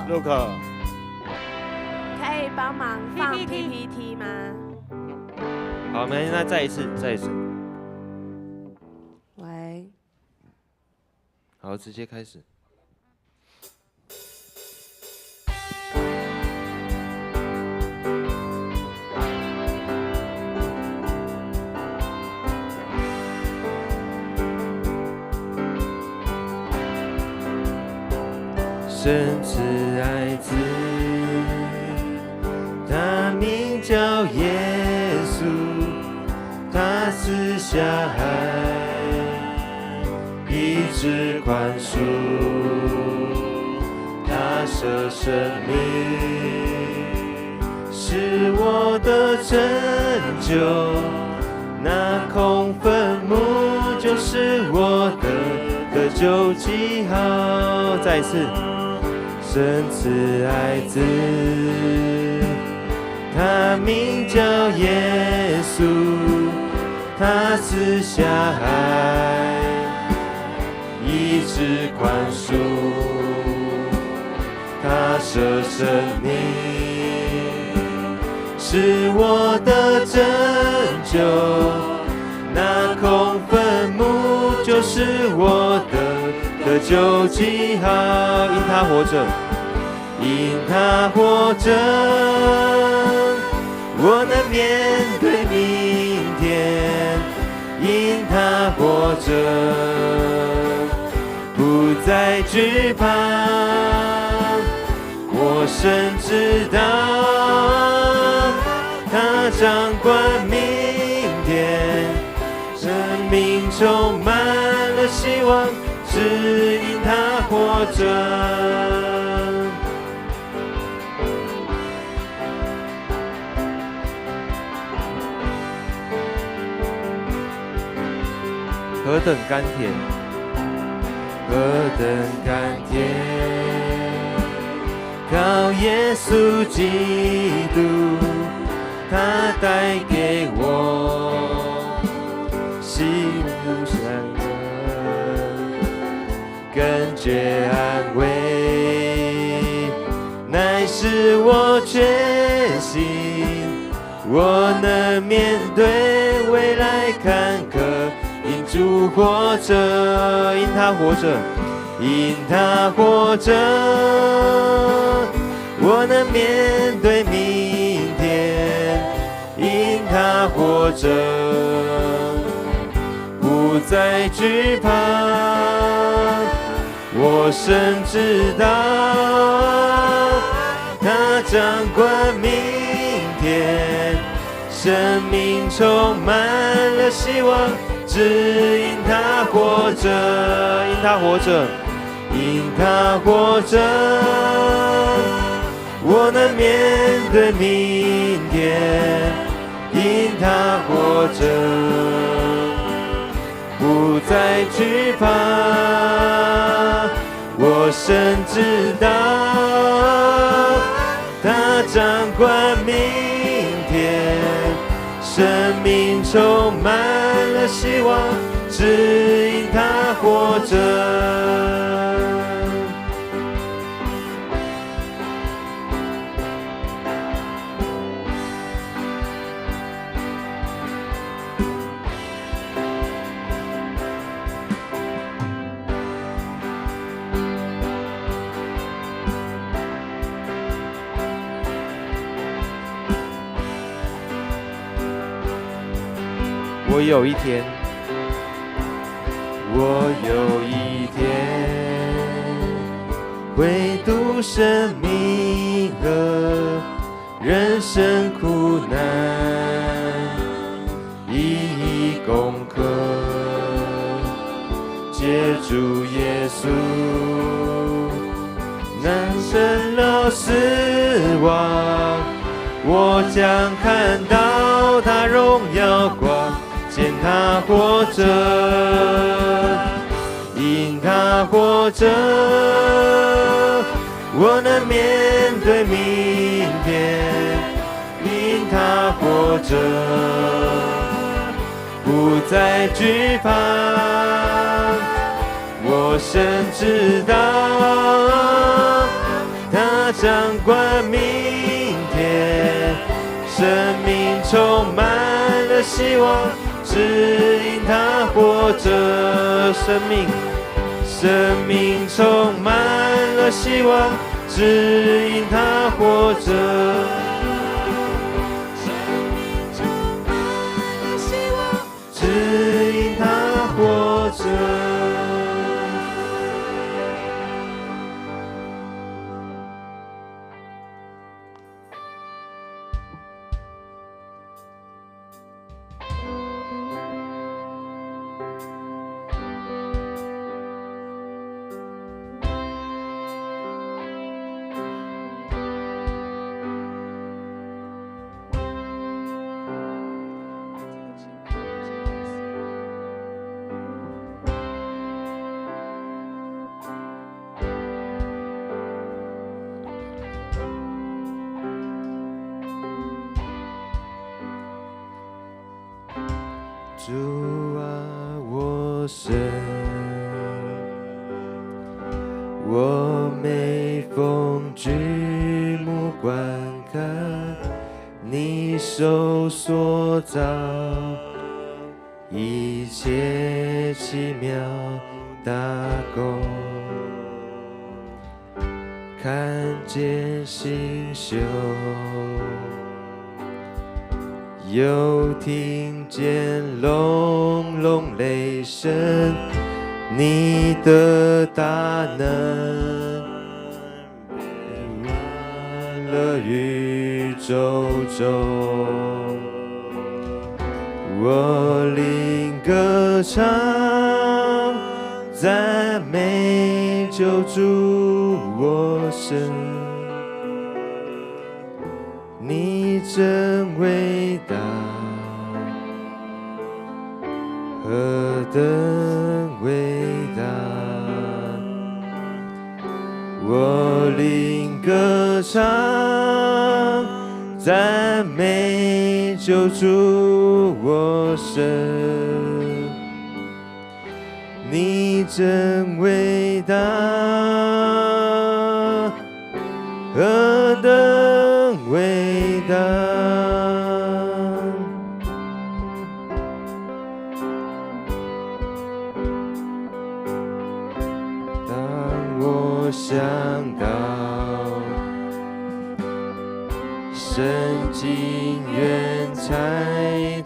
Look，可以幫忙放 PPT 嗎？好，沒，那再一次，再一次。喂。好，直接開始。神賜愛子，他名叫耶穌，他賜下愛，醫治寬恕，他捨生命，是我的拯救，那空墳墓就是我的得救記號。再一次。神賜愛子，他名叫耶穌，他賜下愛，醫治寬恕，他捨生命，是我的拯救，那空墳墓就是我的得救記號。因他活着，因他活着，我能面對明天。因他活着，不再懼怕。我深知道，他掌管明天，生命充滿了希望，只因他活着。何等甘甜，何等甘甜，靠耶穌基督，他帶給我喜樂善樂，更覺安慰，乃是我確信，我能面對未來坎坷，因主活着，因他活着，因他活着，我能面對明天，因他活着，不再懼怕。我深知道，他掌管明天，生命充滿了希望，只因他活着，因他活着，因他活着，我能面對明天，因他活着，不再懼怕。我深知道，他掌管明天，生命充滿了希望，只因他活着。我有一天，我有一天會渡生命河，人生苦難一一攻克，借主耶穌戰勝了死亡，我將看到他榮耀光。見他活着，因他活着，我能面對明天。因他活着，不再懼怕。我深知道，他他掌管明天，生命充滿了希望，只因他活著。生命，生命充滿了希望，只因他活著。生命充滿了希望，只因他活著。主啊，我神，我每逢舉目觀看你手所造一切奇妙大工，看見星宿，又聽見隆隆雷聲，你的大能遍滿了宇宙中。我靈歌唱，讚美救主我神，你真偉大，何等偉大！我靈歌唱，讚美救主我神，你真偉大，何等偉大！當我想到神情願差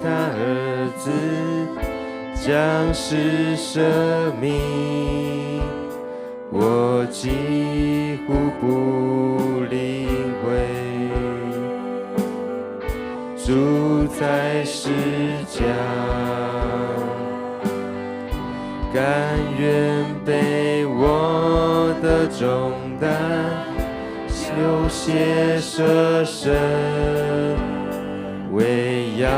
他兒子降世捨命，我幾乎不領會，主在十架，甘願背我的重擔，流血捨身，為要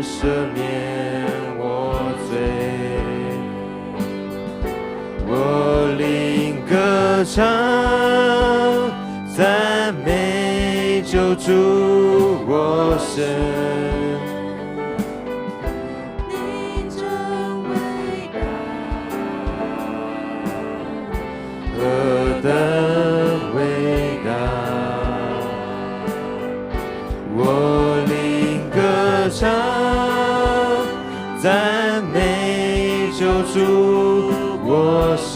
赦免我罪。我靈歌唱，讚美救主我神。你真偉大，何等偉大！我靈歌唱，讚美救主我神。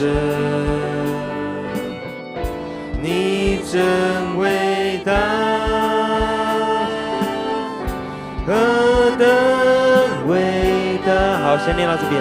你真偉大，何等偉大！好，先練到這邊。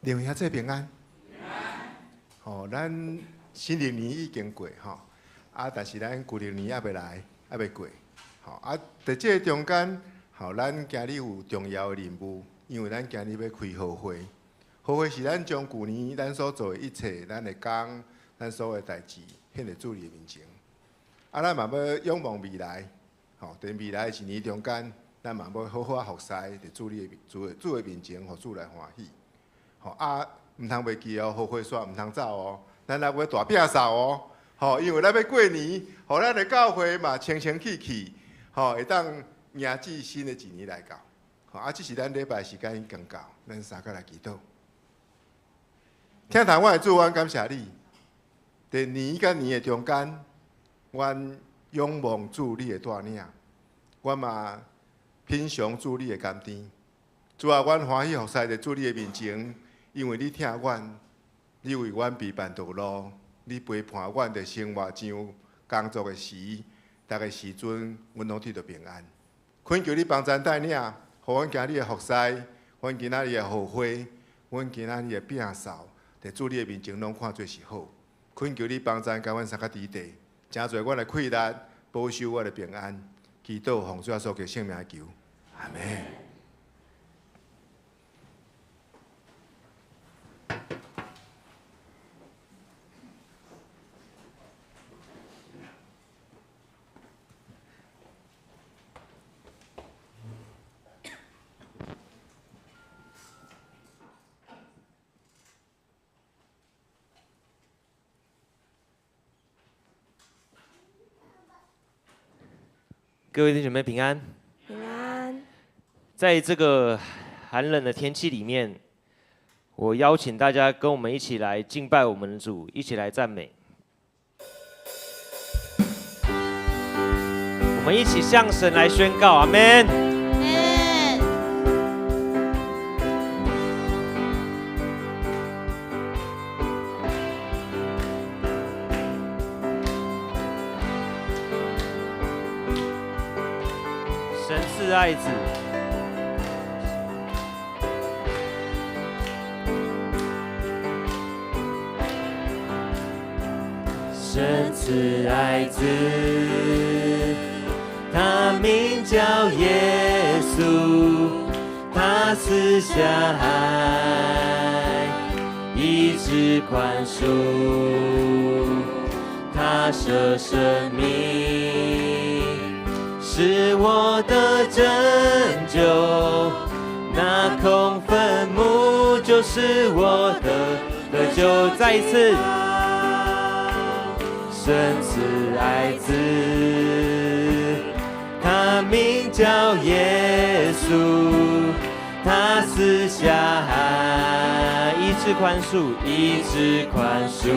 两位兄姊平安。吼，咱新曆年已經過吼，啊，但是咱舊曆年猶未來，猶未過。吼，啊，佇這個中間，吼，咱今日有重要的任務，因為咱今日欲開賀會。賀會是咱將舊年咱所做的一切，咱的工，咱所有的代誌，獻佇主的面前。啊，咱嘛欲仰望未來，吼，佇未來的一年中間，咱嘛欲好好仔服侍佇主的主的主的面前，予主來歡喜。吼啊，毋通袂記哦，賀會煞毋通走哦，咱來欲大摒掃哦，吼，因為咱欲過年，予咱的教會嘛清清氣氣，吼，會當迎接新的一年來到。吼啊，這是咱禮拜時間已經到，咱三個來祈禱。疼痛阮的主，阮感謝你。佇年佮年的中間，阮仰望主你的帶領，阮嘛品嘗主你的甘甜。主啊，阮歡喜服侍佇主你的面前，因為你疼阮，你為阮備辦道路，你陪伴阮佇生活上工作的時，逐个時陣，阮攏得著平安。懇求你幫贊帶領，予阮今日的服侍，阮今仔日的賀會，阮今仔日的摒掃，佇主你的面前攏看做是好。懇求你幫贊，共阮三個佇地，誠濟阮的氣力，保守阮的平安。祈禱奉主耶穌基督聖名求，阿們。各位弟兄姊妹平安。平安。在這個寒冷的天氣裡面，我邀請大家跟我們一起來敬拜我們的主，一起來讚美。我們一起向神來宣告，阿們。神賜愛子，神賜愛子，他名叫耶穌，他賜下愛，醫治寬恕，他捨生命，是我的拯救，那空墳墓就是我的得救。再一次，神賜愛子，他名叫耶穌，他賜下愛，醫治寬恕，醫治寬恕，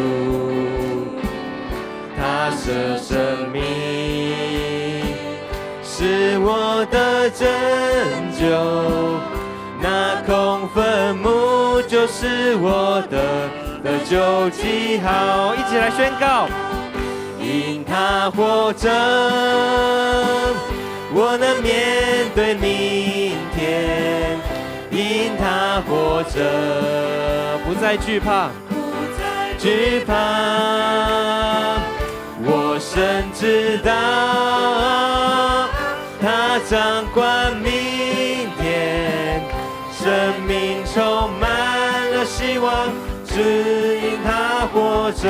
他捨生命，是我的拯救，那空墳墓就是我的得救記號。一起來宣告，因他活著，我能面對明天；因他活著，不再懼怕，懼怕。我深知道，他掌管明天，生命充滿了希望，只因他活著。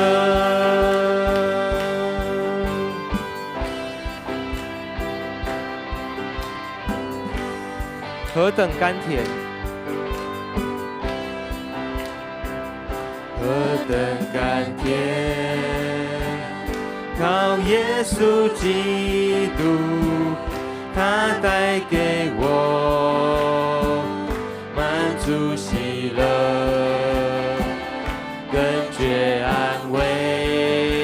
何等甘甜，何等甘甜，靠耶穌基督，他帶給我滿足喜樂，更覺安慰，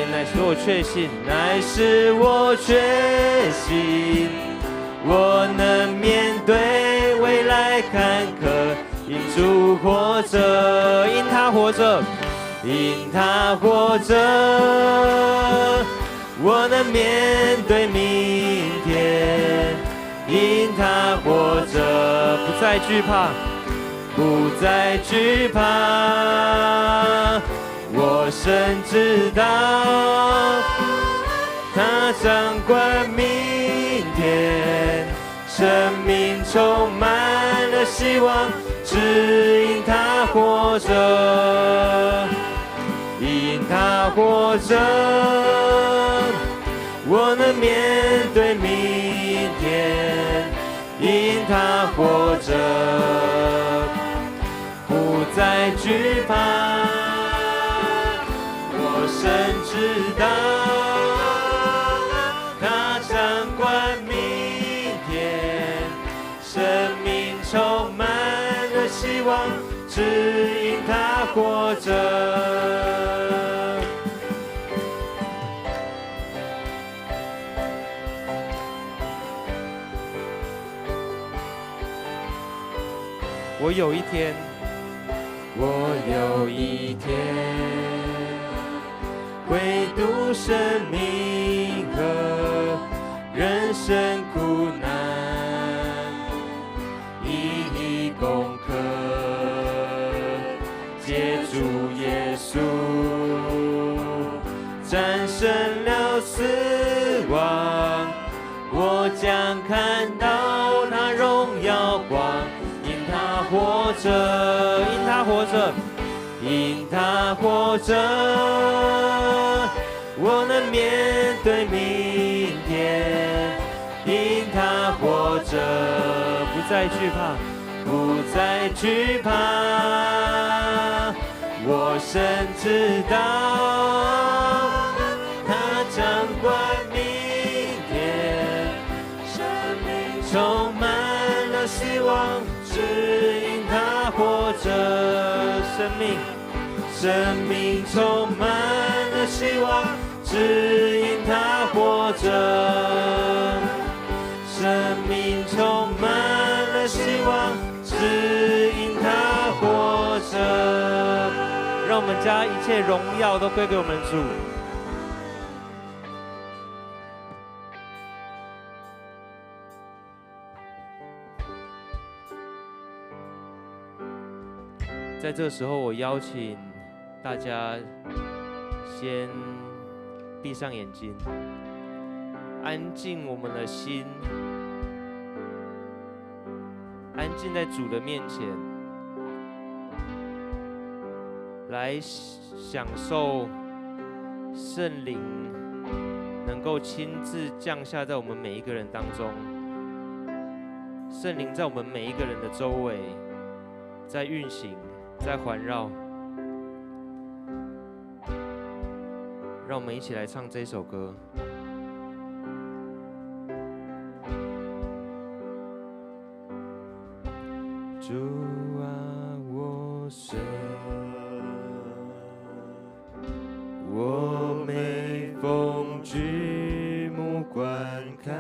乃是我確信，乃是我確信，我能面對未來坎坷，因主活著，因他活著，因他活著，我能面對明天，因他活著，不再懼怕，不再惧怕。我深知道，他掌管明天，生命充满了希望，只因他活着，因他活着，我能面对明天，因他活着，不再惧怕。我深知道，他掌管明天，生命充满了希望，只因他活着。我有一天，我有一天会渡生命河，人生苦难一一攻克，借主耶稣战胜了死亡，我将看到他荣耀光，因他活着，因他活着，因他活着，我能面对明天，因他活着，不再惧怕，不再惧怕。我深知道，他掌管明天，生命充满了希望，只因他活着。生命，生命充满了希望，只因他活着。生命充满了希望，只因他活着。让我们将一切荣耀都归给我们主。在这个时候，我邀请大家先闭上眼睛，安静我们的心，安静在主的面前，来享受圣灵能够亲自降下在我们每一个人当中。圣灵在我们每一个人的周围，在运行，在环绕。让我们一起来唱这首歌。主啊，我神，我每逢举目观看，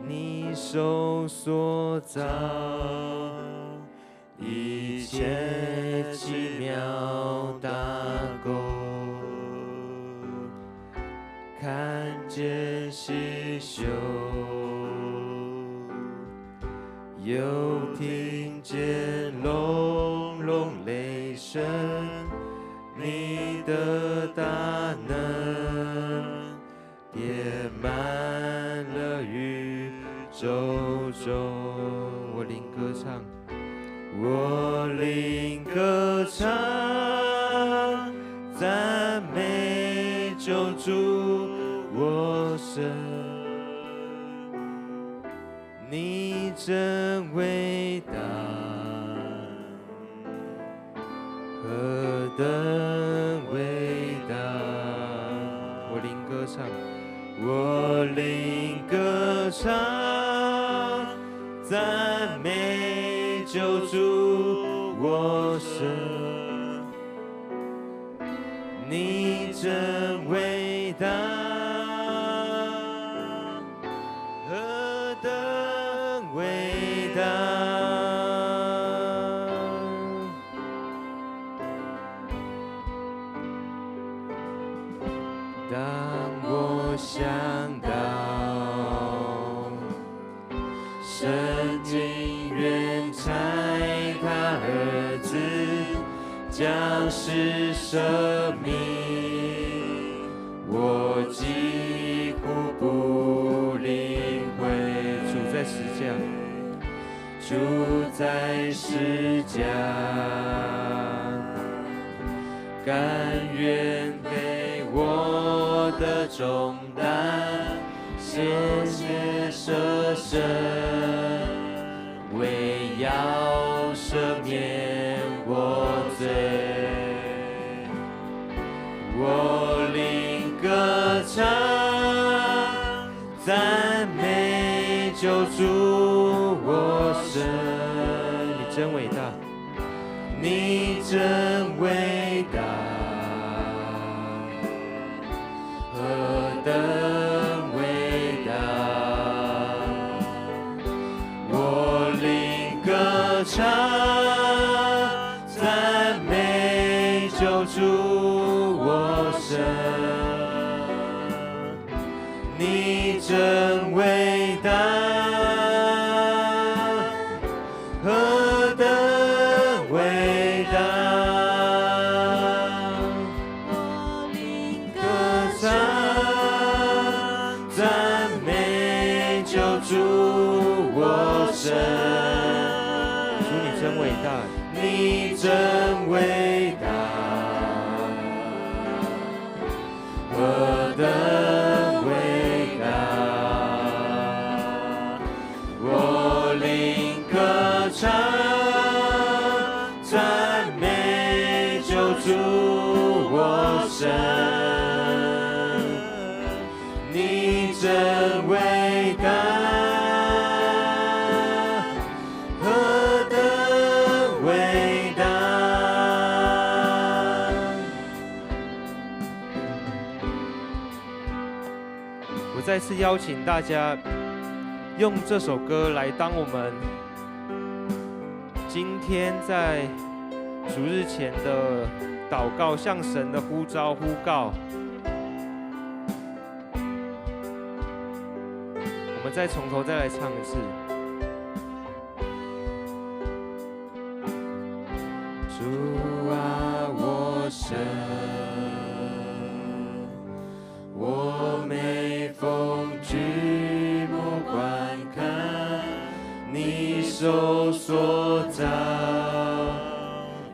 你手所造一切奇妙大工，看见细秀，又听见隆隆雷声，你的大能遍满了宇宙中。我灵歌唱，我灵歌唱，赞美救主我神，你真伟大，何等伟大！我灵歌唱，我灵歌唱，赞美救主我神，你真伟大，何等伟大！当我想到神竟愿拆开將是生命，我幾乎不領會。主在十架，主在十架，甘願背我的重擔，鮮血捨身，為要赦免我罪。我靈歌唱，讚美救主我神。你真偉大，你真偉大，何等偉大！我靈歌唱，讚美救主我神。你真偉大，何等偉大！我靈歌唱，讚美救主我神。主你真偉大，你真偉大，何等偉大！我靈歌唱，讚美救主我神。你真偉大，何等偉大！我再次邀請大家用這首歌來當我們今天在主日前的禱告，向神的呼召呼告。我們再從頭再來唱一次。主啊，我神，我每逢舉目觀看，你手所造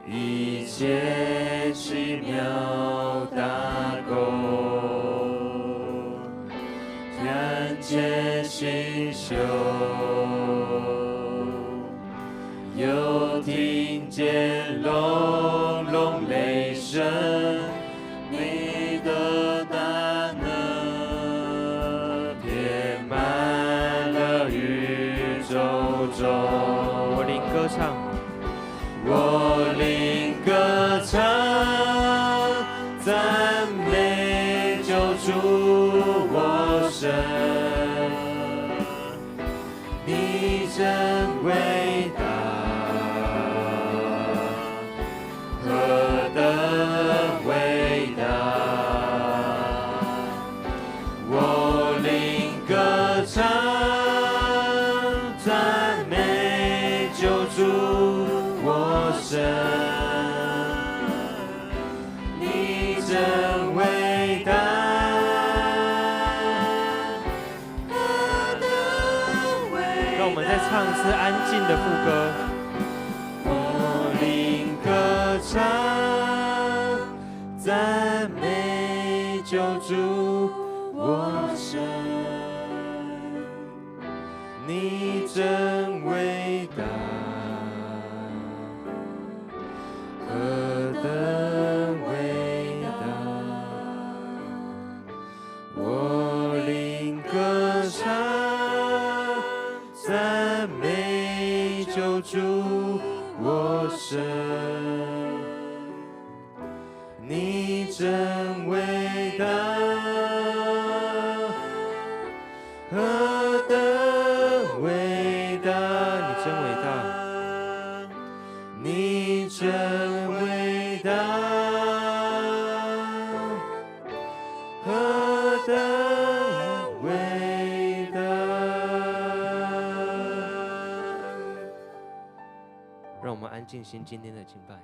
一切奇妙大工，看見星宿，又聽見隆隆雷聲，你的大能遍滿了宇宙中。我靈歌唱，我靈歌唱，讚美救主我神。你真偉大，何等偉大！我靈歌唱，讚美救主我神。你真偉大，何等偉大！讓我們再唱一次安靜的副歌。我靈歌唱，讚美救主我神。你真偉大，何等偉大！我靈歌唱，讚美救主我神。你真偉大，何等偉大！你真偉大，你真偉大，何等偉大！讓我們安靜心今天的敬拜。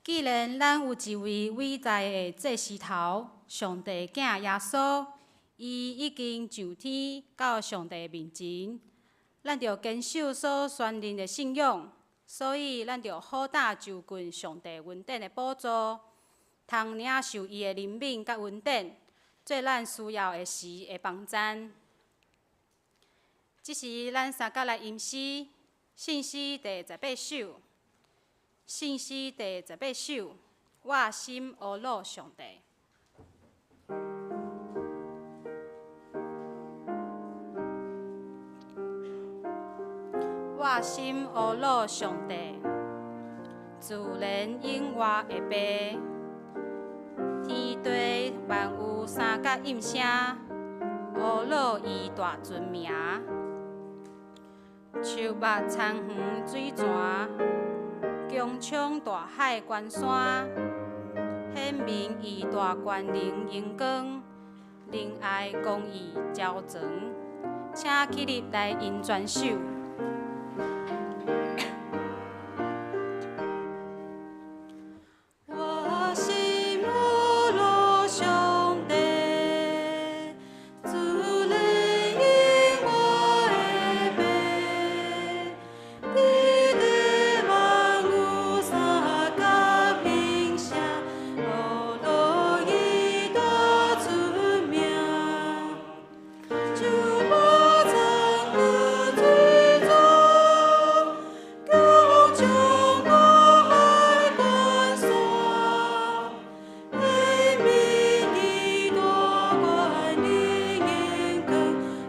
既然咱有一位偉大的祭司頭，上帝囝耶穌，伊已經上天到上帝面前，咱著堅守所宣認的信仰，所以咱著好膽就近上帝恩典的寶座，通領受伊的憐憫佮恩典，做咱需要的時的幫贊。這時，咱三角來吟詩，聖詩第18首。聖詩第十八首，我心阿魯上帝。我心阿魯上帝，自然永活的父，天地萬有三角應聲，阿魯伊大尊名。樹木田園水泉。穹蒼大海關山，顯明伊大權能榮光，仁愛公義昭彰，請起立來吟全首。我心阿魯上帝，自然永活的父，天地萬有三角鳴聲，阿魯伊大尊名。樹木田園水泉，穹蒼大海關山，顯明伊大權能榮光，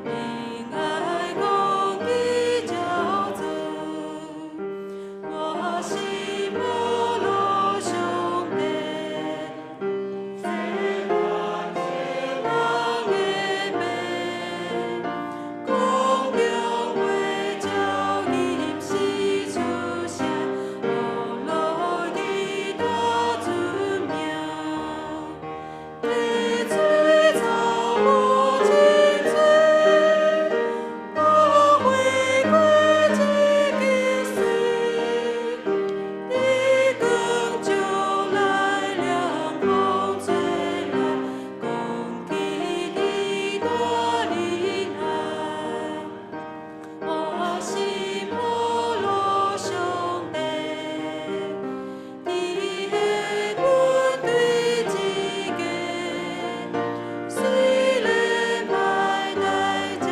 仁愛公義昭彰。我心阿魯上帝，全能的父，空中呼召吟詩出聲，阿魯伊大尊名。滴水草木青翠，花花果子結穗，日光照來涼風吹來，講起你大仁愛。我心阿魯上帝，天的軍隊之家，雖然歹代暫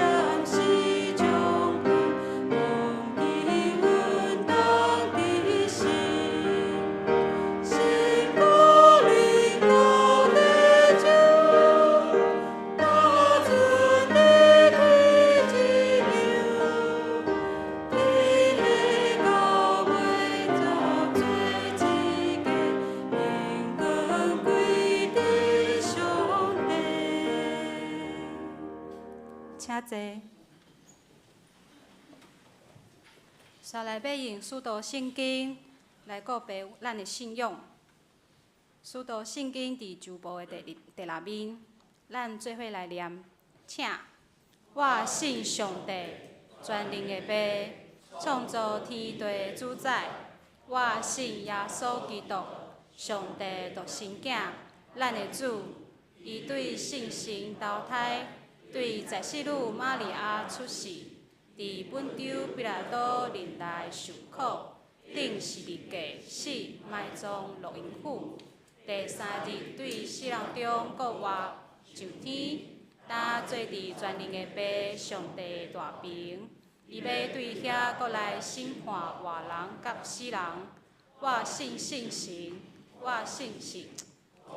時將困，公義穩當佇心。神降臨到地上，大尊的天之仰，天的到尾造做一家，榮光歸佇上帝。請坐。紲來欲用使徒聖經來告白咱的信仰。使徒聖經佇舊部的第六面，咱做伙來念，請。我信上帝，全能的父，創造天地的主宰。我信耶穌基督，上帝獨生囝，咱的主。伊對聖神投胎，對在世女瑪利亞出世，佇本丟彼拉多任內受苦，釘十字架死，埋葬落陰府。第三日對死人中復活，上天，擔坐佇全能的父上帝大爿。伊欲對遐閣來審判活人佮死人。我信聖神，我信聖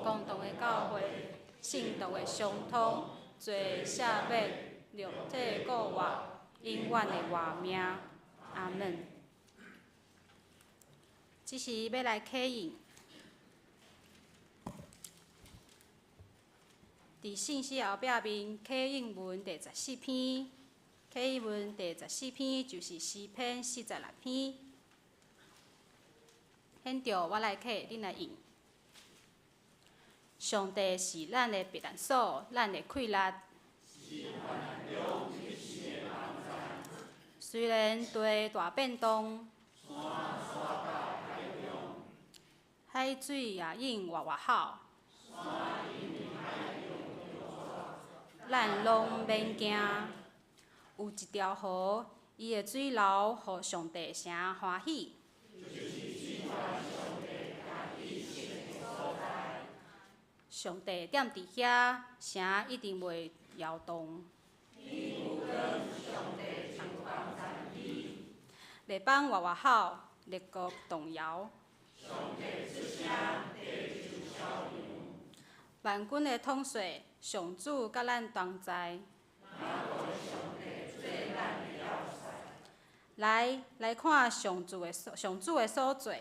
公同的教會，聖徒的相通，罪赦免，肉體復活，永遠的活命。阿門。這時欲來啟應，佇聖詩後壁面啟應文第14篇，啟應文第十四篇就是詩篇46篇。現在我來啟，恁來應。上帝是咱的避難所，咱的氣力。雖然地大變動，海水也用活活吼，咱攏免驚。有一條河，伊的水流予上帝誠歡喜。上帝踮佇遐，城一定袂搖動。列邦活活吼，列國動搖。萬軍的統帥，上主佮咱同在。來，來看上主的上主的所做。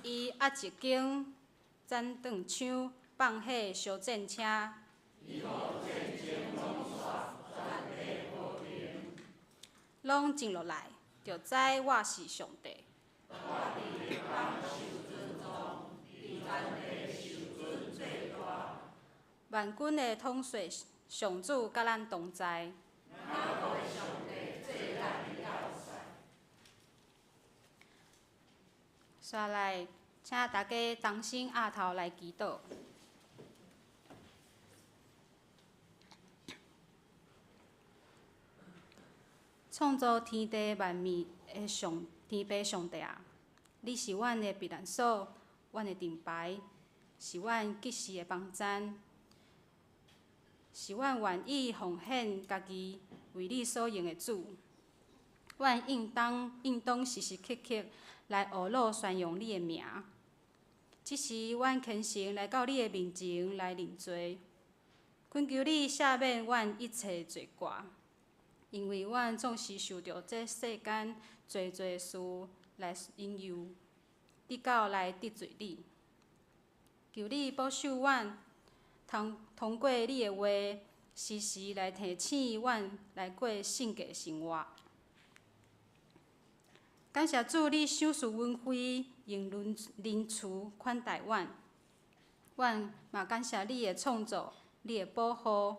伊壓一間斬斷槍，放火燒戰車。攏靜落來，就知我是上帝。萬軍的統帥，上主佮咱同在。煞來，請大家同心徼頭來祈禱。創造天地萬物的上天父上帝啊，你是阮的避難所，阮的盾牌，是阮及時的幫贊，是阮願意奉獻家己為你所用的主。阮應當應當時時刻刻來學魯宣揚你的名。這時，阮虔誠來到你的面前來認罪，懇求你赦免阮一切罪過，因為阮總是受著這世間濟濟事來引誘，直到來得罪你。求你保守阮，通通過你的話，時時來提醒阮來過聖潔生活。感謝主，你賞賜恩惠，用仁慈款待阮。阮嘛感謝你的創造，你的保護，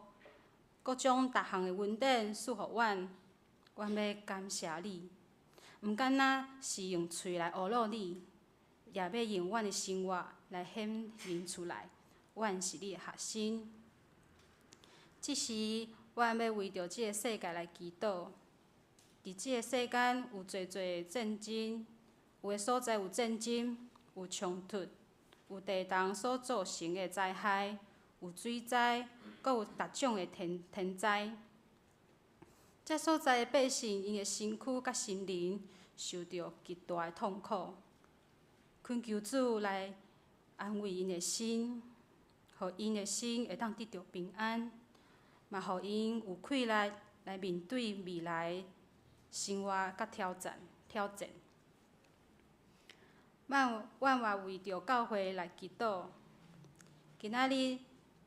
閣將逐項的恩典賜予阮。阮欲感謝你，毋敢若是用喙來呵咾你，也欲用阮的生活來顯明出來，阮是你的學生。這時，阮欲為著這个世界來祈禱。佇這个世間有濟濟戰爭，有的所在有戰爭，有衝突，有地動所造成的災害，有水災，閣有逐種的天天災。這所在的百姓，𪜶的身軀佮心靈受著極大的痛苦，懇求主來安慰𪜶的心，予𪜶的心會當得著平安，嘛予𪜶有氣力來面對未來生活佮挑戰，挑戰。阮阮嘛為著教會來祈禱。今仔日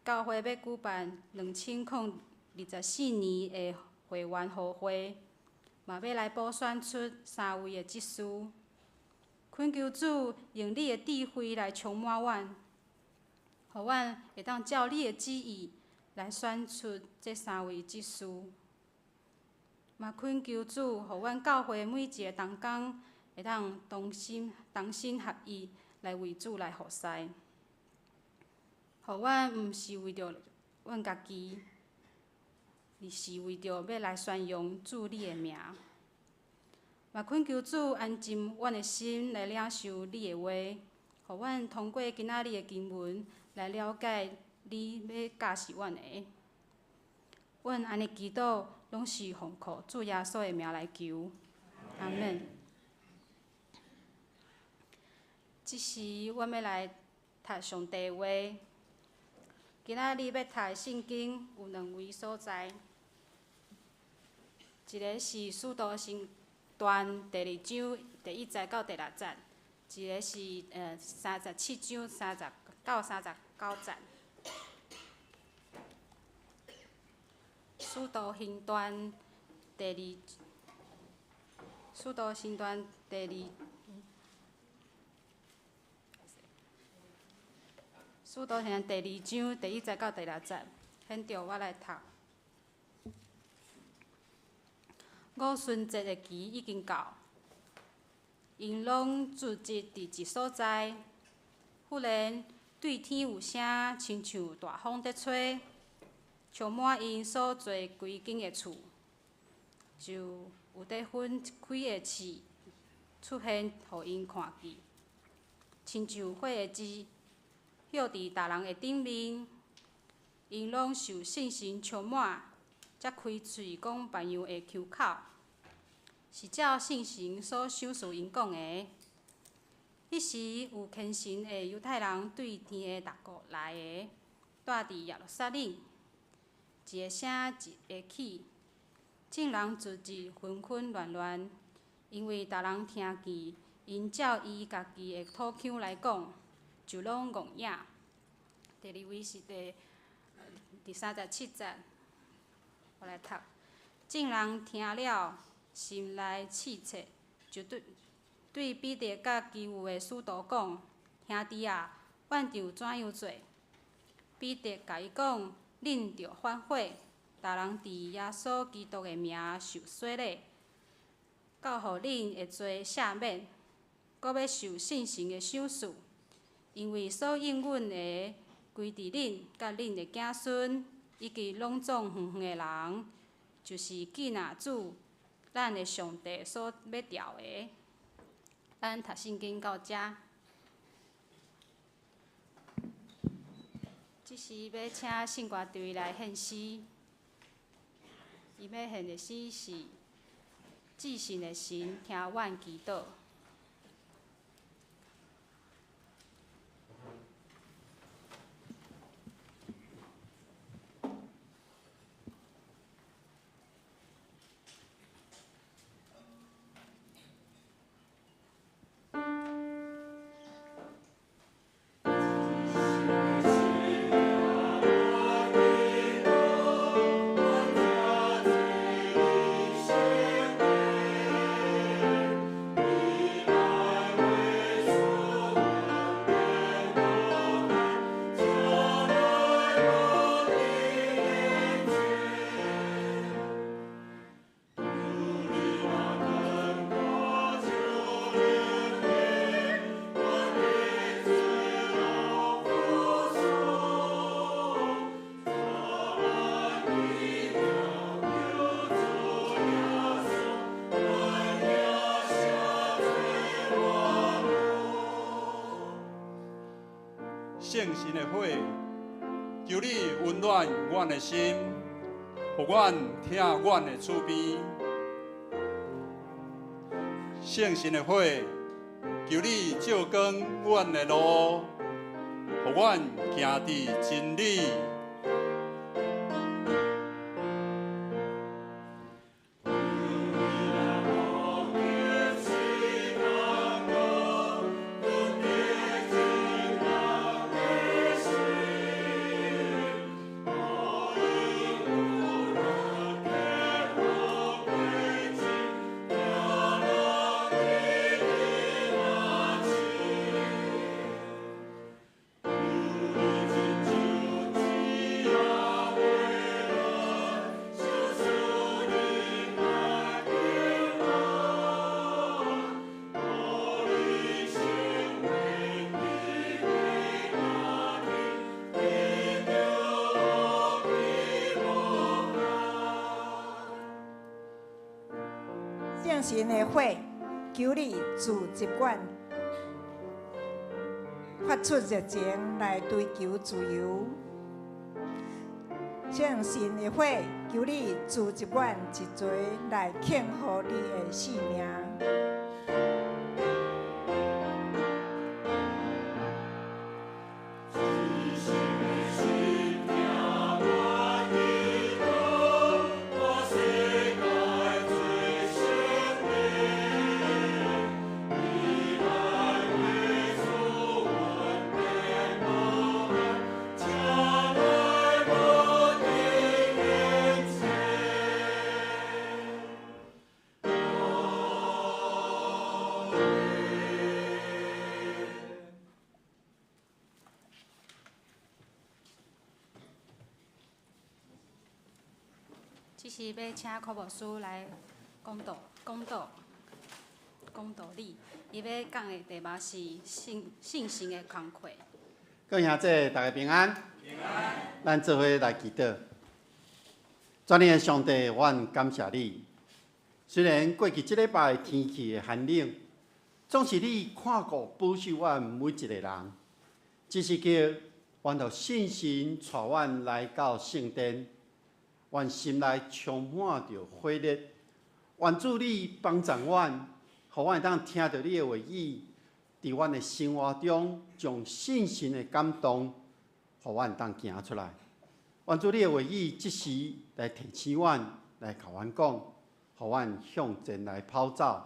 教會欲舉辦2024年的會員和會，嘛欲來補選出三位的執事。懇求主用你的智慧來充滿阮，予阮會當照你的旨意來選出這三位執事。嘛懇求主，予阮教會每一个同工會當同心同心合意來為主來服侍，予阮毋是為著阮家己，而是為著欲來宣揚主你的名。嘛懇求主安靜阮的心來領受你的話，予阮通過今仔日的經文來了解你欲教示阮的。阮按呢祈禱，攏是奉靠主耶穌的名來求，阿們。這時，阮欲來讀上帝的話。今仔日欲讀的聖經有兩位所在，一个是使徒行傳第二章第一節到第六節，一个是37章30到39節。使徒行傳第二，使徒行傳第二，使徒行傳第二章第一節到第六節，現在我來讀。五旬節的期已經到， 𪜶攏聚集佇一所在。忽然對天有聲，親像大風佇吹，充滿𪜶所坐規間的厝，就有佇分開的舌出現，予𪜶看見，親像火的舌，歇佇逐人的頂面。𪜶攏受聖神充滿，才開喙講別樣的腔口，是照聖神所賞賜𪜶講的。彼時有虔誠的猶太人對天下逐國來的，住佇耶路撒冷，一個聲一個起，眾人聚集紛紛亂亂，因為逐人聽見𪜶照伊家己的土腔來講，就攏戇影。第二位是第37節，我來讀。眾人聽了，心內刺切，就對彼得佮其餘的使徒講：兄弟啊，阮著怎樣做？彼得共伊講：恁著反悔，逐人佇耶穌基督的名受洗禮，到予恁的罪赦免，閣欲受聖神的賞賜，因為所應允的歸佇恁佮恁的子孫，以及攏總遠遠的人，就是既若主咱的上帝所欲召的。咱讀聖經到遮，這時欲請聖歌隊來獻詩。伊欲獻的詩是《至聖的神聽阮祈禱》。聖神的火，求你溫暖阮的心，予阮疼阮的厝邊。聖神的火，求你照光阮的路，予阮行佇真理。聖神的火，求你自集阮，發出熱情來追求自由。聖神的火，求你自集阮一齊來慶賀你的性命。這時欲請柯牧師來講道，講道，講。講道理。伊欲講的題目是信信心的工課。各位兄弟，大家平安。平安。咱做伙來祈禱。全能的上帝，阮感謝你。雖然過去這禮拜天氣的寒冷，總是你看顧保守阮每一個人。這時刻，願予聖神帶阮來到聖殿，願心內充滿著火熱。願主你幫助阮，予阮會當聽著你的話語，佇阮的生活中，將聖神的感動，予阮當行出來。願主你的話語，這時來提醒阮，來共阮講，予阮向前來跑走。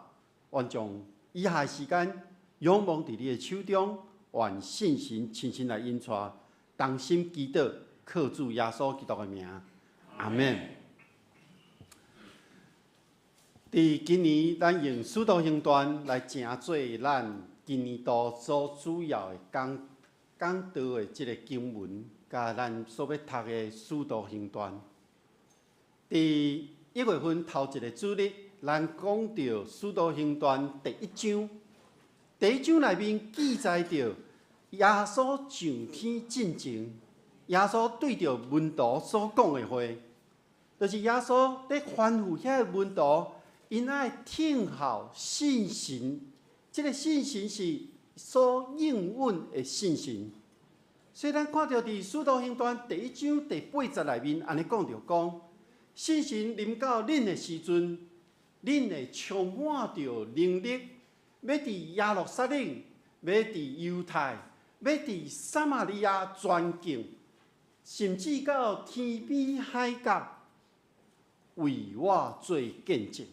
願將以下的時間，仰望佇你的手中，願聖神親身來引帶，同心祈禱，靠主耶穌基督的名，阿們。佇今年，咱用《使徒行傳》來成做咱今年度所主要的講講道的這个經文，佮咱所欲讀的《使徒行傳》。佇1月份頭一个主日，咱講著《使徒行傳》第一章。第一章內面記載著耶穌上天進前，耶穌對著門徒所講的話，就是耶穌咧吩咐遐个門徒，𪜶愛聽候聖神，這个聖神是所應允的聖神。所以咱看著佇《使徒行傳》第一章第八節內面，按呢講著講，聖神臨到恁的時陣，恁會充滿著能力，欲佇耶路撒冷，欲佇猶太，欲佇撒瑪利亞全境，甚至到天邊海角，為我做見證。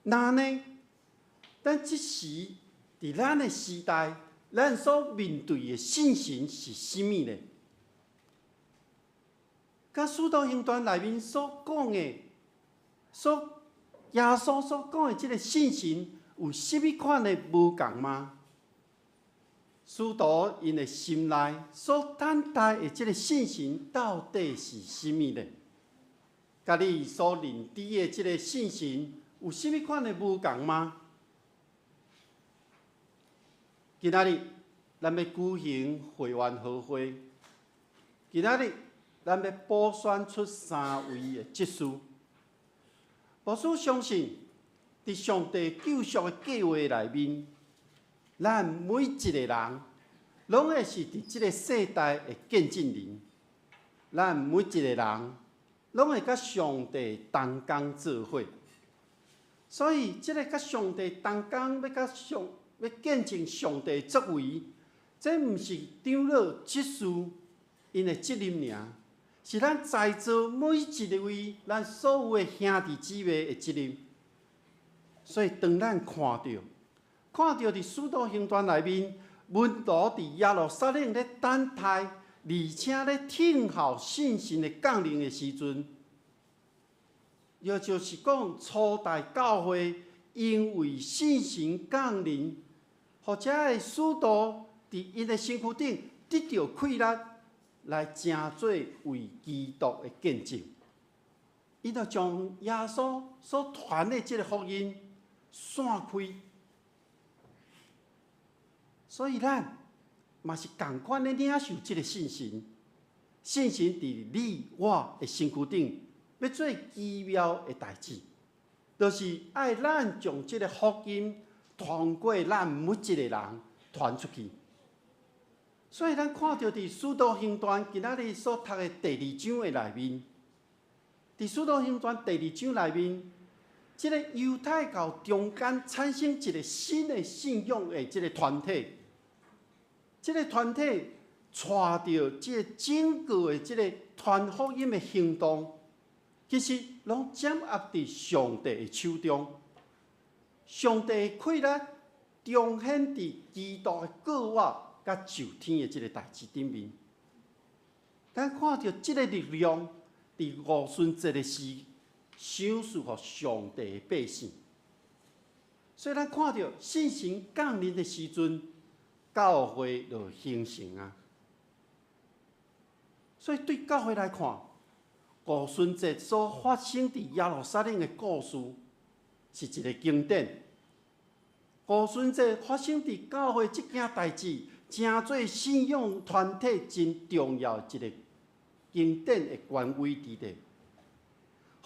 那呢？咱這時佇咱的時代，咱所面對的聖神是啥物呢？佮使徒行傳內面所講的，所耶穌所講的這个聖神有啥物款的無仝嗎？使徒𪜶的心內所等待的這个聖神到底是啥物呢？佮你所認知的這个聖神有啥物款的無仝嗎？今仔日咱欲舉行會員和會，今仔日咱欲補選出三位的執事。牧師相信，佇上帝救贖的計劃內面，咱每一个人攏會是佇這个世代的見證人。咱每一個人攏會佮上帝同工做伙。所以，這个佮上帝同工，欲佮上欲見證上帝作為，這毋是長老執事𪜶的責任爾，是咱在座每一位咱所有的兄弟姊妹的責任。所以，當咱看著看著佇使徒行傳內面，門徒佇耶路撒冷咧等待，而且咧聽候聖神的降臨的時陣，也就是講，初代教會因為聖神降臨，予遮的使徒佇𪜶的身軀頂得著氣力，來成做為基督的見證。𪜶就將耶穌所傳的這个福音散開。所以咱嘛是仝款咧領受這个聖神，聖神佇你我的身軀頂，欲做奇妙的代誌，就是愛咱將這个福音通過咱每一個人傳出去。所以咱看著佇使徒行傳今仔日所讀的第二章的內面，佇使徒行傳第二章內面，這个猶太教中間產生一个新的信仰的這个團體，這个團體帶著這个整個的這个傳福音的行動，其實攏掌握佇上帝的手中。上帝的氣力彰顯佇基督的過我佮上天的這个代誌頂面。咱看著這个力量佇五旬節的時，賞賜予上帝的百姓。所以咱看著聖神降臨的時陣，教會就形成啊。所以對教會來看，五旬節所發生佇耶路撒冷的故事，是一个經典。五旬節發生佇教會這件代誌，成做信仰團體真重要的一个經典的權威佇咧。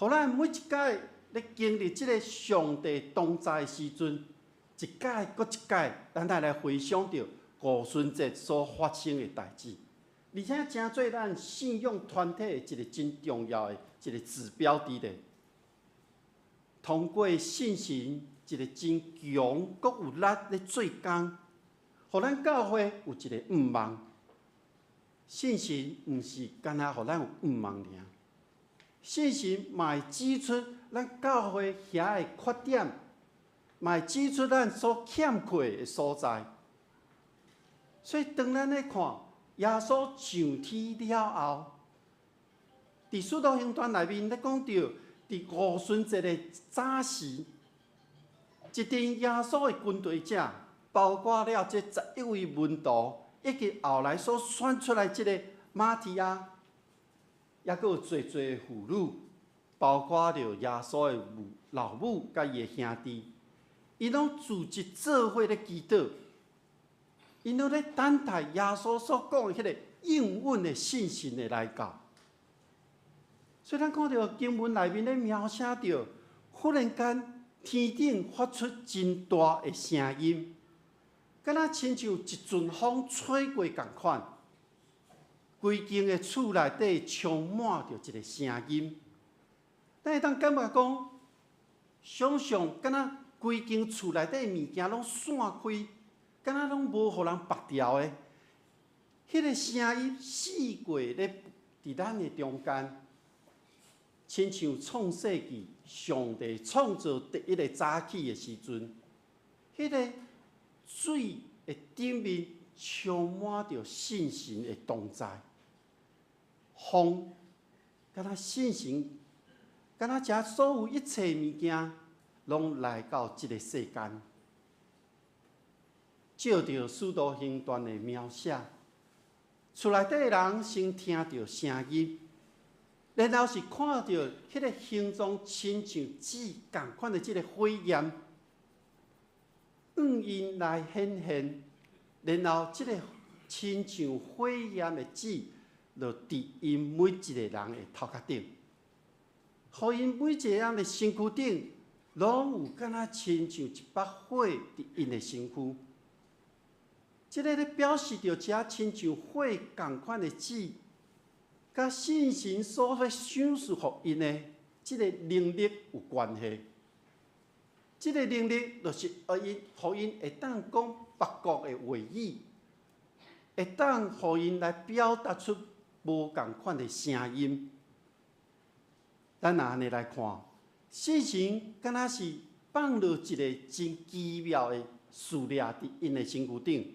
予咱每一擺咧經歷這个上帝同在的時陣，一擺閣一擺，咱愛來回想著五旬節所發生的代誌，而且成做咱信仰團體的一个真重要的一个指標佇咧。通過聖神一个真強、閣有力咧做工，予咱教會有一个向望。聖神毋是干焦予咱有向望爾，聖神嘛會指出咱教會遐的缺點，嘛會指出咱所欠缺的所在。所以當咱咧看耶穌上天了後，佇使徒行傳內面咧講著，佇五旬節的早時，一陣耶穌的跟隨者，包括了這11位門徒，以及後來所選出來這个馬提亞，抑閣有濟濟婦女，包括著耶穌的母老母佮伊的兄弟，𪜶攏聚集做伙咧祈禱，𪜶攏咧等待耶穌所講的彼个應允的聖神的來到。所以咱看著經文內面咧描寫著，忽然間天頂發出真大的聲音，敢若親像一陣風吹過仝款，規間的厝內底充滿著一个聲音。咱會當感覺講，想像敢若規間厝內底物件攏散開，敢若攏無予人縛牢的。彼个聲音四界咧佇咱的中間，親像創世紀上帝創造第一个早起的時陣，彼个水的頂面充滿著聖神的同在，風敢若聖神，敢若遮所有一切物件，攏來到這个世間。照著使徒行傳的描寫，厝內底的人先聽著聲音，然後是看著彼个形狀親像紙仝款的這个火焰，向𪜶來顯現，然後這个親像火焰的紙，就佇𪜶每一个人的頭殼頂，予𪜶每一个人的身軀頂，攏有敢若親像一把火佇𪜶的身軀。這个咧表示著遮親像火仝款的紙，佮聖神所欲賞賜予𪜶的這个能力有關係。這个能力就是予𪜶會當講別國的話語，會當予𪜶來表達出無仝款的聲音。咱若按呢來看，聖神敢若是放落一个真奇妙的事例佇𪜶的身軀頂，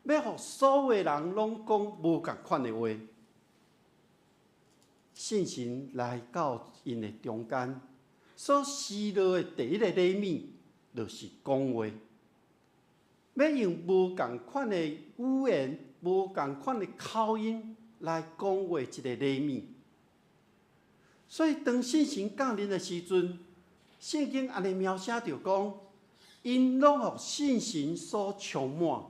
欲予所有人攏講無仝款的話。聖神來到𪜶的中間，所施落的第一个禮物，就是講話。欲用無仝款的語言、無仝款的口音來講話，這个禮物。所以當聖神降臨的時陣，聖經按呢描寫著講，𪜶攏予聖神所充滿。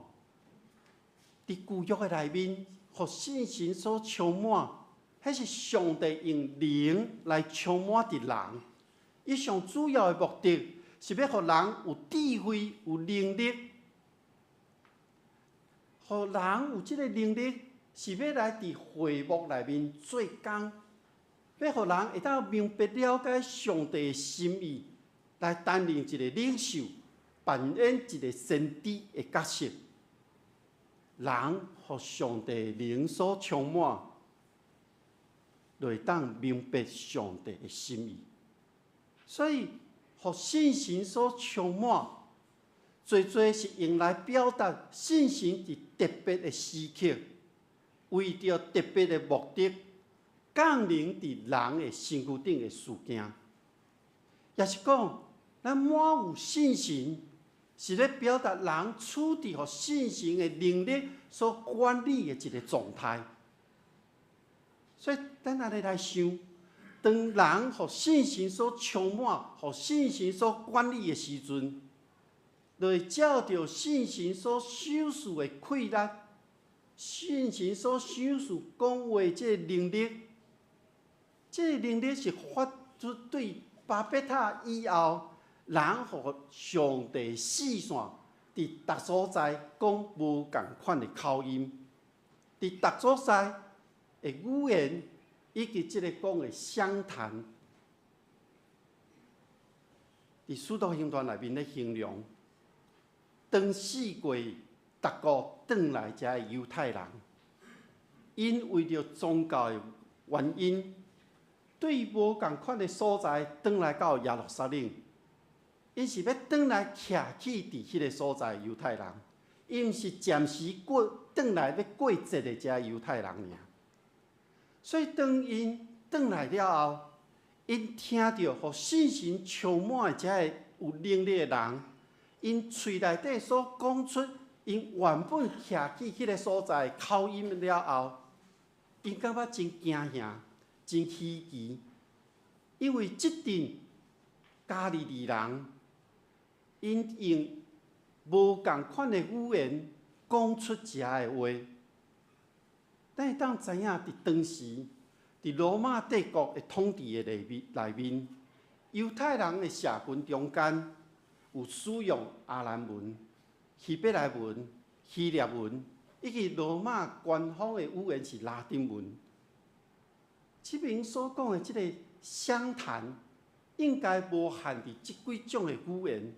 佇舊約的內面，予聖神所充滿，彼是上帝用靈來充滿佇人。伊上主要的目的是欲予人有智慧、有能力，予人有這个能力，是欲來佇會幕內面做工，欲予人會當明白了解上帝的心意，來擔任一个領袖，扮演一个先知的角色。人予上帝靈所充滿，就會當明白上帝的心意。所以，予聖神所充滿，濟濟是用來表達聖神佇特別的時刻，為著特別的目的，降臨佇人的身軀頂的事件。也是講，咱滿有聖神，是咧表達人處佇予聖神的能力所管理的一个狀態。所以，咱按呢來想，當人予聖神所充滿、予聖神所管理的時陣，就會照著聖神所賞賜的氣力，聖神所賞賜講話這个能力，這个能力是發出對巴別塔以後，人予上帝四散，佇逐所在講無仝款的口音，佇逐所在的語言以及這个講的相談，佇使徒行傳內面咧形容，當四國逐國轉來遮的猶太人，𪜶為著宗教的原因，對無仝款的所在轉來到耶路撒冷，𪜶是欲轉來徛起佇彼个所在猶太人，𪜶毋是暫時過轉來欲過節的遮猶太人爾。所以當𪜶轉來了後，𪜶聽著予聖神充滿的遮个有能力的人，𪜶喙內底所講出𪜶原本徛起彼个所在口音了後，𪜶感覺真驚嚇、真稀奇，因為這陣加利利人，𪜶用無仝款的語言講出遮的話。咱會當知影，佇當時，佇羅馬帝國的統治的內面，猶太人的社群中間有使用亞蘭文、希伯來文、希臘文，以及羅馬官方的語言是拉丁文。這邊所講的這个相談，應該無限佇這幾種的語言，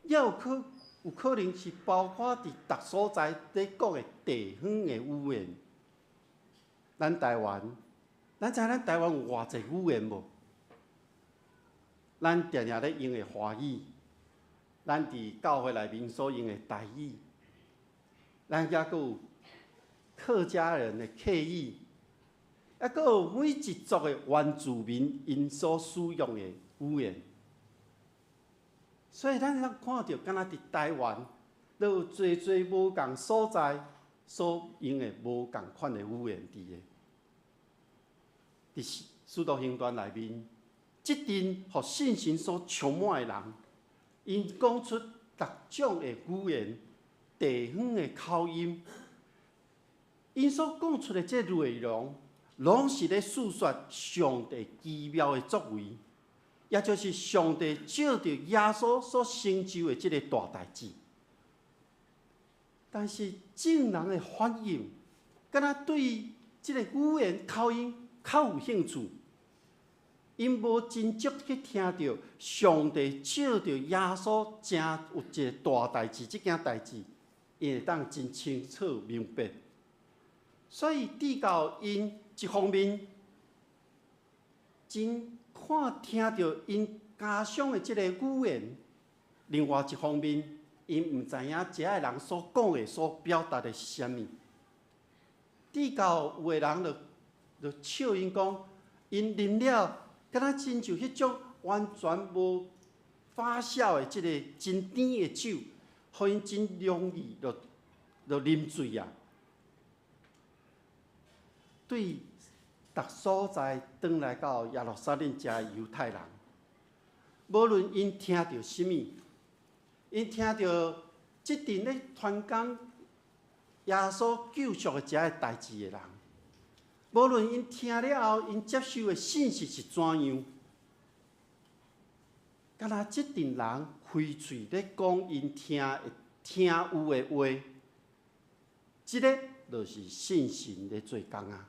也有可能是包括佇逐所在咧講的地方的語言。咱台灣，咱知咱台灣有偌濟語言無？咱定定咧用的華語，咱佇教會內面所用的台語，咱猶閣有客家人的客語，猶閣有每一族的原住民𪜶所使用的語言。所以咱會當看著，敢若佇台灣，都有濟濟無仝所在所用的無仝款的語言佇咧。佇使徒行傳內面，這陣予聖神所充滿的人，𪜶講出逐種的語言、地方的口音，𪜶所講出的這內容，攏是咧訴說上帝奇妙的作為，也就是上帝藉著耶穌所成就的這个大代誌。但是眾人的反應，敢若對這个語言口音較有興趣，𪜶無真足去聽著上帝藉著耶穌成有一个大代誌，這件代誌，𪜶會當真清楚明白。所以，直到𪜶一方面真看聽著𪜶家鄉的這个語言，另外一方面，𪜶毋知影遮个人所講的、所表達的是啥物。直到有的人就笑𪜶講，𪜶啉了，敢若親像彼種完全無發酵的這个真甜的酒，予𪜶真容易就啉醉啊。對逐所在轉來到耶路撒冷遮猶太人，無論𪜶聽著啥物，𪜶聽著這陣咧傳講耶穌救贖的這个代誌的人，無論𪜶聽了後，𪜶接受的信息是怎樣，敢若這陣人開喙咧講𪜶聽會聽有的話，這个就是聖神咧做工啊。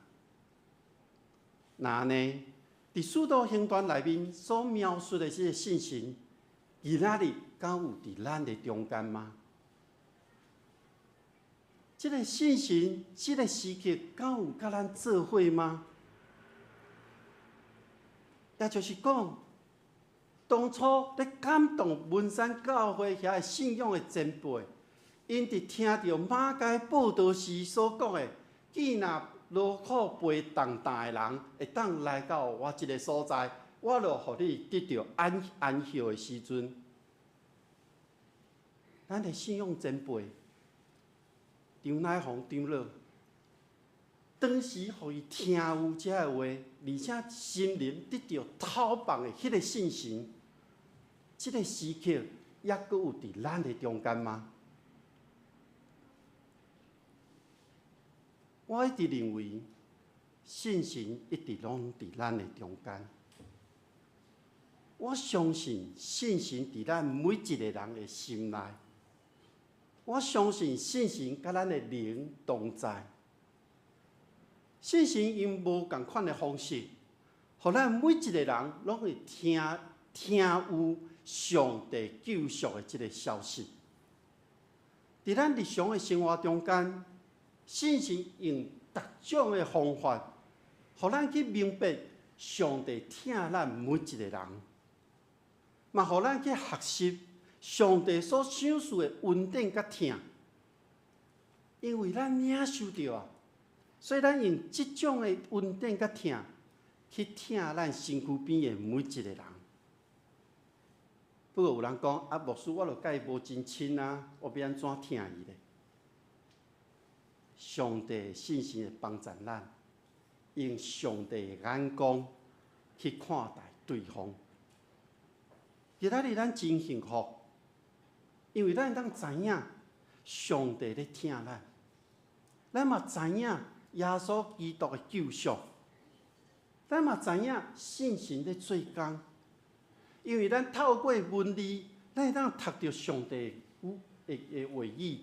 若按呢，佇使徒行傳內面所描述的這个聖神，今仔日敢有佇咱的中間嗎？這个聖神，這个時刻敢有佮咱做伙嗎？也就是講，當初咧感動文山教會遐个信仰的前輩，𪜶佇聽著馬該報道時所講的，既若勞苦背重擔的人，會當來到我這个所在，我就予你得著安安歇的時陣。咱的信仰前輩張乃宏長老，當時予伊聽有這个話，而且心靈得著透放的彼个信心，這个時刻，猶閣有佇咱的中間嗎？我一直認為，聖神一直攏佇咱的中間。我相信聖神佇咱每一个人的心內。我相信聖神佮咱的靈同在。聖神用無仝款的方式，予咱每一個人攏會聽聽有上帝救贖的這个消息。佇咱日常的生活中間，聖神用各種的方法，予咱去明白上帝疼咱每一個人，嘛予咱去學習上帝所賞賜的恩典佮疼。因為咱領受著啊，所以咱用這種的恩典佮疼去疼咱身軀邊的每一個人。不過有人講啊，牧師，我著佮伊無真親啊，我欲按怎疼伊咧？上帝聖神會幫助咱，用上帝的眼光去看待對方。今仔日咱真幸福，因為咱會當知影上帝咧疼咱，咱嘛知影耶穌基督的救贖，咱嘛知影聖神咧做工，因為咱透過文字，咱會當讀著上帝的的話語，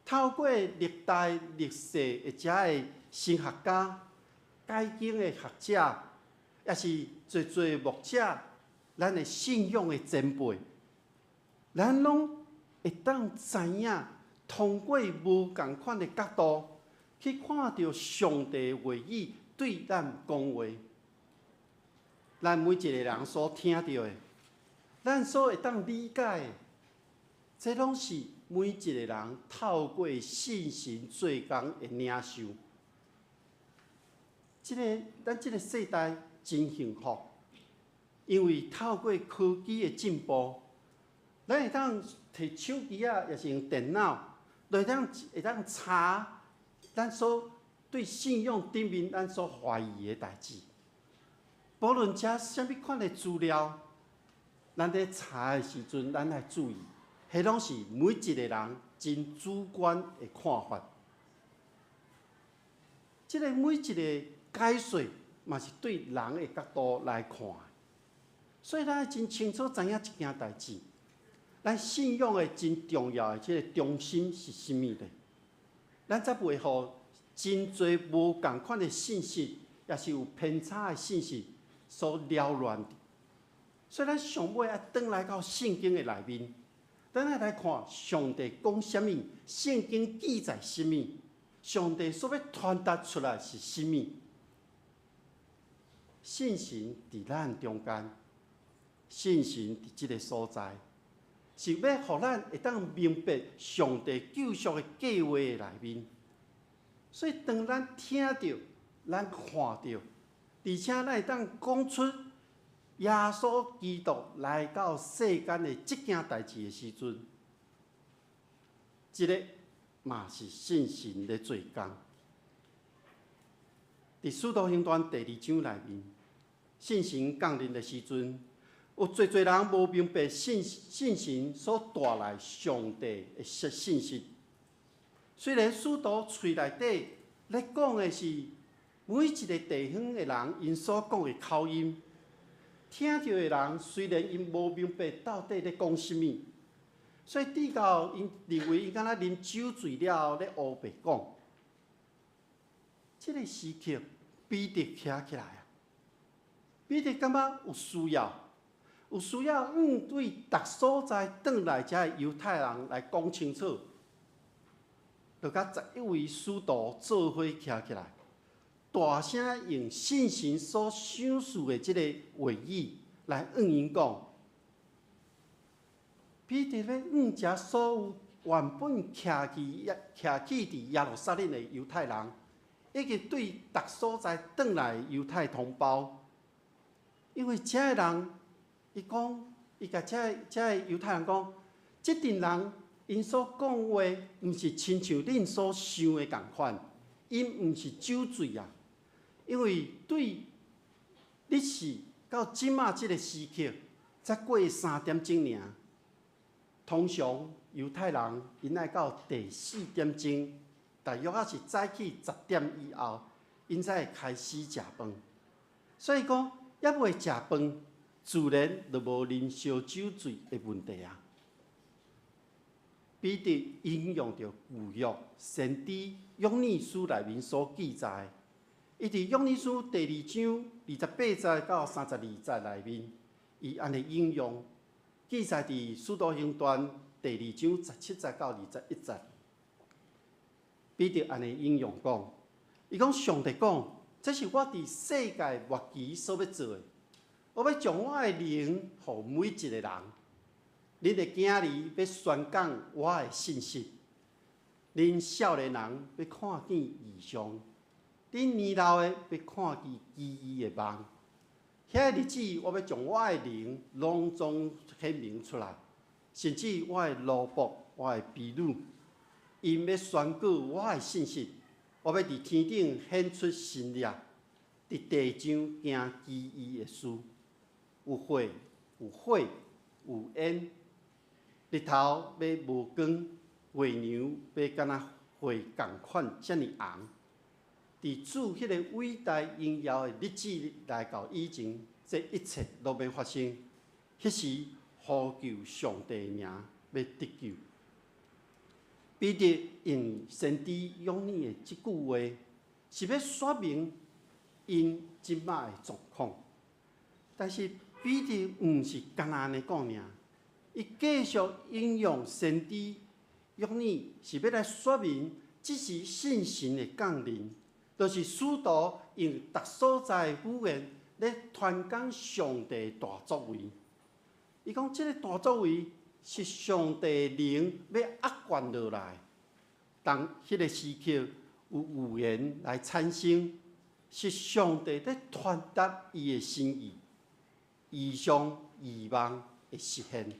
透過歷代歷世的遮的神學家、解經的學者，也是濟濟牧者，咱的信仰的前輩，咱攏會當知影，通過無仝款的角度去看著上帝的話語對咱講話。咱每一個人所聽著的，咱所會當理解的，這攏是每一個人透過聖神做工的領受。這个咱這个世代真幸福，因為透過科技的進步，咱會當提手機仔，抑是用電腦，就會當查咱所對信仰頂面咱所懷疑的代誌。無論遮啥物款的資料，咱咧查的時陣，咱愛注意，彼攏是每一個人真主觀的看法。這个每一个解說，嘛是對人的角度來看的，所以咱愛真清楚知影一件代誌，咱信仰的真重要的這个中心是啥物咧？咱才袂予真濟無仝款的信息，抑是有偏差的信息所擾亂。所以咱上尾愛轉來到聖經的內面，咱愛來看上帝講啥物，聖經記載啥物，上帝所欲傳達出來是啥物。聖神佇咱中間，聖神佇這个所在，是欲予咱會當明白上帝救贖的計劃的內面。所以當咱聽著、咱看著，而且咱會當講出耶穌基督來到世間的這件代誌的時陣，這个嘛是聖神咧做工。佇使徒行傳第二章內面，聖神降臨的時陣，有濟濟人無明白聖聖神所帶來上帝的信息。雖然使徒喙內底咧講的是每一个地方的人𪜶所講的口音，聽著的人雖然𪜶無明白到底咧講啥物，所以直到𪜶認為𪜶敢若啉酒醉了後咧烏白講。這个時刻，彼得徛起來啊！彼得感覺有需要，有需要對逐所在轉來遮的猶太人來講清楚，就佮11位使徒做伙徛起來，大聲用聖神所賞賜的這个話語來向𪜶講。彼得欲向遮所有原本徛起佇耶路撒冷的猶太人，以及對逐所在轉來猶太同胞，因為遮的人，伊講，伊共遮的猶太人講，這陣人𪜶所講話，毋是親像恁所想的仝款，𪜶毋是酒醉啊，因為對日時到這馬這个時刻，才過3點鐘爾。通常猶太人𪜶愛到第四點鐘，大約仔是早起10點以後，𪜶才會開始食飯。所以講，猶未食飯，自然就無啉燒酒醉的問題啊。彼得引用著舊約先知約尼書內面所記載，伊佇約尼書第二章28節到32節內面，伊按呢引用記載佇使徒行傳第二章17節到21節。彼得按呢引用講，伊講上帝講，這是我佇世界末期所欲做的，我欲將我的靈予每一個人。恁的囝兒欲宣講我的信息，恁少年人欲看見異象，恁年老的欲看見奇異的夢。遐個日子，我欲將我的靈攏總顯明出來，甚至我的奴僕、我的婢女，𪜶欲宣告我的信息。我欲佇天頂顯出神跡，佇地上行奇異的事，有血、有火、有煙。日頭欲無光，月娘欲敢若血仝款遮爾紅。佇主彼個偉大榮耀的日子來到以前，這一切攏欲發生。彼時呼求上帝的名，欲得救。彼得用先知約尼的這句話，是欲說明𪜶這擺的狀況。但是彼得毋是干焦按呢講爾。伊繼續引用先知約尼，是欲來說明，這時聖神的降臨，就是使徒用逐所在的語言咧傳講上帝大作為。伊講這個大作為是上帝靈欲壓灌落來，當彼個時刻有預言來產生，是上帝咧傳達伊的心意，異象異夢會實現。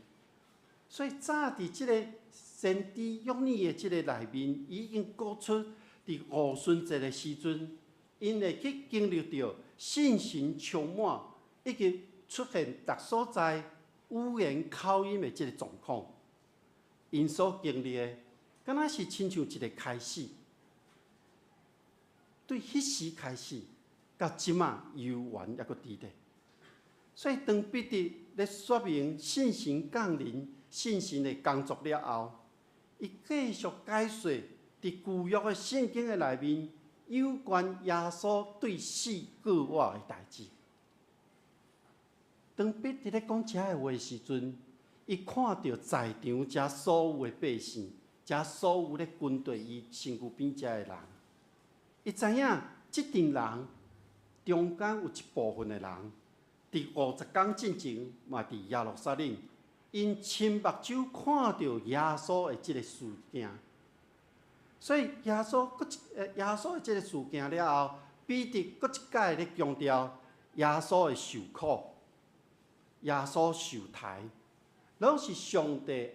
所以早佇這个先知約尼的這个內面，已經講出佇五旬節的時陣，𪜶會去經歷著聖神充滿，以及出現逐所在語言口音的這个狀況。𪜶所經歷的，敢若是親像一个開始，對彼時開始，到這馬猶原猶閣佇咧。所以當彼得咧說明聖神降臨、聖神的工作了後，伊繼續解說佇舊約的聖經的內面有關耶穌對死過活的代誌。當彼得咧講這个話的時陣，伊看著在場遮所有的百姓，遮所有咧跟綴伊身軀邊遮的人，伊知影這陣人中間有一部分的人，佇50工進前嘛佇耶路撒冷，𪜶親目睭看著耶穌的這个事件，所以耶穌閣一耶穌的這个事件了後，彼得閣一擺咧強調耶穌的受苦，耶穌受刣，攏是上帝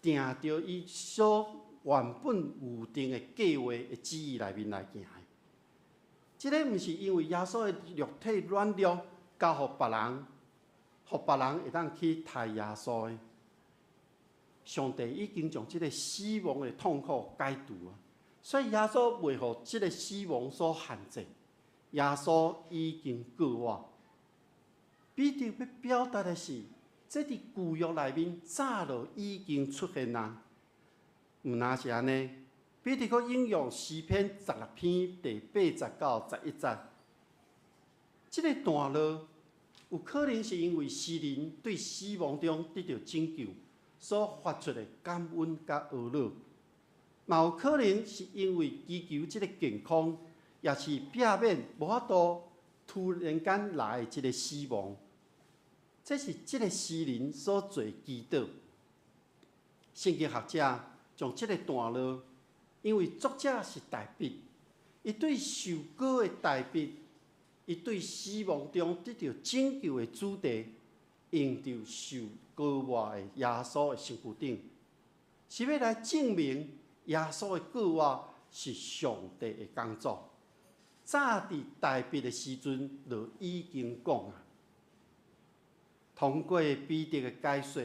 定著伊所原本預定的計劃的旨意內面來行的。這个毋是因為耶穌的肉體軟弱，交予別人，予別人會當去刣耶穌的。上帝已經將這个死亡的痛苦解除啊，所以耶穌袂予這个死亡所限制。耶穌已經過活。彼得欲表達的是，這佇舊約內面早就已經出現啊。毋若是按呢，彼得閣引用詩篇16篇第8節到11節，這个段落有可能是因為詩人對死亡中得著拯救所發出的感恩佮懊惱，嘛有可能是因為祈求這个健康，抑是避免無法度突然間來的這个死亡。這是這个詩人所做祈禱。聖經學者將這个段落，因為作者是大衛，伊對受膏的大衛，伊對死亡中得著拯救的主題，用著受膏抹的耶穌的身軀頂，是欲來證明耶穌的過活是上帝的工作。早佇大衛的時陣就已經講啊。通過彼得的解說，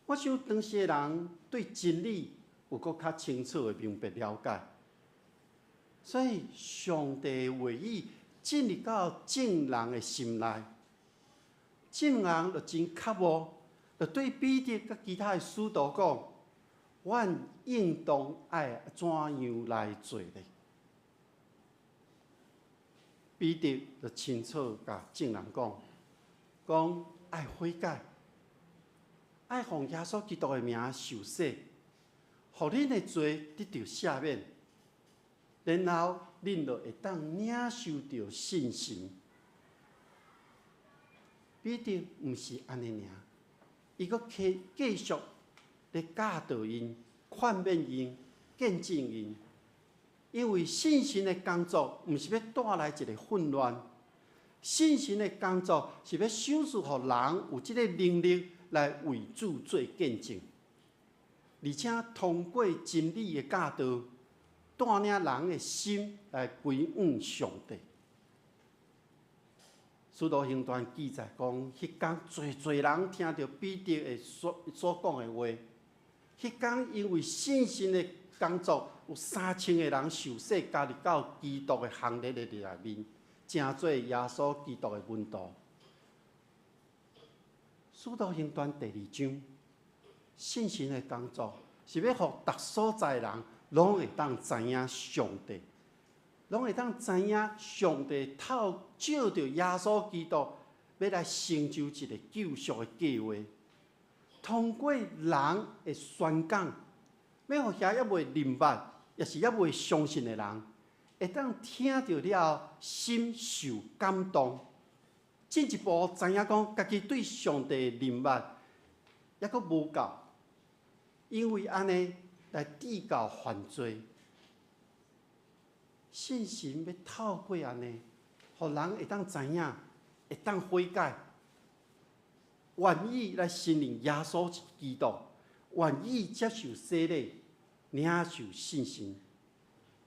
我想當時的人對真理有閣較清楚的明白了解，所以上帝的話語進入到眾人的心內，眾人就真渴慕，就對彼得佮其他的使徒講：阮應當愛怎樣來做呢？彼得就清楚共眾人講，講愛悔改，愛奉耶穌基督的名受洗，予恁的罪得著赦免，然後恁就會當領受著聖神。彼得毋是按呢爾，伊閣繼續咧教導𪜶、勸勉𪜶、見證𪜶。因為聖神的工作毋是欲帶來一個混亂，聖神的工作是欲賞賜予人有這个能力來為主做見證，而且通過真理的教導，帶領人的心來歸向上帝。使徒行傳記載講，彼工濟濟人聽著彼得的所講的話，彼工因為聖神的工作，有3000個人受洗，加入到基督的行列的內面，成做耶穌基督的門徒。使徒行傳第二章，聖神的工作是欲予逐所在人攏會當知影上帝，攏會當知影上帝透藉著耶穌基督，欲來成就一个救贖的計劃。通過人的宣講，欲予遐猶未明白，抑是猶未相信的人，會當聽著了後，心受感動，進一步知影講，家己對上帝的認捌猶閣無夠，因為按呢來致到犯罪。聖神欲透過按呢，予人會當知影，會當悔改，願意來承認耶穌是基督，願意接受洗禮，領受聖神。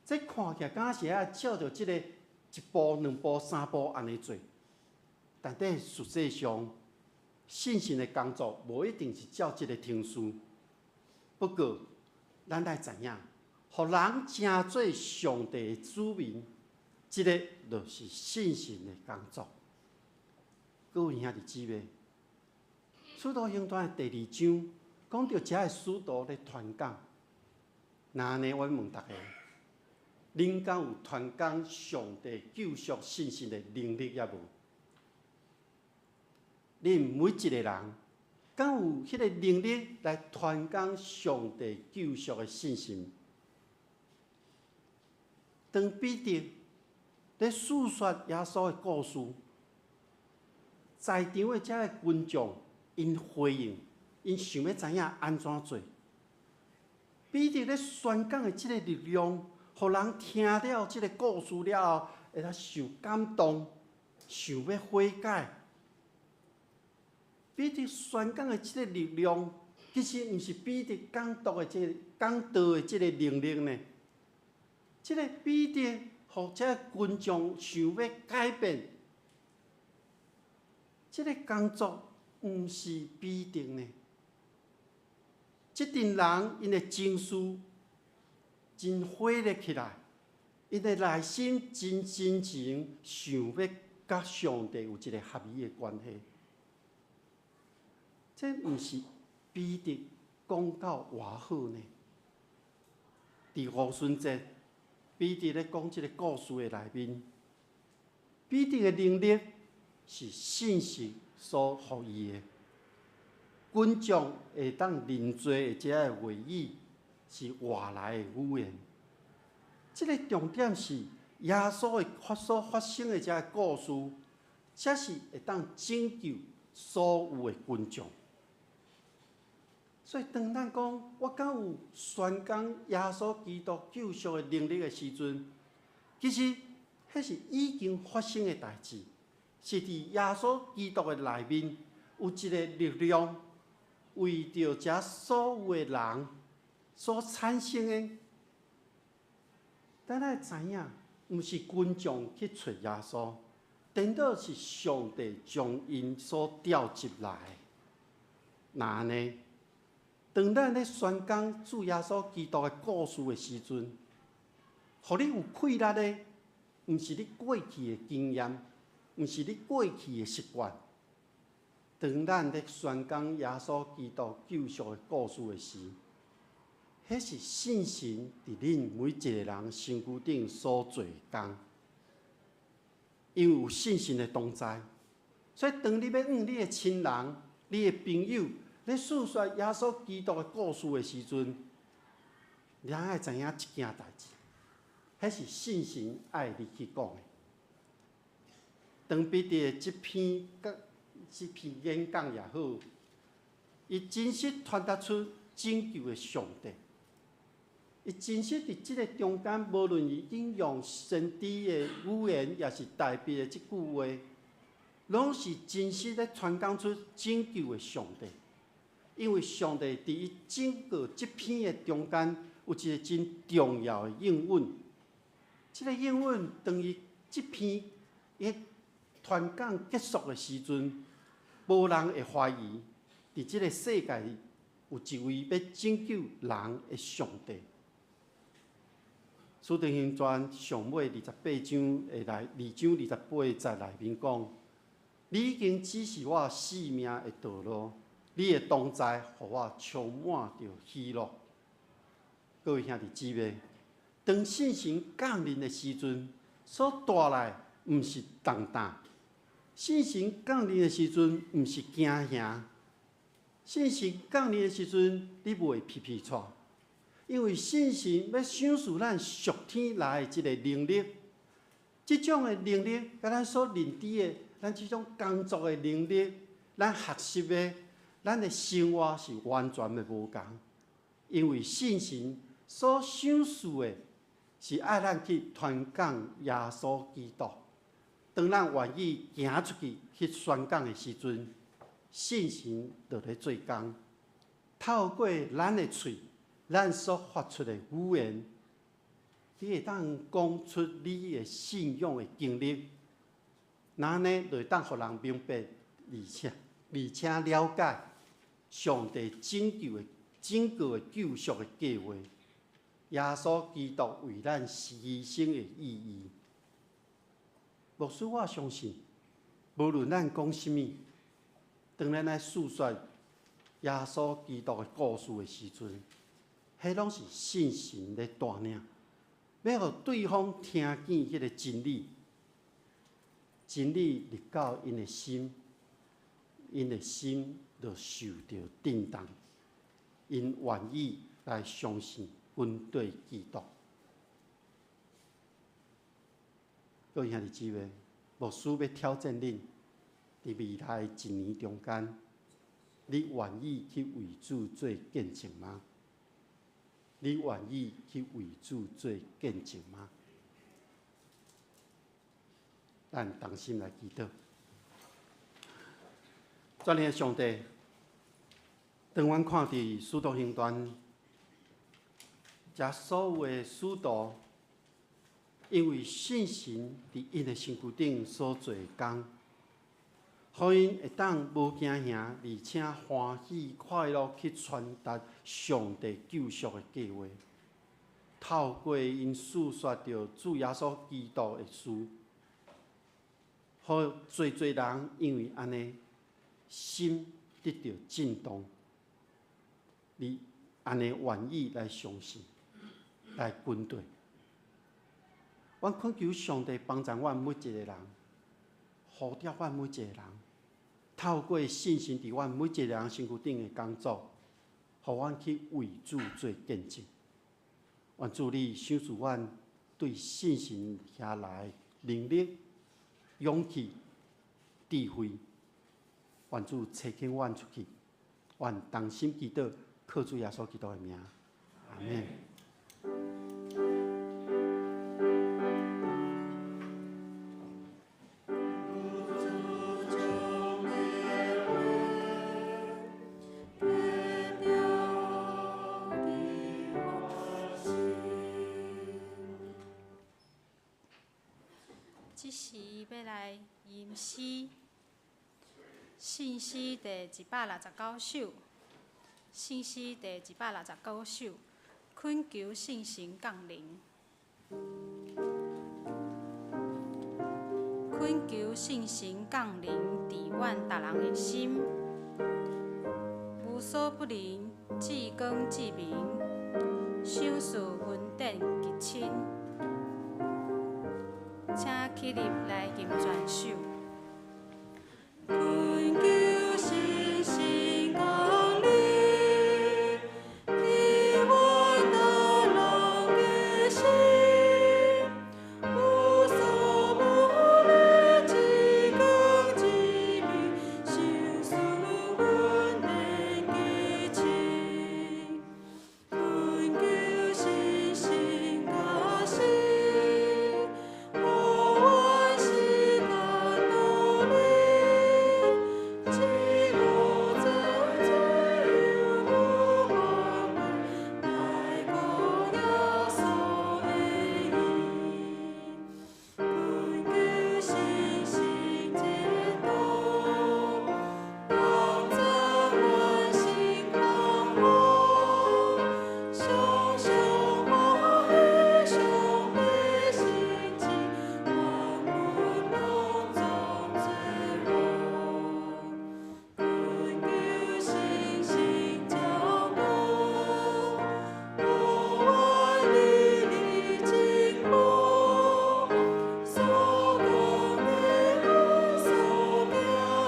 這看起來敢若是愛照著這个一步、兩步、三步按呢做，但佇實際上，聖神的工作無一定是照這个程序。不過，咱愛知影，予人成做上帝的子民，這个就是聖神的工作。各位兄弟姊妹，使徒行傳的第二章講著遮个使徒咧傳講，那按呢，我問大家，恁敢有傳講上帝救贖信息的能力抑無？恁每一個人敢有彼个能力來傳講上帝救贖的信息？當彼得咧訴說耶穌的故事，在場的遮个群眾，𪜶回應，𪜶想欲知影按怎做。彼得咧宣講的這个力量，予人聽了這个故事了後，會當受感動，想欲悔改。彼得宣講的這个力量，其實毋是彼得講道的這个講道的這个能力呢。這个彼得予這个群眾想欲改變，這个工作毋是彼得呢。這陣人𪜶的情緒真火熱起來，𪜶的內心真真情想欲佮上帝有一个合一的關係。這毋是彼得講到偌好呢？佇五旬節，彼得咧講這个故事的內面，彼得的能力是聖神所予伊的。群眾會當認罪的這个話語是外來的語言。這个重點是耶穌的所發生的這个故事，才是會當拯救所有的群眾。所以，當咱講我敢有宣講耶穌基督救贖的能力的時陣，其實彼是已經發生的代誌，是佇耶穌基督的內面有一个力量，為著遮所有的人所產生的。咱愛知影，毋是群眾去揣耶穌，顛倒是上帝將𪜶所召集來的。那按呢，當咱咧宣講主耶穌基督的故事的時陣，予你有氣力的，毋是你過去的經驗，毋是你過去的習慣。當咱咧宣講耶穌基督救贖的故事的時，彼是聖神佇恁每一個人身軀頂所做的工，因為有聖神的同在，所以當你欲向你的親人、你的朋友咧訴說耶穌基督的故事的時陣，你愛知影一件代誌，彼是聖神愛你去講的。當彼得這篇演講也好，伊真實傳達出拯救的上帝。伊真實佇這個中間，無論伊引用先知的語言，抑是大衛的這句話，攏是真實咧傳講出拯救的上帝。因為上帝佇伊整個這篇的中間，有一個真重要的應允。這個應允，當伊這篇伊傳講結束的時陣，無人會懷疑，佇這個世界有一位欲拯救人的上帝。使徒行傳上尾28章的內，2章28節內面講：你已經指示我性命的道路，你的同在，予我充滿著喜樂。各位兄弟姊妹，當聖神降臨的時陣，所帶來毋是動盪；聖神降臨的時陣，毋是驚嚇；聖神降臨的時陣，你袂皮皮掣。因為聖神欲賞賜咱屬天來的這個能力，這種的能力，佮咱所認知的，咱這種工作的能力，咱學習的，咱的生活是完全的無仝。因為聖神所賞賜的，是愛咱去傳講耶穌基督。當咱願意行出去去宣講的時陣，聖神就咧做工，透過咱的喙。咱所發出的語言，你會當講出你的信仰的經歷，那呢就會當予人明白，而且了解上帝拯救的整個的救贖的計劃，耶穌基督為咱犧牲的意義。牧師，我相信，無論咱講啥物，當咱來訴說耶穌基督的故事的時陣，彼攏是聖神咧帶領，欲予對方聽見彼個真理，真理入到𪜶的心，𪜶的心就受著震動，𪜶願意來相信跟隨基督。各位兄弟姊妹，牧師欲挑戰恁，佇未來一年中間，你願意去為主做見證嗎？你願意去為主做見證嗎？咱同心來祈禱。全能的上帝，當阮看佇使徒行傳，遮所有的使徒，因為聖神佇𪜶的身軀頂所做的工，予𪜶會當無驚嚇，而且歡喜快樂去傳達上帝救贖的計劃。透過𪜶訴說著主耶穌基督的事，予濟濟人因為按呢心得著震動，你按呢願意來相信，來跟隨。阮懇求上帝幫助阮每一個人，呼召阮每一個人，透過聖神佇阮每一個人身軀頂的工作，予阮去為主做見證。願主你賞賜阮對聖神遐來能力、勇氣、智慧。願主差遣阮出去，願同心祈禱，靠主耶穌基督的名，阿們。這時欲來吟詩，信詩第169首，聖詩第169首，懇求聖神降臨。懇求聖神降臨佇阮逐人的心，無所不能，至光至明，賞賜恩典極深，請起立來吟全首。懇求聖神降臨，佇阮逐人的心，無所不能，至光至明，賞賜恩典極深。懇求聖神加持，予阮時間努力，一路走走又無反悔，來顧耶穌的恩。懇求聖神指導，幫助阮心康樂，常常歡喜，常喜心情，萬物攏總做王。懇求聖神照顧，予阮日日進步，所講的話，所行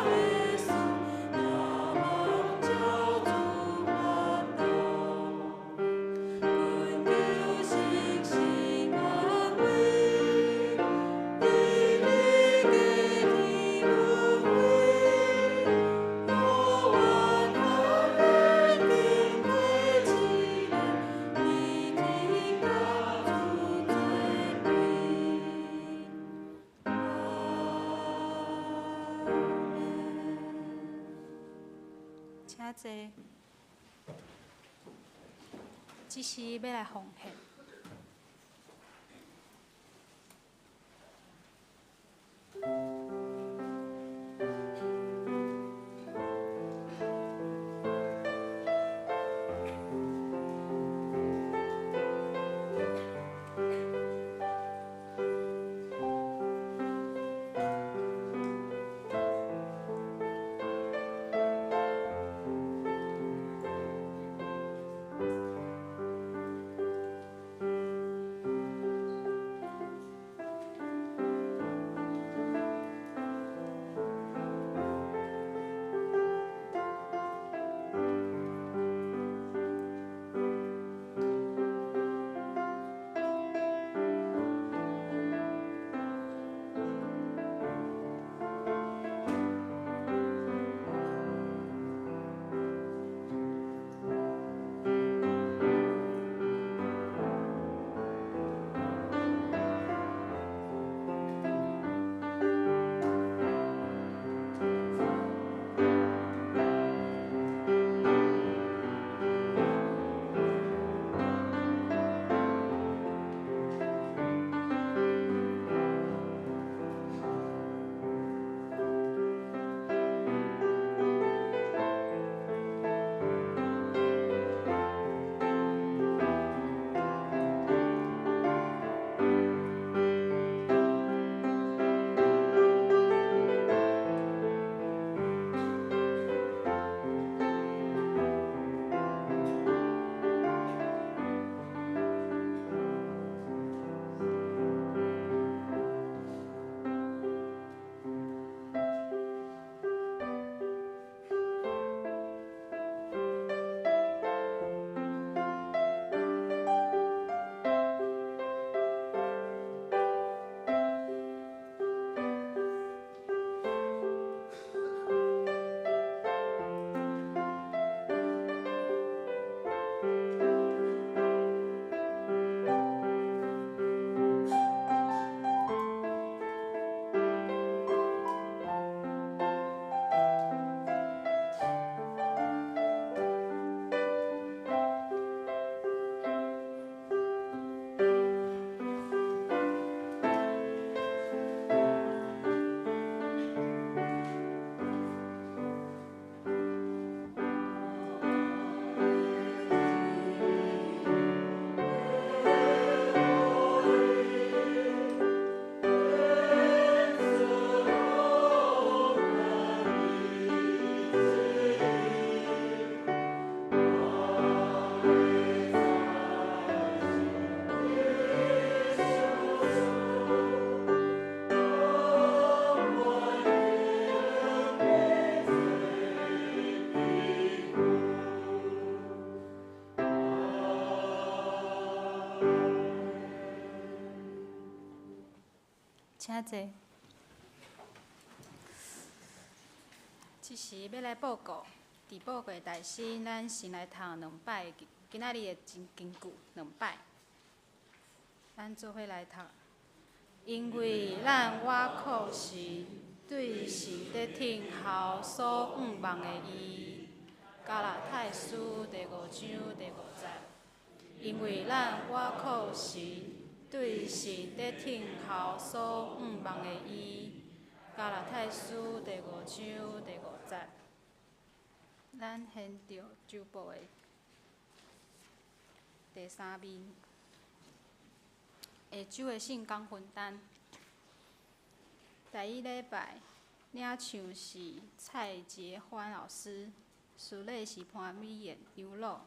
的事，若望照主發動。懇求聖神安慰，日日加添恩惠，予阮看見經過試煉，日日佮主做對。阿們。請坐。這時欲來奉獻。請坐。這時欲來報告，佇報告大先，咱先來讀兩擺，今仔日的真金句兩擺。咱做伙來讀，因為咱倚靠神，對神的聽候所向望的伊。加拉太書第五章第五節。因為咱倚靠神，對神的聽候所向望的伊。加拉太書第五章第五節。咱掀著周報的第三面，下周的聖工分擔。第一禮拜領唱是蔡潔歡老師，司禮是潘美燕長老，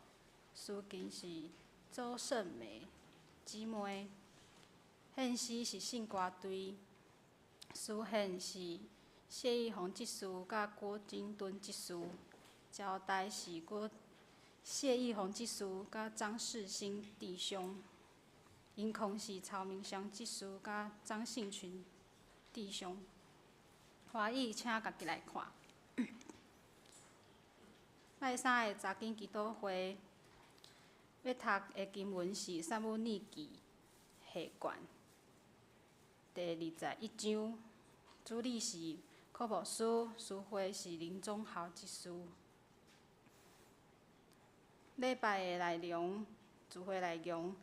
司琴是周勝美姊妹，獻詩是聖歌隊，司獻是謝義宏執事佮郭金敦執事，招待是郭謝義宏執事佮張世新弟兄，音控是曹明祥執事佮張信群弟兄。歡喜請家己來看。拜三的查經祈禱會，欲讀的經文是《撒母耳記》下卷第21章，主禮是柯牧師，司會是林宗豪執事。禮拜的內容，聚會內容，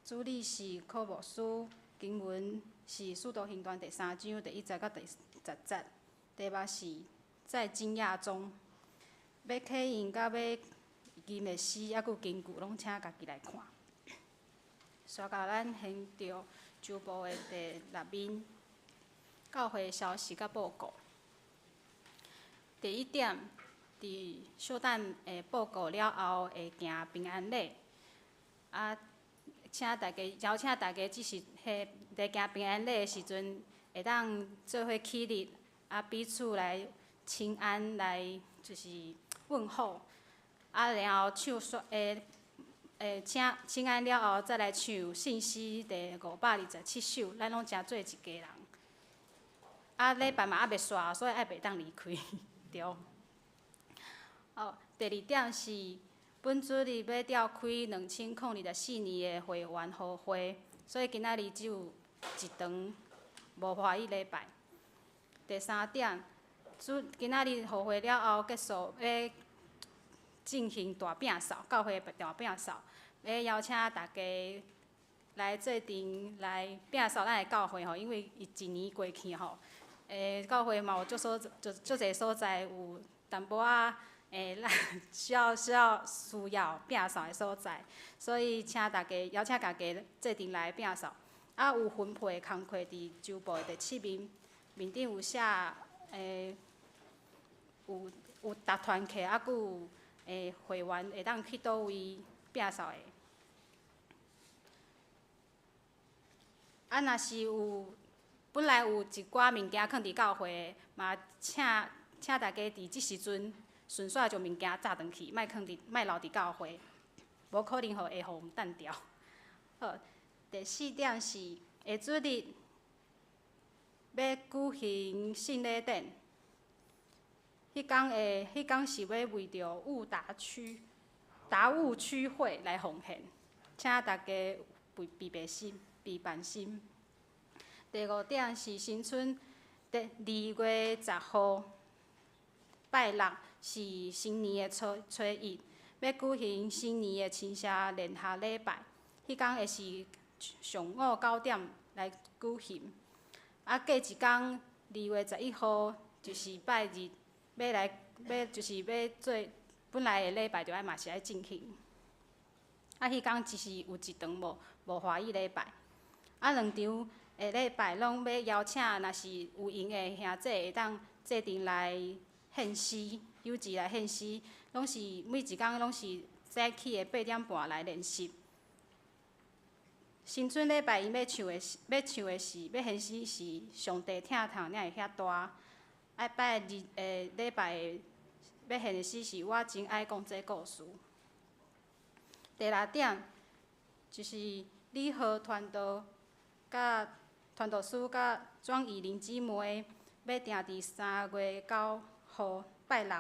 主禮是柯牧師，經文是《使徒行傳》第三章第一節到第十節，題目是在驚訝中。欲啟用佮欲吟的詩，猶閣有金句，攏請家己來看。煞共咱掀著周報的第六面，教會消息佮報告。第一點，佇小等的報告了後，會行平安禮。啊，請大家邀請大家，只是彼佇行平安禮的時陣，會當做伙起立，啊，彼此來請安，來就是問候。啊，然後唱煞會請請安了後，再來唱信詩第527首，咱攏誠做一家人。啊，禮拜嘛猶未煞，所以愛袂當離開，對。哦，第二點是本主日欲召開2024年的會員和會，所以今仔日只有一堂無華語禮拜。第三點，主今仔日和會了後結束，欲進行大摒掃，教會大摒掃，欲邀請大家來做陣來摒掃咱的教會吼，因為伊一年過去吼，教會嘛有足所足足濟所在有淡薄仔咱需要摒掃的所在，所以請大家邀請大家做陣來摒掃。啊，有分配的工課佇周報的第七面，面頂有寫有逐團契，猶閣有會員會當去佗位摒掃的。啊，若是有本來有一寡物件囥佇教會的，嘛請請大家佇這時陣順紲將物件紮轉去，莫囥佇，莫留佇教會，無可能予會予擲掉。好，第四點是下主日欲舉行聖禮典，彼工是欲為著霧達區達悟區會來奉獻，請大家備備備心，備辦心。第五點是新春第2月10號拜六是新年的初初一，欲舉行新年的親社聯合禮拜，彼工會是上午9點來舉行。啊，過一工2月11號就是拜日，欲來欲就是欲做本來的禮拜，就愛嘛是愛進行。啊，彼工只是有一堂無華語禮拜。啊，兩場的禮拜攏欲邀請，若是有閒的兄弟會當做陣來獻詩，有志來獻詩，攏是每一工攏是早起的8點半來練習。新春禮拜，𪜶欲唱的是，欲唱的是，欲獻詩是上帝疼痛才會遐大。啊，拜日的禮拜的欲獻的詩是我真愛講這故事。第六點就是李和傳道佮佮傳道師佮莊以玲姊妹欲定佇3月9號拜六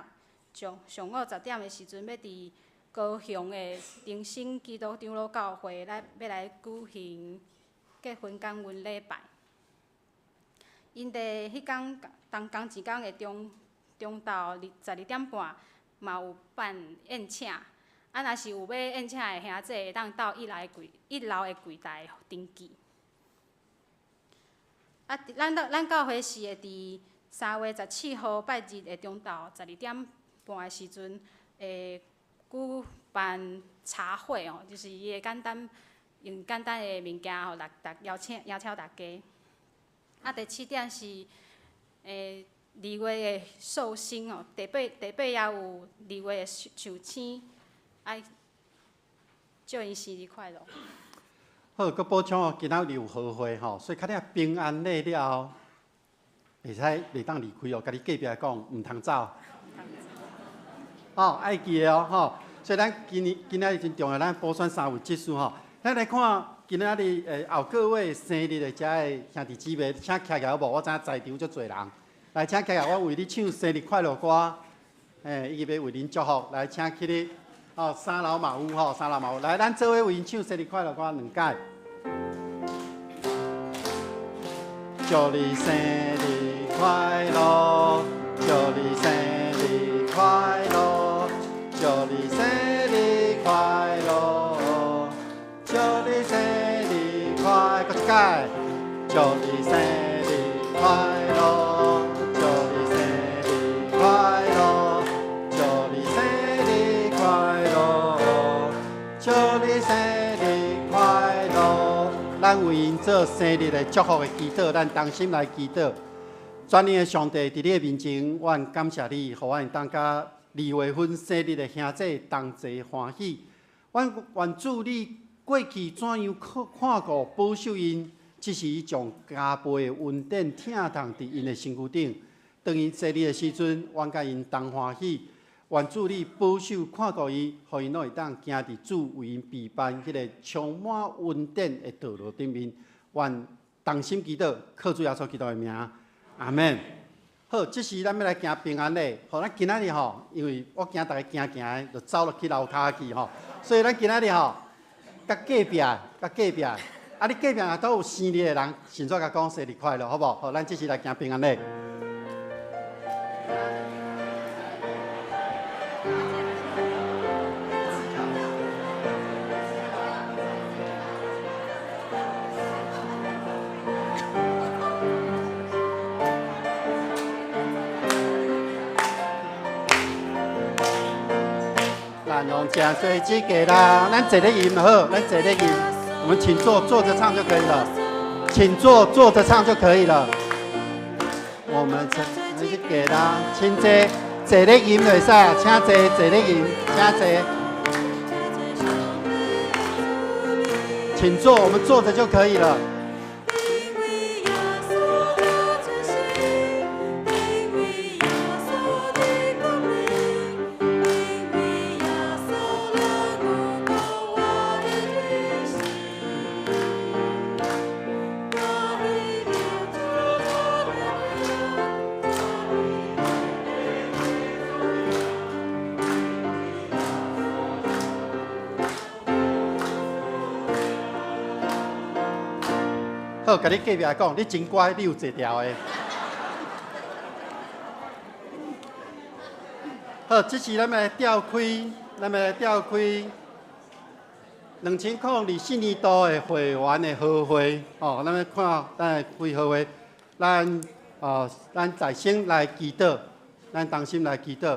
上上午10點的時陣，欲佇高雄的重生基督長老教會來欲來舉行結婚感恩禮拜。𪜶佇彼工同仝一工的中中晝12點半嘛有辦宴請，啊，若是有欲宴請的兄弟，會當到一樓的櫃台登記。啊，咱教會是會佇3月17號拜日的中晝12點半的時陣，會舉辦茶會哦，就是伊會簡單用簡單的物件予邀請大家。啊，第七點是2月的壽星哦，第八也有2月的壽星，愛祝𪜶生日快樂。好，閣補充哦，今仔日有和會吼，所以較了平安禮了後，袂使袂當離開哦，共你隔壁講，毋通走。吼，愛記得哦，吼。所以咱今年今仔日真重要，咱補選三位執事吼。咱來看今仔日後個月生日的遮的兄弟姊妹，請徛起來好無？我知影在場足濟人，來請徛起來，我為你唱生日快樂歌，伊欲為恁祝福，來請起立。哦，三樓嘛有吼，三樓嘛有。來，咱做伙為𪜶唱生日快樂歌兩擺。祝你生日快樂，祝你生日快樂，祝你生日快樂，祝你生日快樂，閣一擺。祝你生日快樂，祝你生日快樂，祝你生日快樂，祝你生日快樂。咱為𪜶做生日的祝福的祈禱，咱同心來祈禱。全能的上帝，佇你的面前，阮感謝你，予阮會當佮2月份生日的兄弟同齊歡喜。阮願主你過去怎樣看顧保守𪜶，這時伊將加倍的恩典疼痛佇𪜶的身軀頂。當𪜶生日的時陣，阮佮𪜶同歡喜。願主你保守看顧伊，予𪜶攏會當行佇主為𪜶備辦彼个充滿恩典的道路頂面。願同心祈禱，靠主耶穌基督的名，阿們。好，這時咱欲來行平安禮。吼，咱今仔日吼，因為我驚逐家行行的，就走落去樓跤去吼，所以咱今仔日吼，佮隔壁，佮隔壁，啊，你隔壁若都有生日的人，先煞共講生日快樂，好無？好，咱這時來行平安禮。咱攏誠濟一家人，咱坐咧吟好，咱坐咧吟，我們請坐，坐着唱就可以了。請坐，坐着唱就可以了。我們誠濟一家人，請坐，坐咧吟就會使，請坐，坐咧吟，請坐。請坐，我們坐着就可以了。好，共你隔壁講，你真乖，你有坐牢的。好，這時咱欲來調開，咱欲來調開2024年度的會員的和會，哦，咱欲看，咱來開和會，咱在先來祈禱，咱同心來祈禱。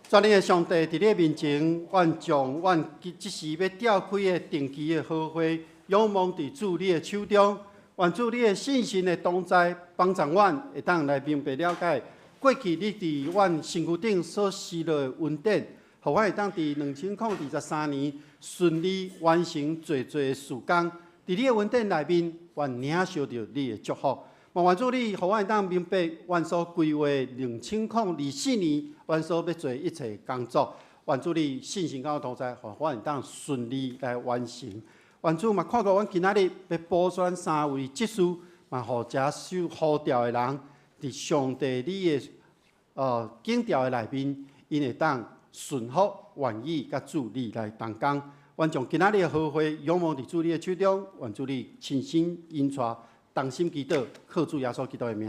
全能的上帝，佇你的面前，阮將阮這時欲調開的定期的和會，仰望佇主你的手中。願主你的聖神的同在，幫助阮會當來明白了解過去你佇阮身軀頂所施落的恩典，予阮會當佇2023年順利完成濟濟的事工。佇你的恩典內面，願領受著你的祝福。嘛願主你，予阮會當明白阮所規劃2024年阮所欲做一切工作。願主你聖神佮阮同在，予阮會當順利來完成。愿主嘛看顾阮今仔日欲补选三位执事，嘛予遮受呼召的人，伫上帝你的拣召的内面，𪜶會當順服願意佮主你來同工。願將今仔日的和會仰望佇主你的手中，願主你親身引帶，同心祈禱，靠主耶穌基督的名，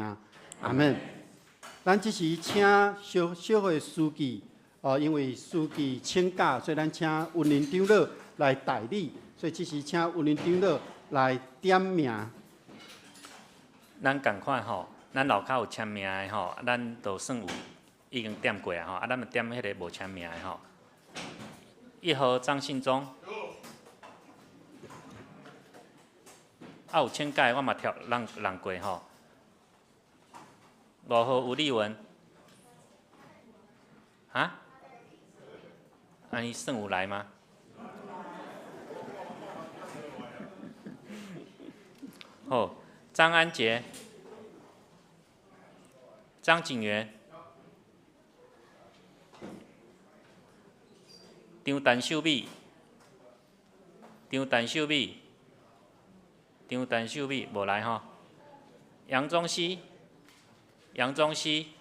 阿門。咱這時請小小會書記，因為書記請假，所以咱請溫林長老來代理，所以這時請溫林長老來點名。咱仝款吼，咱樓跤有簽名的吼，咱都算有已經點過啊吼，啊，咱就點彼个無簽名的吼。1號張信忠，啊有請假的我嘛跳讓讓過吼。5號吳立文，啊？啊，伊算有來嗎？好，張安傑、張景元、張陳秀美、張陳秀美、張陳秀美無來吼。楊宗熙、楊宗熙、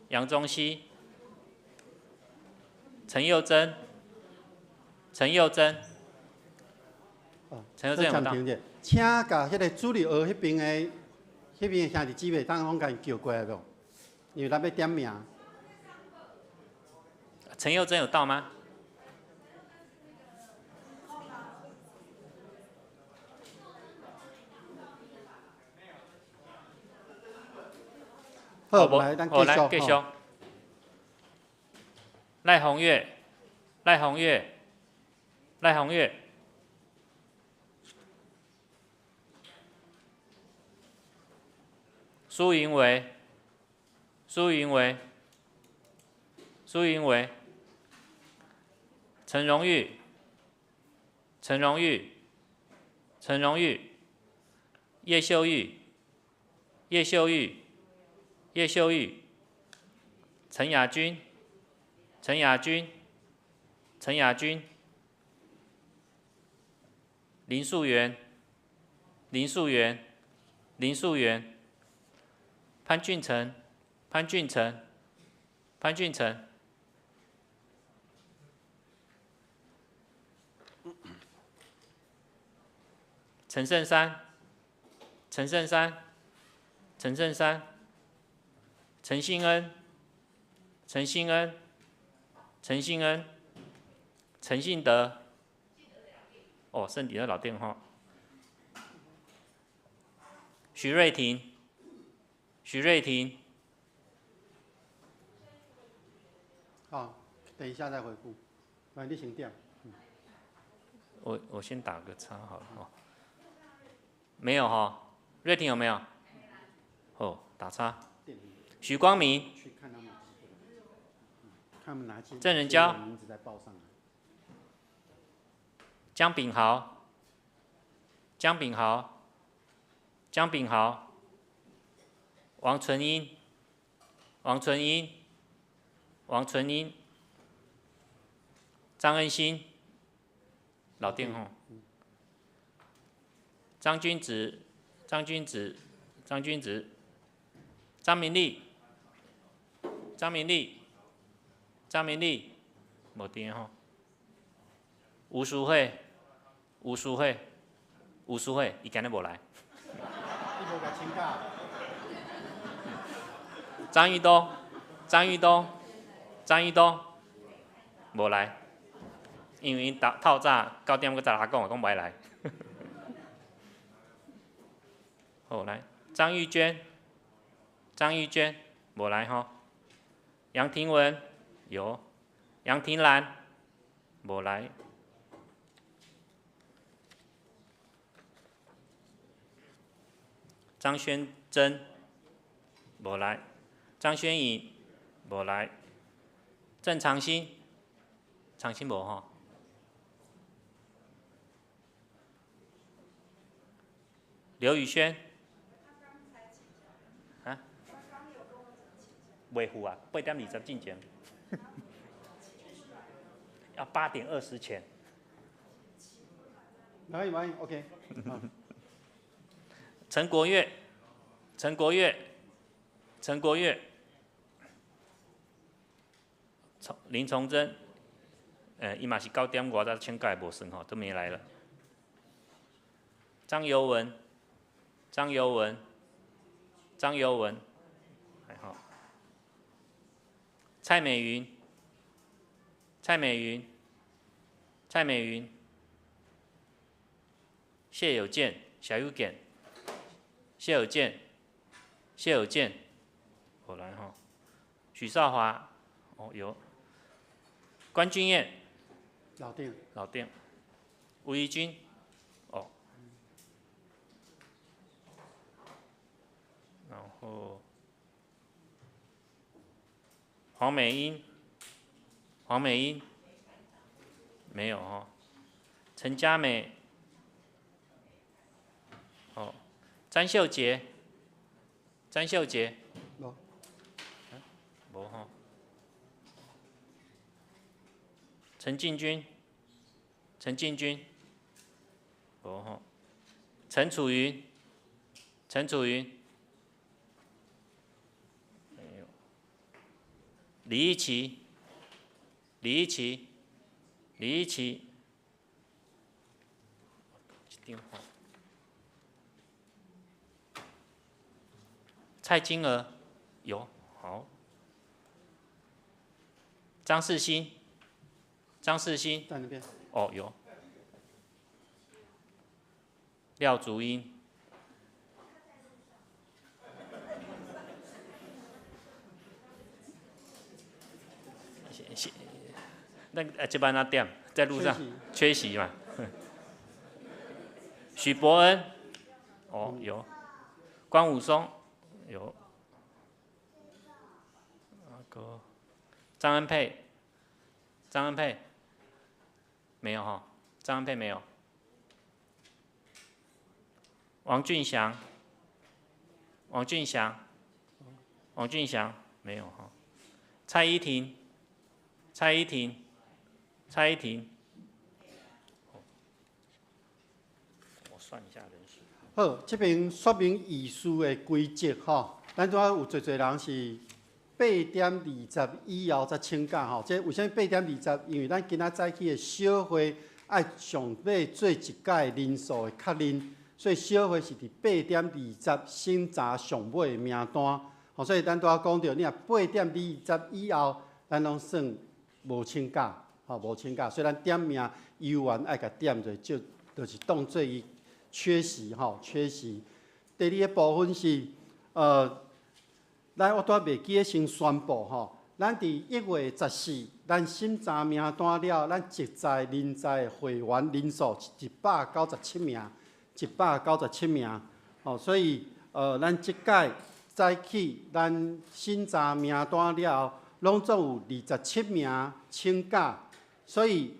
楊宗熙、陳佑珍、陳佑珍、陳佑珍有到。請共彼个主日學彼邊的、彼邊的兄弟姊妹，當攏共𪜶叫過來無？因為咱欲點名。陳佑珍有到嗎？好，來，咱繼續。賴宏月，賴宏月，賴宏月。蘇雲偉，蘇雲偉，蘇雲偉。陳榮玉，陳榮玉，陳榮玉。葉秀玉，葉秀玉，葉秀玉。陳雅君，陳雅君，陳雅君。林素媛，林素媛，林素媛。潘俊成，潘俊成，潘俊成。陳勝山，陳勝山，陳勝山。陳信恩，陳信恩，陳信恩。陳信德，哦，聖底的老電話。徐瑞婷，徐瑞婷。好，等一下再回復。來，你先點。我先打個叉好了哦。沒有哈，瑞婷有沒有？哦，打叉。許光明。鄭仁嬌。江炳豪。江炳豪。江炳豪。王純英。王純英。王純英。張恩新。老電話。張君子，張君子，張君子，張明麗，張明麗，張明麗，無電吼。吳淑慧，吳淑慧，吳淑慧，伊今日無來。張玉東，張玉東，張玉東，無來，因為𪜶透早9點閣早來講，講無愛來。好，來，張玉娟，張玉娟，無來吼。楊廷文有，楊廷蘭無來。張宣珍無來，張宣穎無來，鄭長興，長興無吼。劉宇軒。啊？袂赴啊，8點20進前。要8點20前。沒關係，OK。陳國岳，陳國岳，陳國岳，林崇珍，伊嘛是9點外才請假無算吼，都沒來了。張尤文，張尤文，張尤文，還好。蔡美雲，蔡美雲，蔡美雲，謝有健，謝有健，謝有健，謝有健，我來吼。許少華，哦有。關俊彥，老店，老店。吳怡君，哦。然後黃美英，黃美英，沒有哦。陳佳美，哦。詹秀杰，詹秀杰，無，無吼。陳進軍，陳進軍，無吼。陳楚雲，陳楚雲，沒有。李一奇，李一奇，李一奇，電話。蔡金娥，有，好。張世新，張世新，在那邊。哦，有。廖竹英，那個這班那點在路上缺席嘛？許伯恩，哦有。關武松，有。那個張恩佩，張恩佩，沒有哈，張恩佩沒有。王俊祥，王俊祥，王俊祥沒有哈。蔡依婷，蔡依婷，蔡依婷，我算一下人數。好，這邊說明議事的規則吼，咱拄仔有濟濟人是8點20以後才請假吼。這為啥物8點20？因為咱今仔早起的小會愛上尾做一屆人數的確認，所以小會是佇8點20審查上尾的名單。吼，所以咱拄仔講著，你若8點20以後，咱攏算無請假，吼，無請假。所以咱點名猶原愛共點者，就是當做伊缺席，吼，缺席。第二個部分是，咱我拄仔袂記得先宣布吼，咱佇1月14，咱審查名單了，咱職在人才的會員人數是197名，197名。吼，所以咱這屆早起咱審查名單了後，攏總有27名請假，所以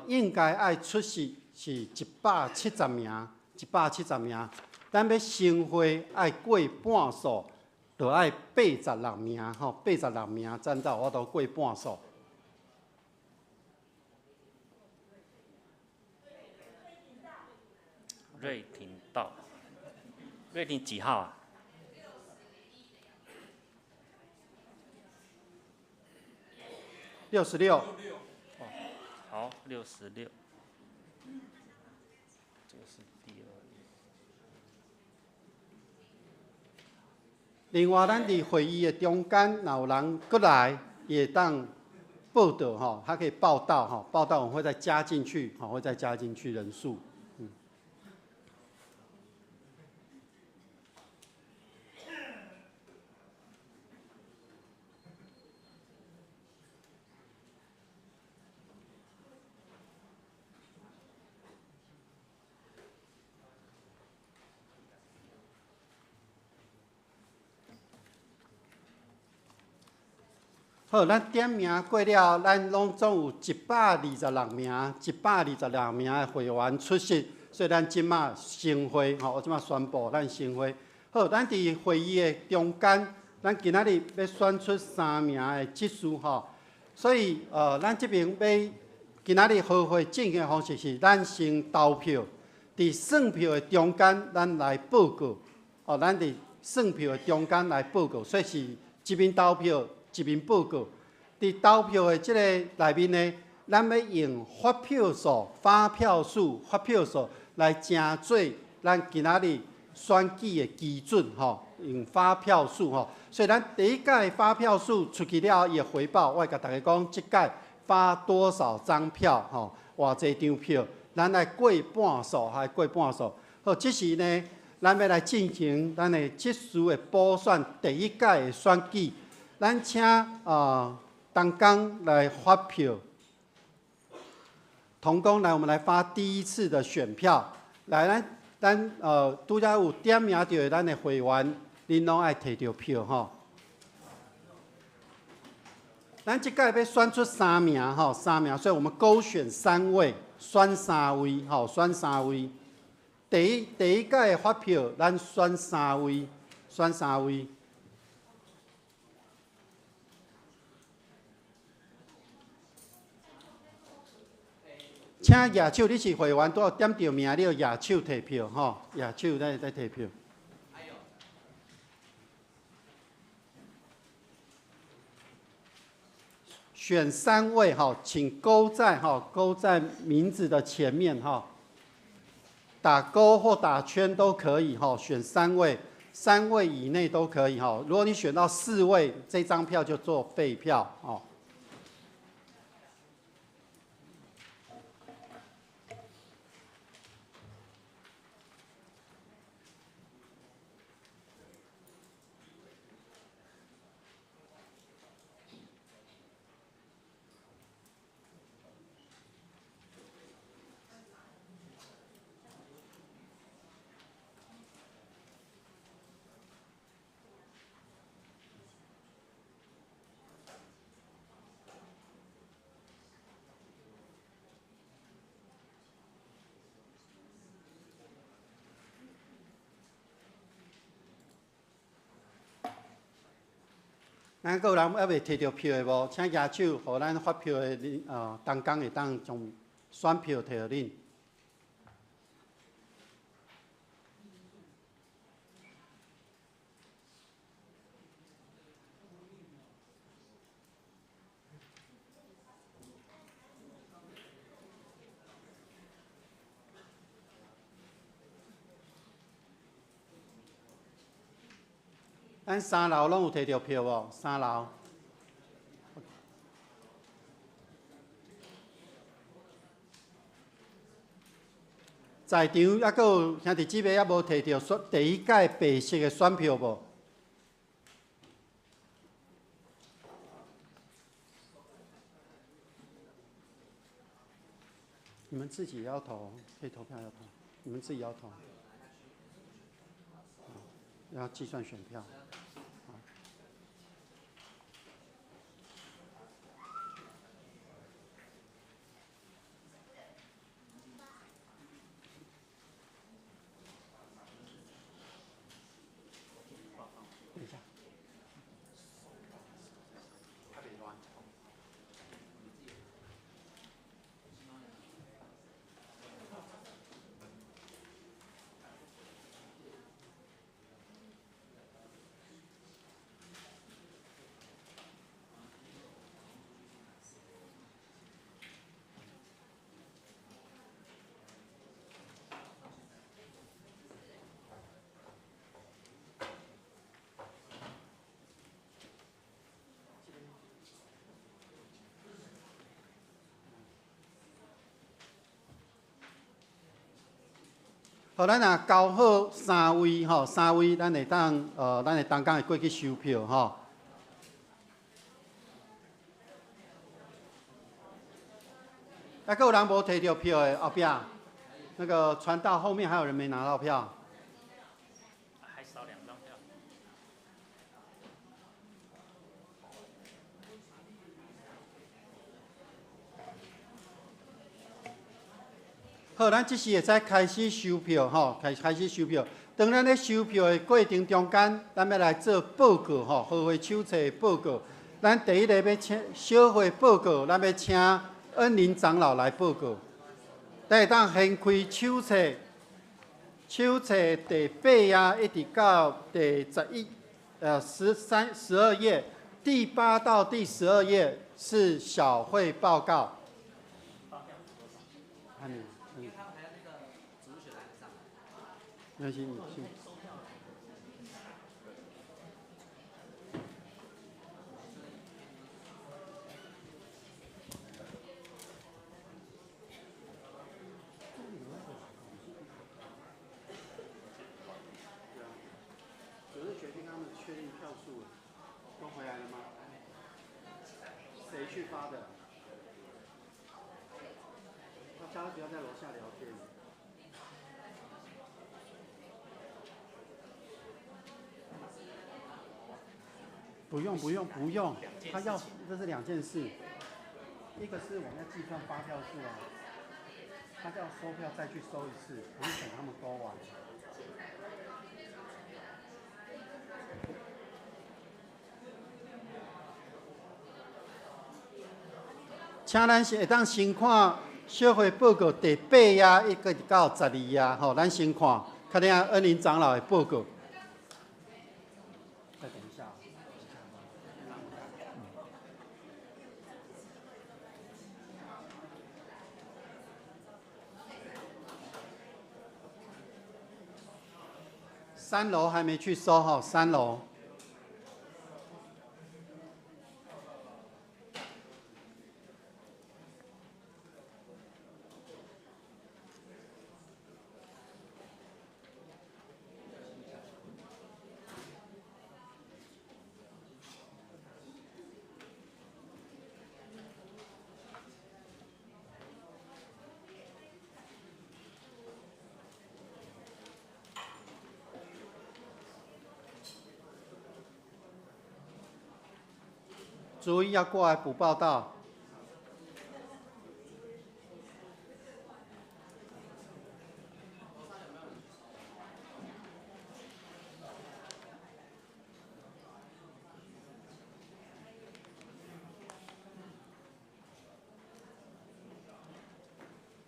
應該愛出席是170名，170名。咱欲成會愛過半數，就愛86名，吼，86名，咱才有法度過半數。瑞廷道，瑞廷幾號啊？ 66。哦，好，66。這個是第二頁。另外，咱佇會議的中間，若有人閣來，伊會當報到吼，他可以報到吼，報到我們會再加進去，吼，會再加進去人數。好，咱點名過了，咱攏總有126名，126名的會員出席，所以咱這馬成會，吼，我這馬宣布咱成會。好，咱佇會議的中間，咱今仔日欲選出3名的執事，吼，所以咱這邊欲今仔日和會進行的方式是，咱先投票，佇算票的中間，咱來報告。哦，咱佇算票的中間來報告，所以是一面投票一面報告。佇投票的這个內面呢，咱欲用發票數、發票數、發票數來成做咱今仔日選舉的基準，吼，用發票數，吼。所以咱第一屆發票數出去了後，伊會回報，我會共大家講，這屆發多少張票，吼，偌濟張票，咱來過半數，還過半數。好，這時呢，咱欲來進行咱的執事的補選第一屆的選舉，咱請同工來發票。同工來，我們來發第一次的選票。來，咱拄才有點名著的咱的會員，恁攏愛提著票吼。咱這屆欲選出三名吼，三名，所以我們勾選三位，選三位，吼，選三位。第一屆的發票，咱選三位，選三位。請舉手，你是會員，拄仔點著名，你著舉手提票吼，舉手來提票。選三位哈，請勾在哈，勾在名字的前面哈，打勾或打圈都可以哈。選三位，三位以內都可以哈。如果你選到四位，這張票就做廢票哦。咱閣有人猶未提著票的無？請舉手，予咱發票的同工會當將選票提予恁。咱三樓攏有提著票無？三樓。在場猶閣有兄弟姊妹猶無提著選第一屆白色的選票無？你們自己要投，可以投票要投，你們自己要投，要計算選票。等一下。好，咱若交好三位吼，三位，咱會當咱的同工會過去收票吼。啊，閣有人無提著票的後壁，那個傳道後面還有人沒拿到票。還少兩張票。好，咱這時會使開始收票吼，開始收票。當咱咧收票的過程中間，咱欲來做報告吼，和會手冊報告。咱第一个欲請小會報告，咱欲請恩林长老来报告。咱会当掀开手册，手册第八页一直到第十一，13、12页，第8到第12页是小会报告。没关系，你先。主日决定他们确定票数了，都回来了吗？谁去发的？大家不要在楼下聊天。不用不用不用，他要这是两件事，一个是我们要计算发票数啊，他要收票再去收一次，不是等他们勾完。请咱是会当先看小会报告第8页一直到12页，吼，咱先看，确定恩林长老的报告。再等一下。3楼还没去收哈，3楼。注意要过来补报到。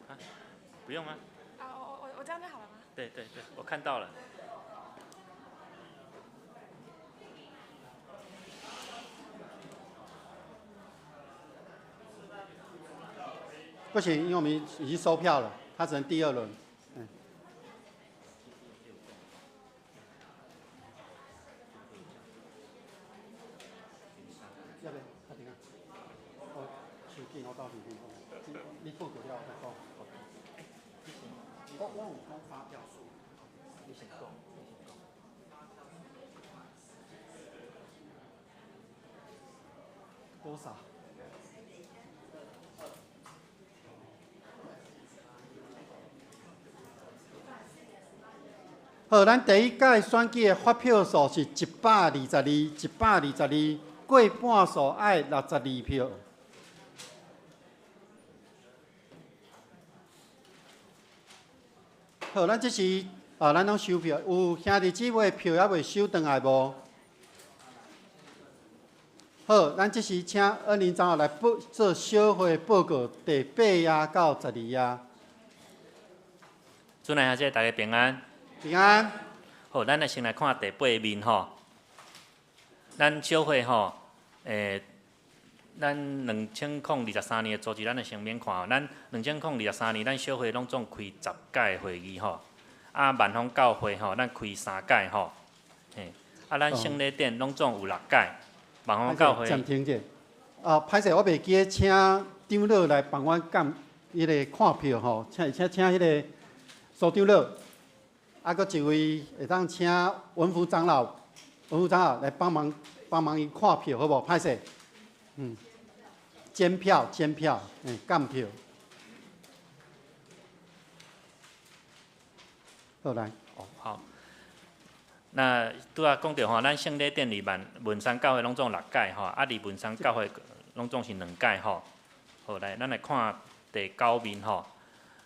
啊，不用吗？啊，我这样就好了吗？对对对，我看到了。不行，因为我们已经收票了，他只能第2轮。嗯。要不？快点啊！我手机我到里面。你报告了再讲。我有讲发票数。你先讲，你先讲。多少？好，咱第一届选举的发票数是122，122，过半数爱62票。好，咱这时啊，咱拢收票，有兄弟姊妹票犹未收转来无？好，咱这时请恩林长老来报做小会报告，第8页到12页。主内兄弟大家平安。平安。好，咱来先来看第8面吼。咱小会吼，咱2023年的组织，咱来先免看吼。咱2023年，咱小会拢总开10届会议吼。啊，万丰教会吼，咱开3届吼。嘿，啊，咱圣礼殿拢总有6届。万丰教会。暂停者。啊，歹势，我袂记得请长老来帮阮监迄个看票吼，请请请彼个苏长老。啊，阁一位会当请文福长老，文福长老来帮忙帮忙伊看票，好无？歹势，监票，监票，监票。好来。哦，好。那拄仔讲著吼，咱圣礼殿伫万文山教会拢总6届吼，啊，伫文山教会拢总是2届吼。好来，咱来看第9面吼。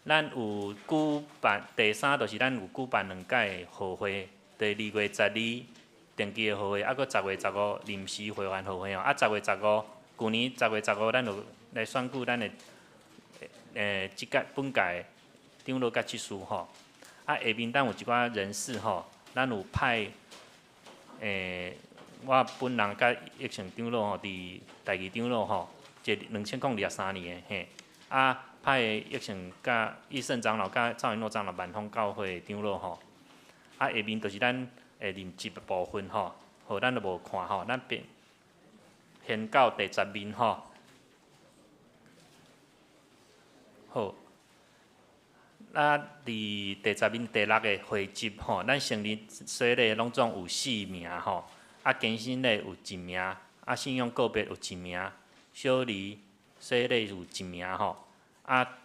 咱有举办第三，就是咱有举办2届号会，第2月12定期的号会，啊，阁10月15临时会员号会吼，啊，10月15，旧年10月15，咱有来选举咱的這屆本屆長老佮執事吼。啊，下面咱有一寡人事吼，咱有派我本人佮益成長老吼，佇第二長老吼，這2023年的嘿。啊，派益成佮益勝長老佮趙云諾長老萬豐教會的長老吼。啊，下面就是咱的任職的部分吼，好，咱就無看吼，咱變先到第10面吼。好，啊，佇第10面第六个會籍吼，咱成人洗禮攏總有四名吼，啊，堅振禮有一名，啊，信仰告別有一名，小兒洗禮有一名吼，啊，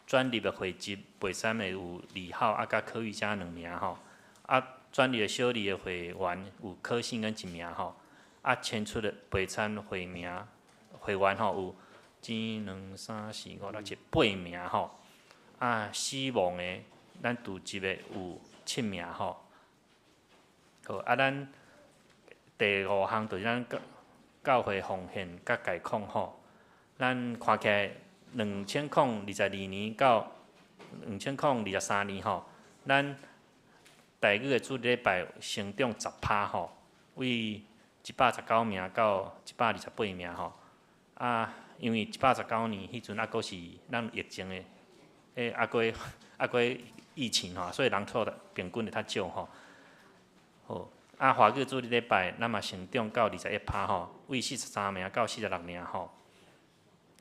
轉入的會籍袂參的有李浩啊，佮柯玉佳兩名吼，啊，轉入的小兒的會員有柯信恩一名吼，啊，遷出的袂參會名會員吼有一、兩、三、四、五、六、七、八名吼，啊，死亡的咱拄職的有七名吼。好，啊，咱第五項就是咱教教會奉獻佮概況吼。咱看起來2022年到2023年吼，咱台語的主日禮拜成長10%吼，為119名到128名吼。啊，因為119年彼陣猶閣是咱疫情的，猶閣疫情吼，所以人數平均會較少吼。好，啊，華語主日禮拜咱嘛成長到21%吼，為43名到46名吼。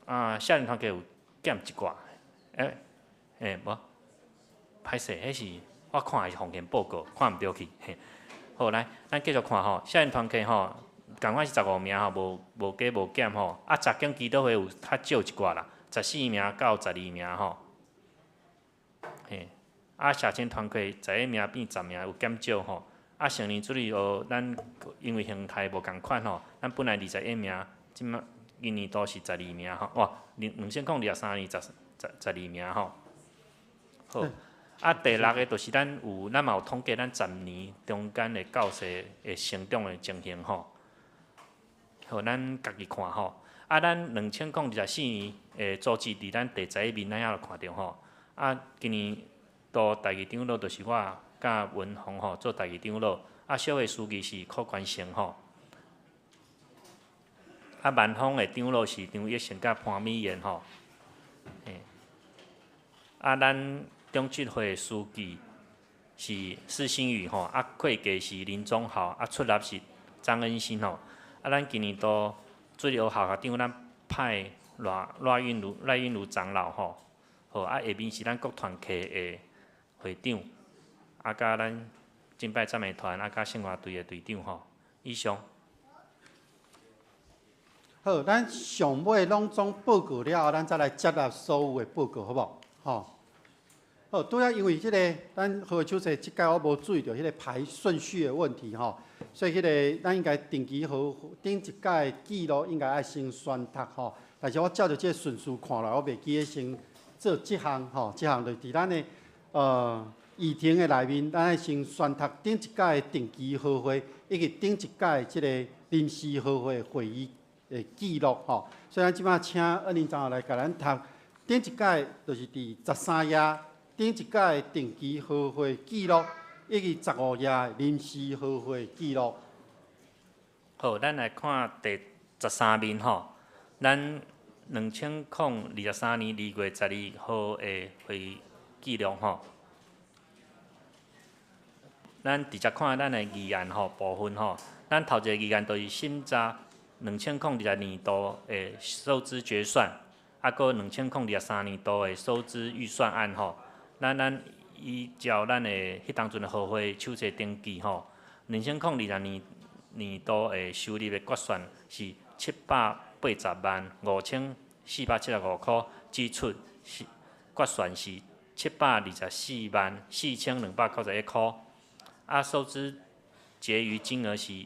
啊，少年團體有減一寡，無，歹勢，彼是我看的是奉獻報告，看毋著去。嘿，好，來，咱繼續看吼，少年團體吼，仝款是15名吼，無加無減吼。啊，查經祈禱會有較少一寡啦，14名到12名吼。嘿，啊，社青團體11名變10名，有減少吼。啊，成年主日學，咱因為形態無仝款吼，咱本來21名，這擺今年度是12名吼，哇，2023年十二名吼。好，啊，第六个就是咱有，咱嘛有統計咱10年中間的教士的成長的情形吼。好，咱家己看吼。啊，咱2024年的組織佇咱第11面，咱遐就看著吼。啊，今年度第二長老就是我佮文宏吼做第二長老，啊，小會書記是柯關成吼。啊，萬豐的長老是張益成佮潘美妍吼。嘿，啊，咱中執會書記是施新宇吼，啊，會計是林宗豪，啊，出納是張恩新吼。啊，咱今年度主日學校長，咱派賴賴韻如賴韻如長老吼。好，啊，下面是咱各團契的會長，啊，佮咱敬拜讚美團，啊，佮聖樂隊的隊長吼。以上。好，咱上尾攏總報告了後，咱再來接納所有的報告，好無？吼。好，拄仔因為這个咱何秋生這屆我無注意著彼个排順序的問題吼，所以彼个咱應該定期和頂一屆記錄應該愛先宣讀吼。但是我照著這个順序看來，我袂記得先做這項吼，這項就是佇咱的議程的內面，咱愛先宣讀頂一屆定期合會以及頂一屆這個臨時合會會議的記錄吼。所以咱這擺請恩林長老來共咱讀頂一屆，就是佇13頁。頂一屆定期合會記錄，以及15頁臨時合會記錄。好，咱來看第13面吼，咱2023年2月12號的會記錄吼。咱直接看咱的議案吼部分吼，咱頭一个議案就是審查2022年度的收支決算，啊，閣2023年度的收支預算案吼。咱依照咱的彼當陣的合會手冊登記吼，2022年度的收入的決算是7,805,475箍，支出是決算是7,244,291箍。啊，收支結餘金額是，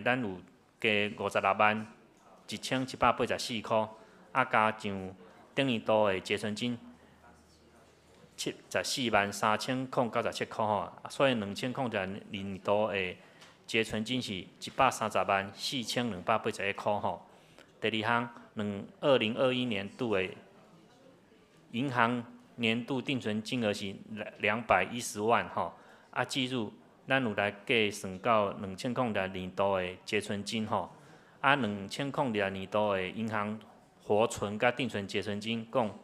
咱有加561,784箍，啊，加上頂年度的結存金743,097箍吼，所以2022年度的結存金是1,304,281箍吼。第二項，2021年度的银行年度定存金额是210万吼，啊，计入咱有来计算到2006年度的结存金吼，啊，2006年度的银行活存佮定存结存金共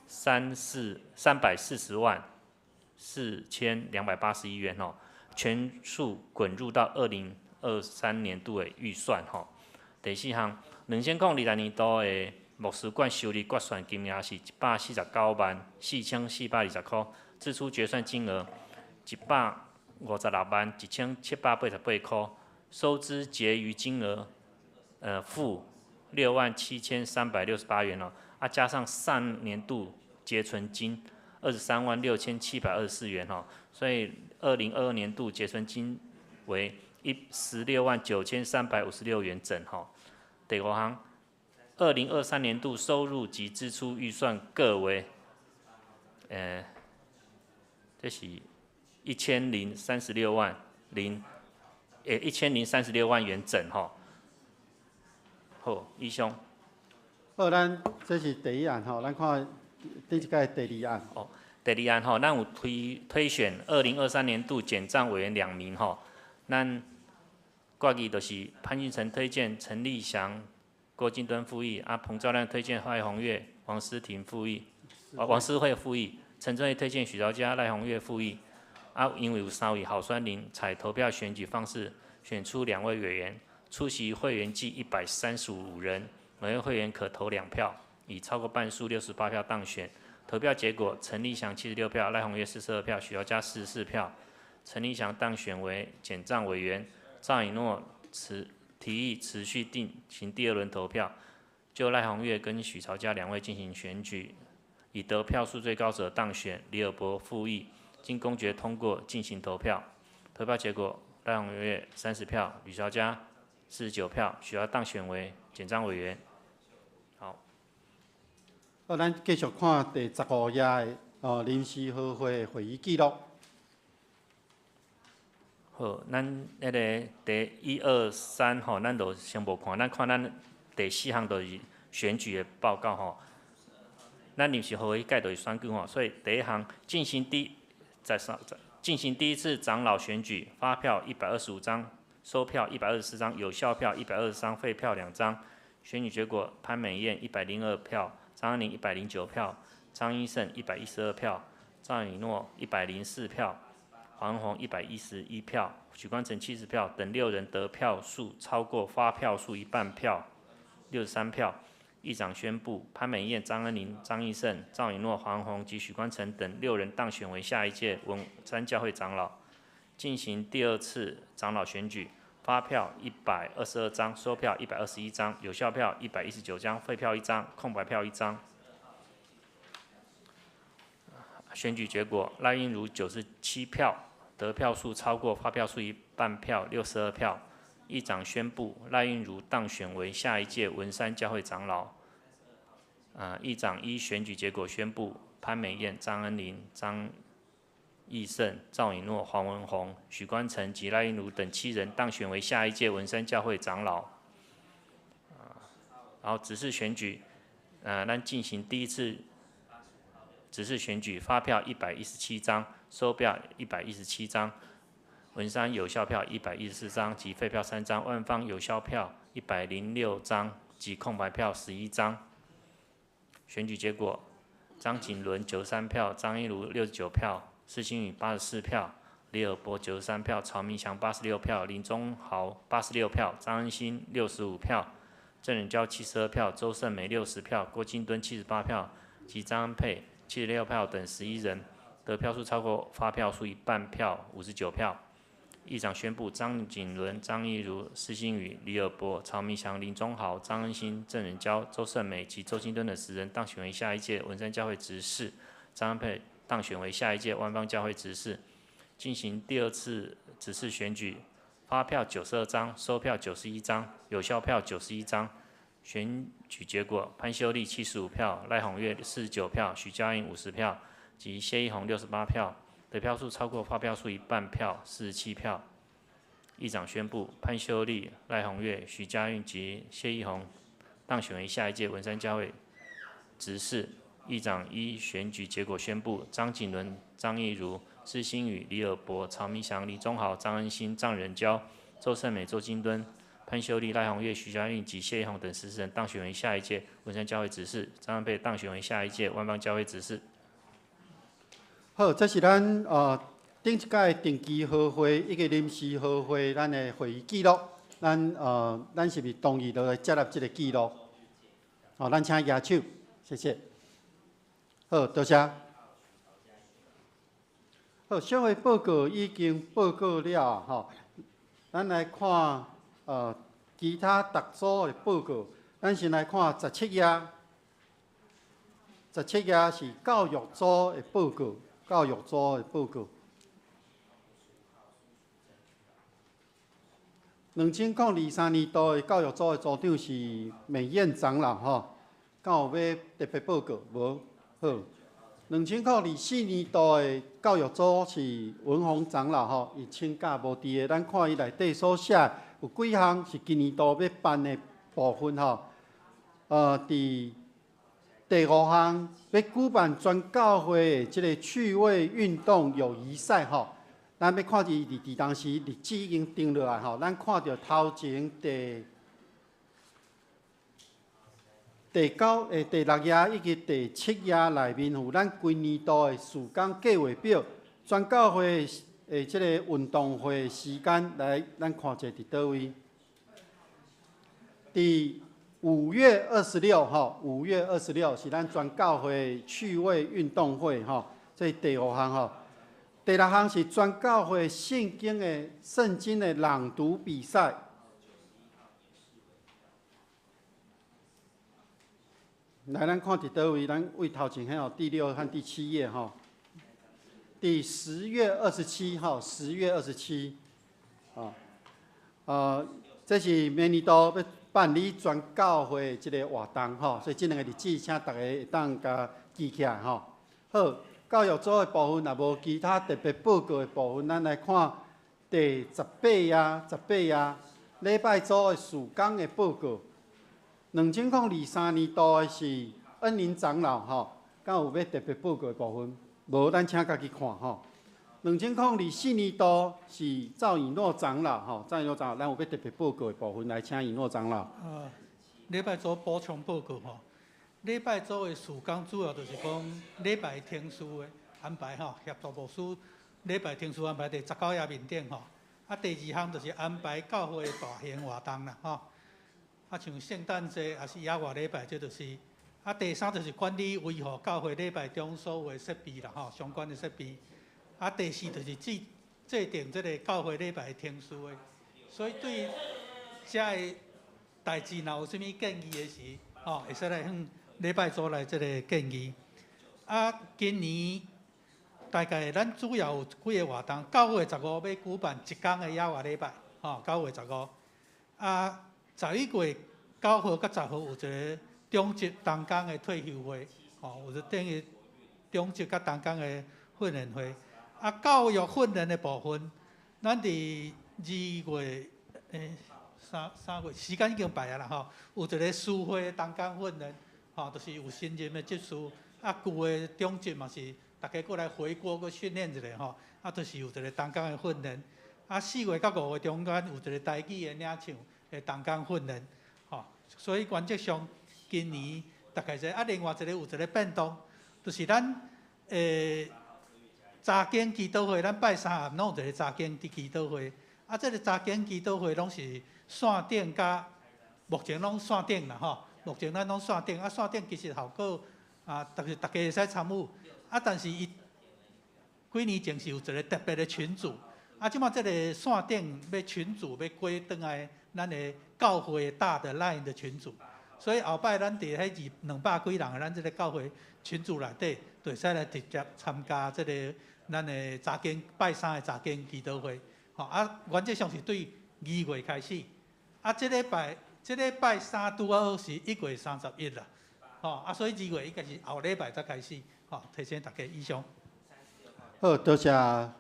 340万4281元吼，全数滚入到2023年度的预算吼。第四项，2026年度的牧师馆修理决算金额是1,494,420箍，支出决算金额1,561,788箍，收支结余金额负67,368元哦，啊加上上年度结存金236,724元吼，所以2022年度结存金为169,356元整吼。第五项，2023年度收入及支出预算各为，这是一千零三十六万零，1036万元整吼。好，以上。好，咱這是第一案吼，咱看頂一屆第二案。哦，第二案吼，咱有推選2023年度簡帳委員兩名吼，咱決議就是潘俊成推薦陳立祥、郭金敦副議，啊，彭兆亮推薦賴宏月、王思婷副議，王思慧副議，陳正義推薦許兆嘉、賴宏月副議，啊，因為有三位候選人採投票選舉方式選出兩位委員，出席會員計135人，每位會員可投兩票，以超過半數68票當選。投票結果，陳立祥76票，賴宏月42票，許兆嘉44票，陳立祥當選為簡帳委員。趙以諾持提議持續進行第二輪投票，就賴宏月跟許朝嘉兩位進行選舉，以得票數最高者當選。李爾博副議，經公決通過進行投票。投票結果，賴宏月30票，許朝嘉49票，許朝當選為簡帳委員。好。好，咱繼續看第15頁的哦臨時合會會議記錄。好，咱彼个第一二三吼，咱就先無看，咱看咱第四項就是選舉的報告吼。咱臨時會議屆就是選舉吼，所以第一項進行第在上進行第一次長老選舉，發票125張，收票124張，有效票120張，廢票2張。選舉結果：潘美燕102票，張安寧109票，張英勝112票，趙以諾104票。黃宏111票，許光成70票等六人得票數超過發票數一半票，63票。議長宣布，潘美燕、張恩寧、張義勝、趙以諾、黃宏及許光成等六人當選為下一屆文山教會長老。進行第二次長老選舉，發票122張，收票121張，有效票119張，廢票1張，空白票1張。選舉結果，賴英如97票，得票數超過發票數一半票，62票。議長宣布賴英如當選為下一屆文山教會長老。議長依選舉結果宣布，潘美燕、張恩林、張義勝、趙以諾、黃文宏、許光成及賴英如等七人當選為下一屆文山教會長老。然後執事選舉，咱進行第一次執事選舉，發票117張，收票117張，文山有效票114張及廢票3張，萬方有效票106張及空白票11張。選舉結果：張景倫93票，張一如69票，施新宇84票，李爾博93票，曹明祥86票，林忠豪86票，張恩新65票，鄭仁嬌72票，周勝美60票，郭金敦78票及張恩佩76票等11人，得票數超過發票數一半票，59票。議長宣布，張景倫、張義如、施新宇、李爾博、曹明祥、林忠豪、張恩新、鄭仁嬌、周勝美及周金敦等10人當選為下一屆文山教會執事，張恩佩當選為下一屆萬方教會執事。進行第二次執事選舉，發票92張，收票91張，有效票91張。選舉結果：潘秀麗75票，賴宏月49票，許嘉穎50票及謝一紅68票，得票數超過發票數一半票，47票。議長宣布，潘秀麗、賴宏月、許嘉運及謝一紅當選為下一屆文山教會執事。议长依选举结果宣布：张景伦、张义如、施新宇、李尔博、曹明祥、林忠豪、张恩兴、张仁娇、周胜美、周金敦、潘秀丽、赖宏月、徐佳韵及谢一宏等14人当选为下一届文山教会执事。张安佩当选为下一届万邦教会执事。好，这是咱顶一届定期合会以及临时合会咱的会议记录。咱是毋是同意落来接纳这个记录？好，咱请举手，谢谢。好，多谢。好，小会报告已经报告了吼，咱来看其他逐组的报告。咱先来看十七页，十七页是教育组的报告，教育组的报告。2023年度的教育组的组长是美艳长老吼，敢有欲特别报告无？好，2024年度的教育组是文宏长老吼，伊请假无伫个，咱看伊内底所写有几项是今年度欲办的部分吼。伫第五项欲举办全教会的这个趣味运动友谊赛吼。咱欲看伊伫当时日子已经定落来吼，咱看著头前第九、第六页以及第七页内面有咱规年度的事工计划表，全教会的这个运动会时间来，咱看者伫佗位？伫5月26号，5月26是咱全教会趣味运动会吼，这是第五项吼。第六项是全教会圣经的朗读比赛。来，咱看伫佗位？咱位头前彼吼，第六和第七页吼。第10月27号，10月27，啊，这是明年度欲办理全教会这个活动吼，所以这两个日子，请大家会当共记起来吼。好，教育组的部分，若无其他特别报告的部分，咱来看第十八页，18页礼拜组的事工的报告。2023年度的是恩林长老吼，敢有欲特别报告的部分？无，咱请家己看吼。2024年度是赵以诺长老吼，赵以诺长老，咱有欲特别报告的部分，来请以诺长老。礼拜组补充报告吼。礼拜组的事工主要就是讲礼拜程序的安排吼，协助牧师礼拜程序安排伫19页面顶吼。啊，第二项就是安排教会的大型活动啦吼。啊，像圣诞节也是野外礼拜，这就是。啊，第三就是管理维护教会礼拜中所有的设备啦吼，相关的设备。啊，第四就是制定这个教会礼拜的程序的。所以对遮个代志，若有啥物建议的时，吼，会使来向礼拜组来这个建议。啊，今年大概咱主要有几个活动，9月15欲举办一天的野外礼拜，吼，9月15。啊，11月9号佮10号有一个中职同工的退休会，吼，有一个等于中职佮同工的训练会。啊，教育训练的部分，咱伫2月，3月时间已经排啊啦吼，有一个司会同工训练，吼，就是有新任的执事，啊，旧的中职嘛是大家过来回锅阁训练一下吼，啊，就是有一个同工的训练。啊，4月佮5月中间有一个台语的领唱的同工训练，吼，所以原则上今年大概是啊，另外一个有一个变动，就是咱查经祈祷会，咱拜三暗拢有一个查经祈祷会，啊，这个查经祈祷会拢是线顶佮目前拢线顶啦吼，目前咱拢线顶，啊，线顶其实效果啊，就是大家会使参与，啊，但是伊几年前是有一个特别的群组，啊，这马这个线顶欲群组欲归转来咱的教会大的 LINE 的群组，所以后摆咱伫彼200几人的咱这个教会群组内底，就会使来直接参加这个咱的查经拜三的查经祈祷会，吼，啊，原则上是对2月开始，啊，这礼拜三拄好是1月31啦，吼，啊，所以2月应该是后礼拜才开始，吼，提醒大家以上。好，多谢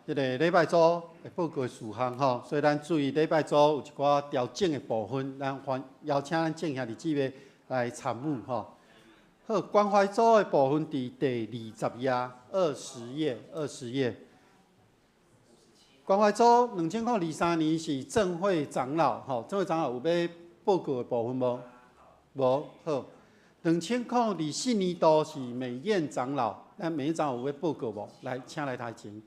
这个礼拜组的报告事项吼，所以咱注意礼拜组有一寡调整的部分，咱欢邀请咱众兄弟姊妹来参与吼。好，关怀组的部分伫第20页，二十页，二十页。关怀组2023年是正会长老，吼，正会长老有欲报告的部分无？无，好。2024年度是美燕长老，咱美燕长老有欲报告无？来，请来台前。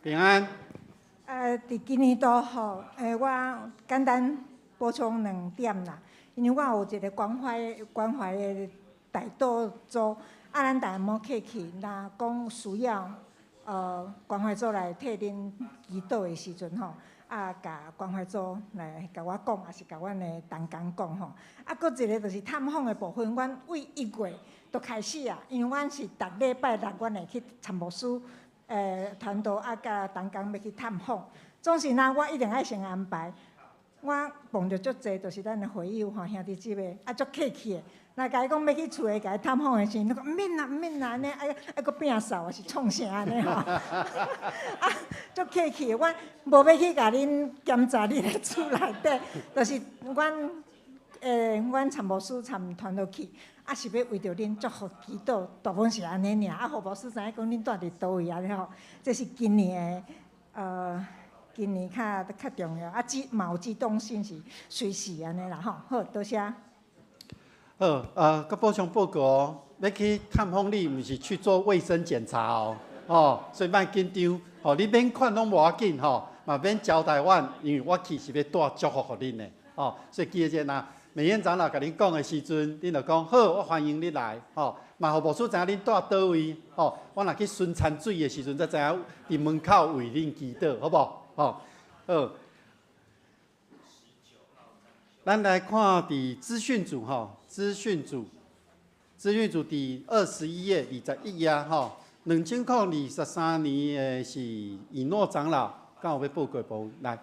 平安。伫今年度吼，我简单补充两点啦。因为我有一个关怀的代祷组，啊，咱逐家莫客气，若讲需要，关怀组来替恁祈祷的时阵吼，啊，共关怀组来共我讲，抑是共阮的同工讲吼。啊，阁一个就是探访的部分，阮为1月就开始啊，因为阮是逐礼拜六，阮会去参牧师、传道啊，佮同工欲去探访。总是若我一定爱先安排。我碰著足济，就是咱的会友吼，兄弟姊妹啊，足客气的。若共伊讲欲去厝里共伊探访的时阵，拢讲毋免啦，毋免啦，按呢爱爱阁摒扫，抑是创啥按呢吼？啊，足客气的，我无欲去共恁检查恁的厝内底，就是阮参牧师参传道去，啊是欲为著恁祝福祈祷，大部分是按呢尔。啊，予牧师知影讲恁住伫佗位按呢吼，这是今年的今年较较重要，啊，嘛有机动性是随时按呢啦吼。好，多谢。好，阁补充报告哦，欲去探访你，毋是去做卫生检查哦，哦，所以莫紧张，吼，你免款拢无要紧吼，嘛免交代阮，因为我去是欲带祝福予恁的，哦，所以记得者，若美燕长老共恁讲的时阵，恁就讲好，我欢迎你来，吼，嘛予牧师知影恁住佗位，吼，我若去巡田水的时阵，才知影伫门口为恁祈祷，好无？吼，好。咱来看伫资讯组吼，资讯组伫21页、21页吼，2023年的是以诺长老，敢有欲报告无？来。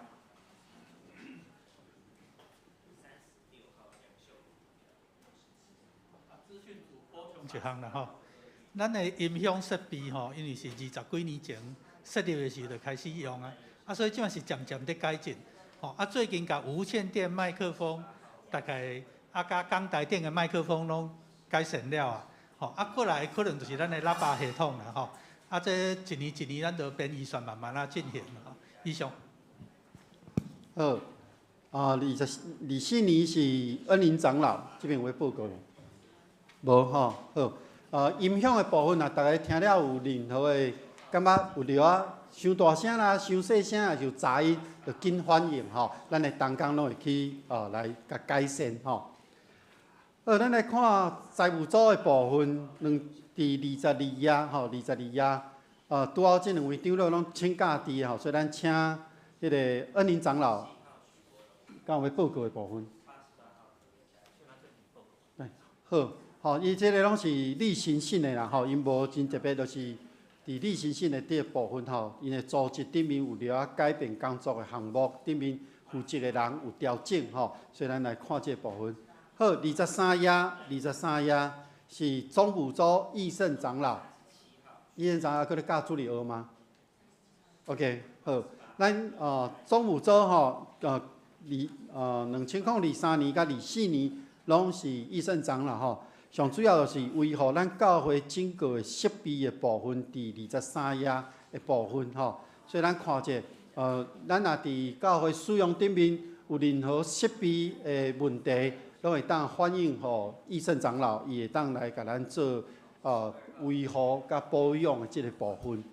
资讯组补充一项啦吼，咱的音响设备吼，因为是20几年前设立的时候就开始用啊，啊，所以这摆是渐渐伫改进。吼，啊，最近共无线电麦克风，大概啊，佮讲台顶的麦克风拢改善了啊。吼，啊，过来可能就是咱的喇叭系统啦吼。啊，这一年一年咱就编预算慢慢仔进行吼。以上。好，啊，24年是恩林长老这边有报告无？无吼，好。音响的部分啊，逐家听了有任何的感觉有著啊，伤大声啦，伤细声，抑是有杂音，就紧反映吼，咱的同工拢会去来共改善吼。好，咱来看财务组的部分，伫22页吼，22页，拄好这两位长老拢请假伫吼，所以咱请彼个恩林长老，敢有欲报告的部分？来，好，吼，伊这个拢是例行性的啦，吼，𪜶无真特别，就是伫例行性的这个部分吼，𪜶的组织顶面有著仔改变工作的项目，顶面负责的人有调整吼，所以咱来看这个部分。好，23页，23页是总务组义胜长老，义胜长老阁咧教主日学吗？OK，好，咱总务组吼，2023年佮24年拢是义胜长老吼。上主要就是维护咱教会整个设备的部分，伫23页的部分吼。所以咱看者，咱若伫教会使用顶面有任何设备的问题，拢会当反映予义胜长老，伊会当来共咱做维护佮保养的这个部分。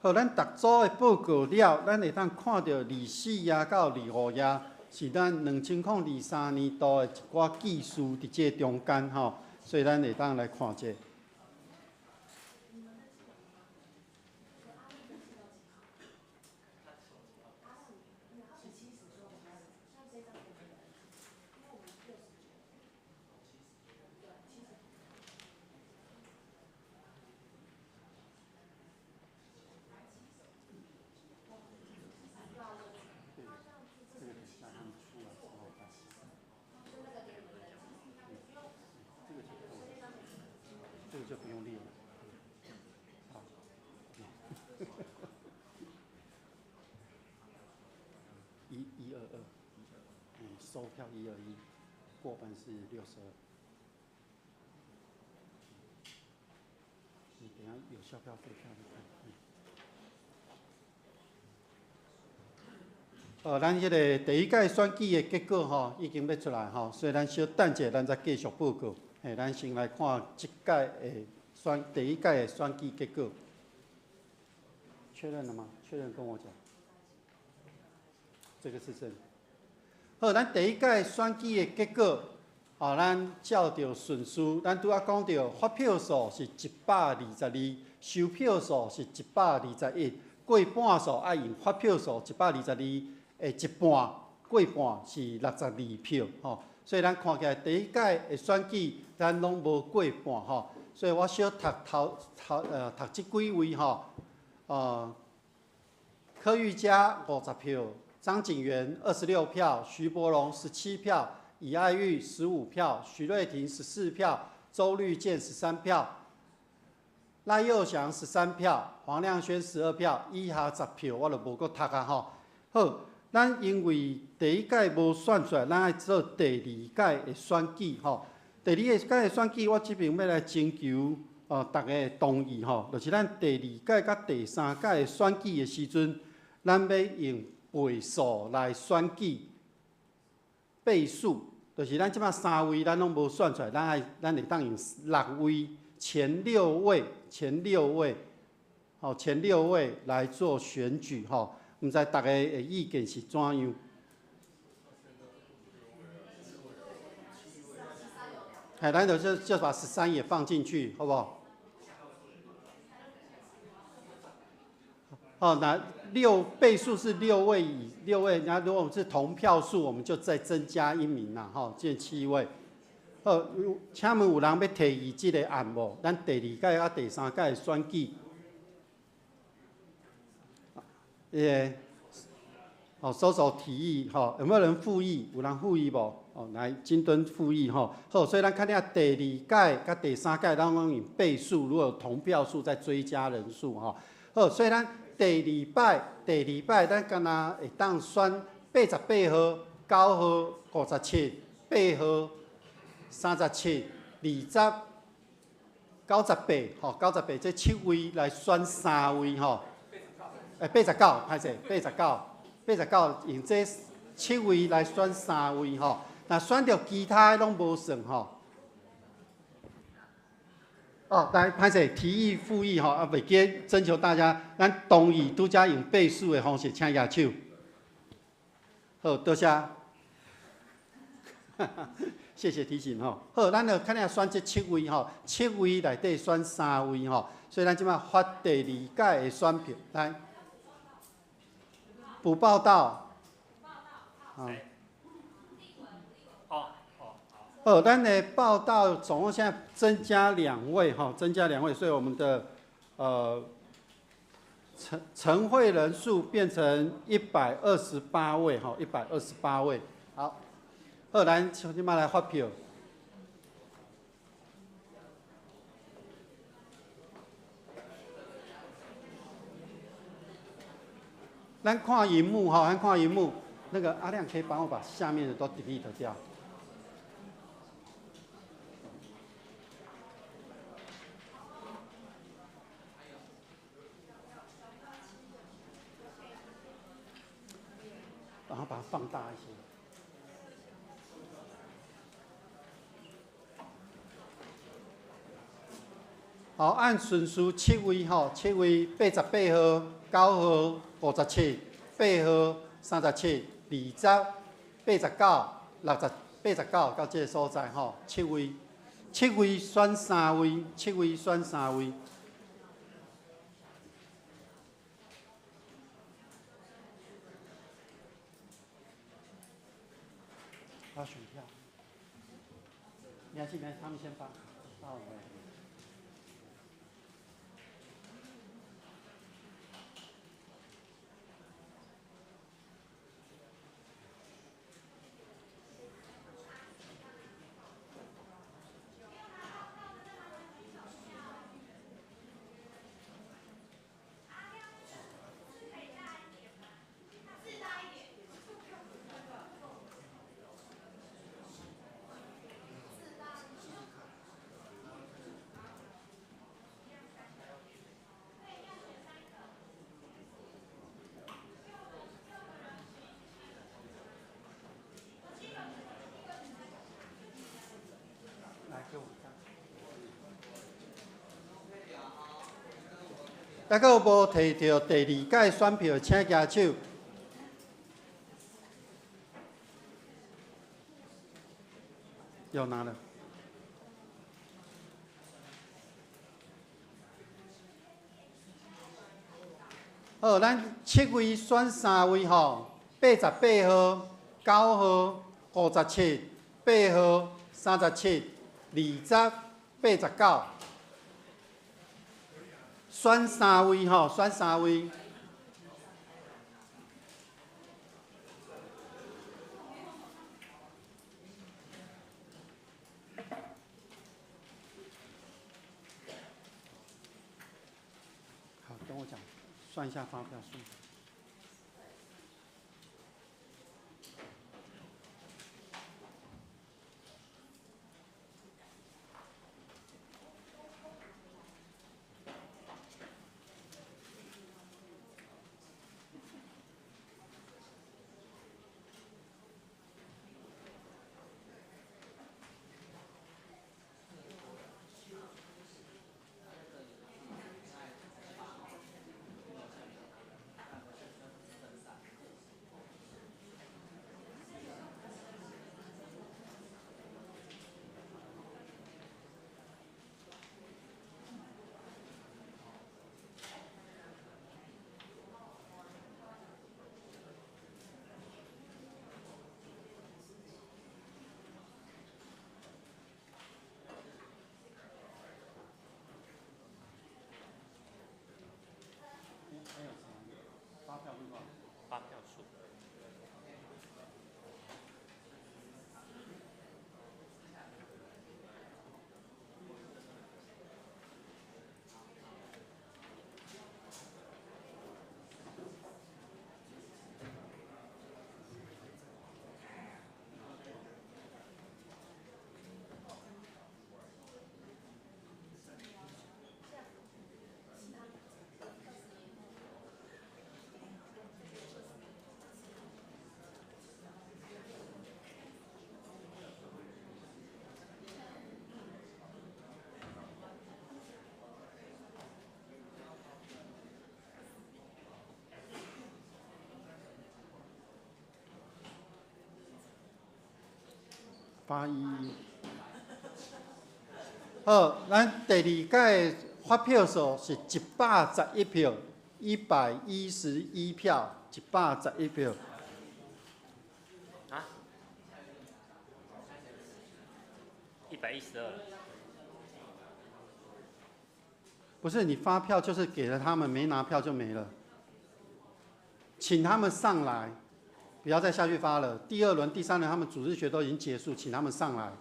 好，咱逐组的报告了，咱会当看著24页到25页是咱2023年度的一寡记事伫这中间吼，所以咱会当来看者。用力了。好，1 122，收票121，过半是62。你等下有效票废票你看。咱彼个第一届选举的结果吼，已经欲出来吼，所以咱小等者，咱再继续报告。嘿，咱先来看这届的选第一届的选举结果。确认了吗？确认跟我讲。这个是真。好，咱第一届选举的结果，哦，咱照著顺序，咱拄仔讲著发票数是122，收票数是121，过半数爱用发票数122的一半，过半是62票，吼。所以咱看起来第一届的选举，咱拢无过半，吼。所以我小读头头读这几位吼，柯玉佳50票，张景元26票，徐伯荣17票，以爱玉15票，徐瑞婷14票，周绿健13票，赖佑祥13票，黄亮轩12票，以下10票我就无阁读啊吼。好，咱因为第一届无选出来，咱爱做第二届的选举吼。第二届的选举，我这边欲来征求大家的同意吼，就是咱第二届佮第三届的选举的时阵，咱欲用倍数来选举，倍数就是咱这摆3位咱拢无选出来，咱会当用6位，前6位，前6位，吼，前6位来做选举吼。毋知大家的意见是怎样？哎，咱就把13也放进去，好不好？哦，那6倍数是6位以6位，那如果是同票数，我们就再增加1名啦，吼，变7位。好，请问有人欲提议这个案无？咱第二届佮第三届选举。好，收手提议，吼，有没有人附议？有人附议无？哦，来，金墩附议，吼，好，所以咱看下第二届佮第三届，咱拢用倍数，如果有同票数再追加人数，吼，好，所以咱第二摆，咱敢若会当选88号、9号、57、8号、37、20、98，吼，98，这7位来选3位，吼。89，歹势，89，用这7位来选3位吼，若选著其他的拢无算吼。哦，来，歹势，提议附议吼，啊，袂记征求大家，咱同意拄才用倍数的方式，请举手。好，多谢。谢谢提醒吼。好，咱就看下选这7位吼，7位内底选3位吼，所以咱这摆发第二届的选票来。补报道。好，咱的报道总共现在增加2位哈，增加2位，所以我们的成会人数变成128位哈，128位。好，好，咱现在来发票。咱看萤幕哈，咱看萤幕。那个阿亮可以帮我把下面的都 delete 掉。然后把它放大一些。好，按顺序7位吼，7位88号、9号、57、8号、37、20、89、60、89到这个所在吼，7位，7位选3位，7位选3位。发选票，没关系，没关系，他们先发，发完。抑阁有無提著第二屆選票，請舉手。有拿了。好，咱7位選3位吼，88號、9號、57、8號、37、20、89，選3位吼，選3位。好，跟我講，算一下發票數。發票數。發票數。811。好，咱第二屆發票數是111票，111票，111票。啊？112。不是，你發票就是給了他們，沒拿票就沒了。請他們上來。不要再下去發了。第二輪、第三輪，他們組織學都已經結束，請他們上來。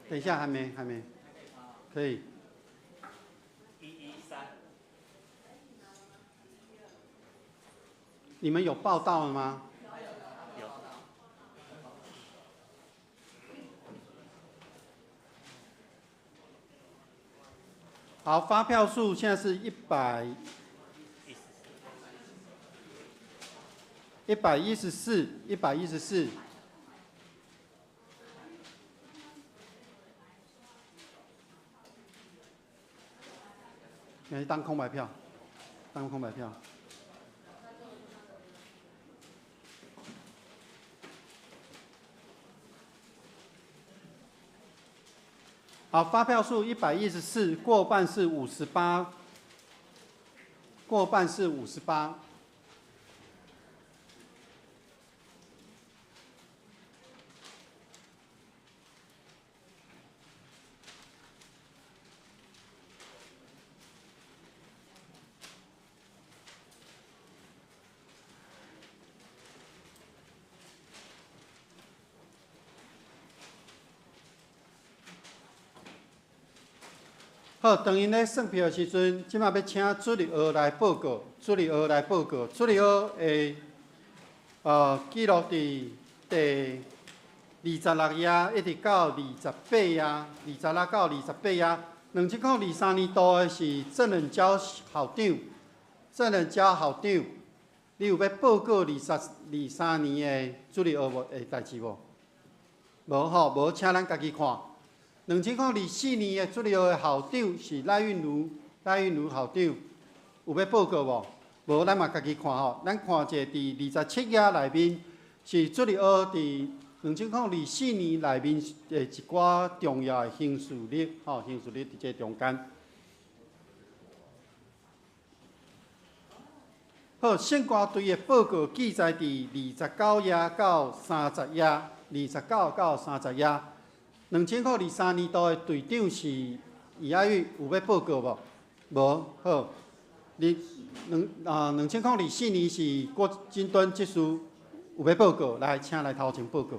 等一下，還沒，還沒，可以。113。你們有報到了嗎？有。好，發票數現在是114，114。來當空白票，當空白票。好，發票數114，過半是58，過半是58。好，當𪜶咧算票的時陣，這馬欲請主日學來報告。主日學來報告，主日學會記錄佇第26页一直到28页，26到28页。2023年度的是郑仁娇校长，郑仁娇校长，你有欲报告23年的主日学无的代志无？无吼，无，请咱家己看。2024年的主日学的校长是赖韵如，赖韵如校长有欲报告无？无，咱嘛家己看吼。咱看一下伫27页内面是主日学伫2024年内面的一寡重要的行事历，吼，行事历伫这中间。好，圣歌队的报告记载伫29页到30页，29到30页。2023年度的队长是余爱玉，有欲报告无？无，好。2024年是郭金敦执事，有欲报告，来，请来头前报告。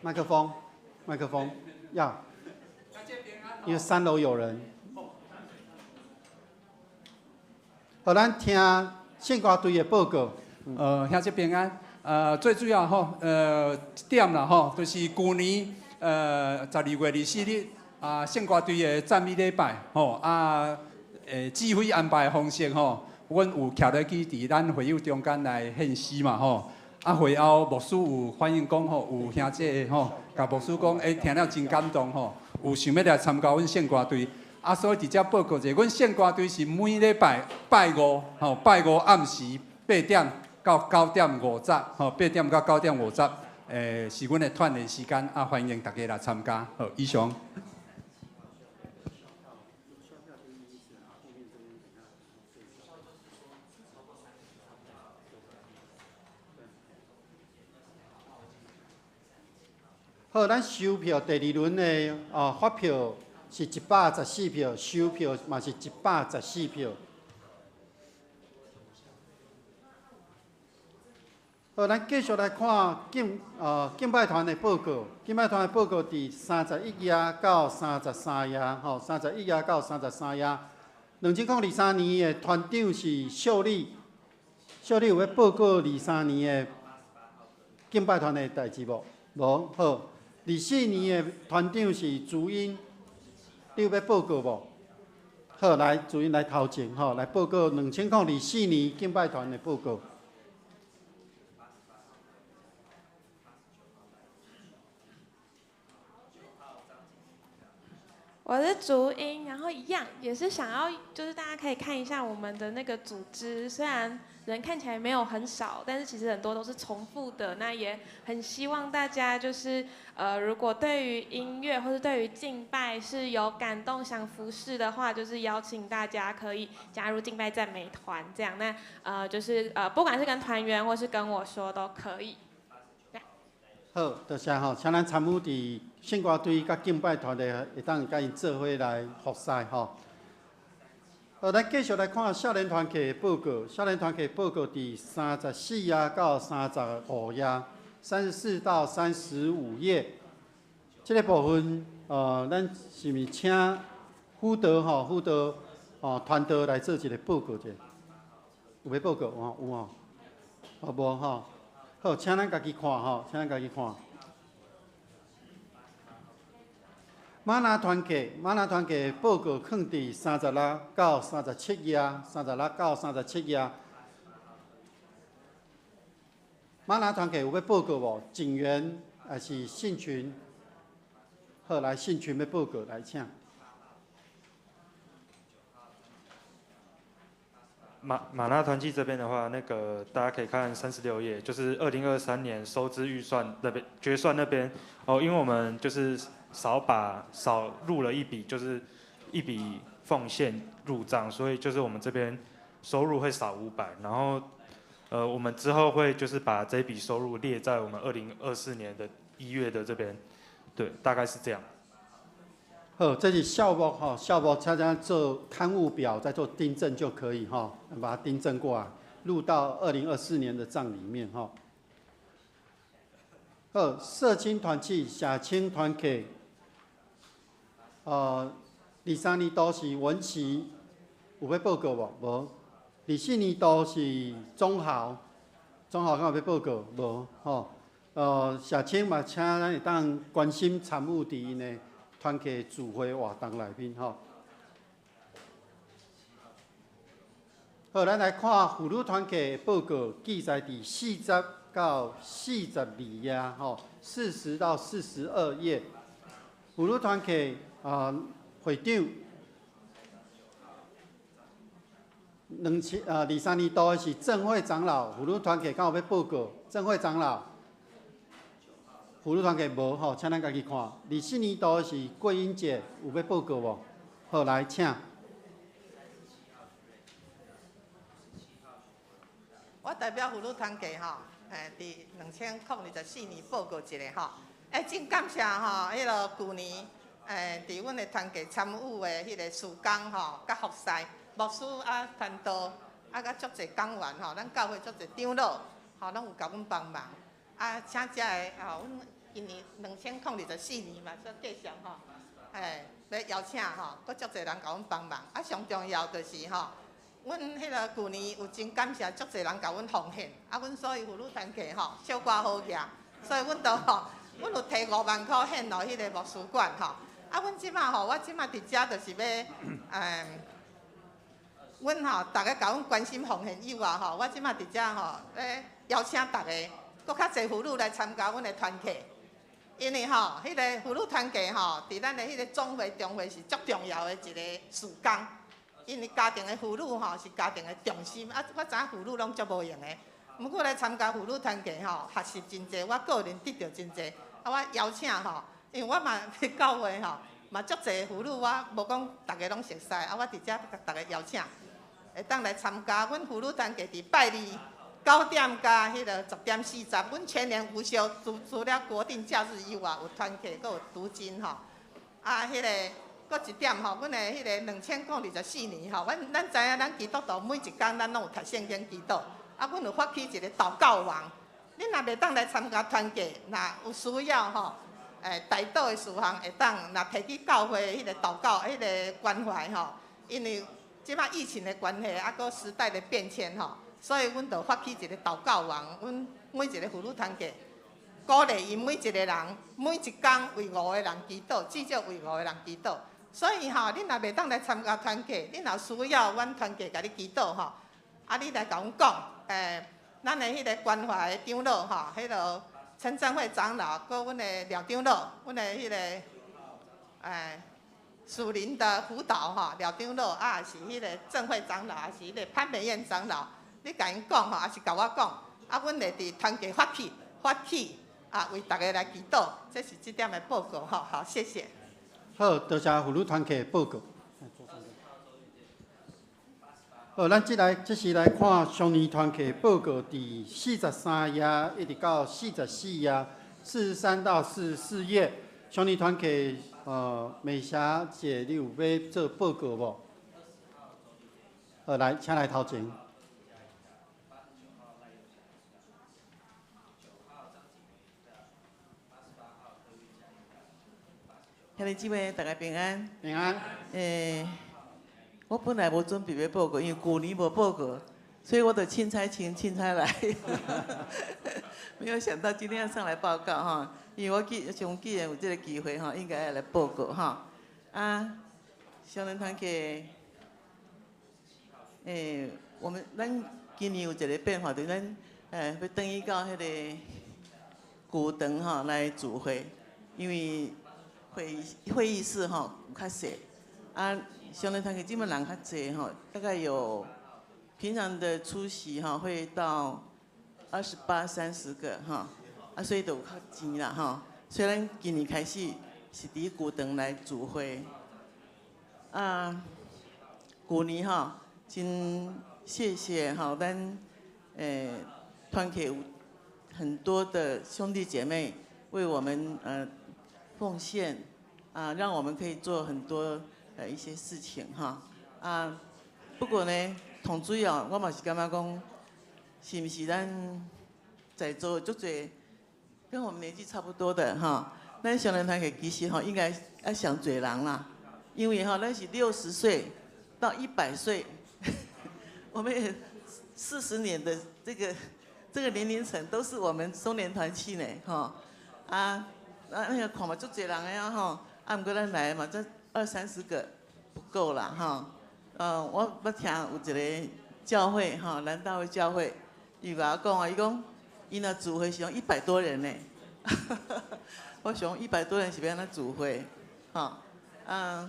麦克风，麦克风，要，因为三楼有人。好，咱听圣歌队的报告。兄弟平安。最主要吼，一点啦吼，就是旧年12月24日啊，圣歌队的赞美礼拜吼啊，指挥安排的方式吼，阮有徛落去伫咱会友中间来献诗嘛吼。啊，会后牧师有反映讲吼，有兄弟吼，共牧师讲，听了真感动吼，有想欲来参加阮圣歌队。啊，所以伫遮报告者，阮圣歌队是每礼拜拜五吼，拜五暗时8点到9点50，吼，8点到9点50，是阮的团练时间，啊，欢迎大家来参加。好，以上。好，咱收票第二轮的发票是114票，收票嘛是114票。好，咱继续来看敬拜团的报告。敬拜团的报告伫31页到33页，吼，31页到33页。2023年的团长是秀丽，秀丽有欲报告23年的敬拜团的代志无？无，好。24年的团长是朱英，你有欲报告无？好，来，朱英来头前吼，来报告2024年敬拜团的报告。我是竹英，然后一样也是想要，就是大家可以看一下我们的那个组织，虽然人看起来没有很少，但是其实很多都是重复的。那也很希望大家就是如果对于音乐或是对于敬拜是有感动想服侍的话，就是邀请大家可以加入敬拜赞美团这样。那就是不管是跟团员或是跟我说都可以。好，多谢吼，请咱参与伫圣歌队佮敬拜团的，会当佮𪜶做伙来服侍吼。好，咱继续来看少年团契的报告。少年团契报告伫34页到35页，34到35页。这个部分，咱是毋是请辅导吼，辅导哦团队来做一个报告者？有欲报告吼？有吼？哦，无吼？好，请咱家己看吼，请咱家己看。玛拿团契，玛拿团契报告放伫36到37页，36到37页。玛拿团契有欲报告无？警员还是信群？好，来信群欲报告，来请。马纳团契这边的话，那个大家可以看36页，就是2023年收支预算那边决算那边哦，因为我们就是少入了一笔，就是一笔奉献入账，所以就是我们这边收入会少500，然后我们之后会就是把这笔收入列在我们2024年的1月的这边，对，大概是这样。好，这是校目吼，校目请咱做刊物表，再做订正就可以吼，把它订正过来，入到2024年的账里面吼。好，社青团契、社青团契，23年度是文琪，有欲报告无？无。24年度是钟豪，钟豪敢有欲报告？无吼。社青嘛，請咱會當關心參與佇𪜶的團契聚會活動內面吼。好，咱來看婦女團契的報告，記載佇40到42頁吼，40到42頁。婦女團契啊，會長2023年度的是鄭會長老，婦女團契敢有欲報告？鄭會長老，婦女團契無吼，請咱家己看。24年度的是桂英姐，有欲報告無？好，來請。我代表婦女團契吼，佇2024年報告一下吼。真感謝吼，彼个舊年，佇阮的團契參與的彼个事工吼，佮服侍牧師啊、傳道啊，佮足濟講員吼，咱教會足濟長老吼，攏有共阮幫忙。啊，請遮个吼，阮今年2024年嘛，煞繼續吼，欲邀請吼，閣足濟人共阮幫忙。啊，上重要就是吼，阮彼个舊年有真感謝足濟人共阮奉獻，啊，阮所以婦女團契吼，小可好額，所以阮都吼，阮有提5萬箍獻予彼个牧師館吼。啊，阮這擺吼，我這擺佇遮就是欲，阮吼，逐家共阮關心奉獻以外吼，我這擺佇遮吼，咧邀請逐家，閣較濟婦女來參加阮的團契，因為吼，彼個婦女團契吼，佇咱的彼個總會、中會是足重要的一個事工。因為家庭的婦女吼是家庭的重心，啊，我知影婦女攏足無閒的，毋過來參加婦女團契吼，學習真濟，我個人得著真濟。啊，我邀請吼，因為我嘛佇教會吼，嘛足濟婦女，我無講逐家攏熟似，啊，我佇遮共逐家邀請，會當來參加。阮婦女團契佇拜二9點到彼個10點40，阮全年無休，除了國定假日以外，有團契，閣有讀經吼。啊，彼個。閣一點吼，阮的彼个2024年吼，阮咱知影咱基督徒每一工咱攏有讀聖經祈禱，啊，阮有發起一个禱告網，恁若袂當來參加團契，若有需要吼，代禱的事項會當，若提起教會彼个禱告、彼个關懷吼，因為這擺疫情的關係，啊，閣時代的變遷吼，所以阮就發起一个禱告網，阮每一个婦女團契。鼓勵𪜶每一个人，每一工為五個人祈禱，至少為五個人祈禱。所以吼，恁若袂當來參加團契，恁若需要阮團契共你祈禱吼，啊，你來共阮講，咱的彼个關懷的長老吼，彼个陳正惠長老，閣阮的廖長老，阮的彼个屬靈的輔導吼，廖長老啊，是彼个鄭會長老，抑是彼個潘美燕長老，你共𪜶講吼，抑是共我講，啊，阮會佇團契發起。啊，為逐家來祈禱，這是這點的報告吼。好，謝謝。好，多謝婦女團契的報告。好，咱這時來看少年團契報告，佇43頁一直到44頁，43到44頁。少年團契，美霞姐，你有欲做報告無？好，來，請來頭前。兄弟姊妹，大家平安。平安。我本來無準備欲報告，因為舊年無報告，所以我就凊彩穿凊彩來。沒有想到今天要上來報告哈，因為我記想既然有這個機會哈，應該要來報告哈。啊，少年團契，我們咱今年有一個變化，就是咱欲轉去到彼个球場吼來聚會，因為會議室吼有較細，啊，少年團契這擺人較濟吼，大概有平常的出席吼會到28、30個哈，啊，所以就有較錢啦吼。雖然今年開始是佇球場來聚會，啊，舊年吼真謝謝吼咱團契有很多的兄弟姐妹為我們奉獻啊，讓我們可以做很多一些事情哈啊。不過呢，同主要我嘛是感覺講，是毋是咱在座足濟跟我們年紀差不多的哈，咱少年團契其實吼應該愛上濟人啦，因為吼咱是60歲到100歲，我們也40年的這這個年齡層都是我們松年團契呢，吼啊，那個看嘛足濟人的啊，吼，啊，毋過咱來嘛，這二三十個不夠啦，吼。我捌聽有一個教會，吼，南大會教會，伊共我講啊，伊講伊若聚會是用100多人呢，我想100多人是欲按怎聚會，吼，啊，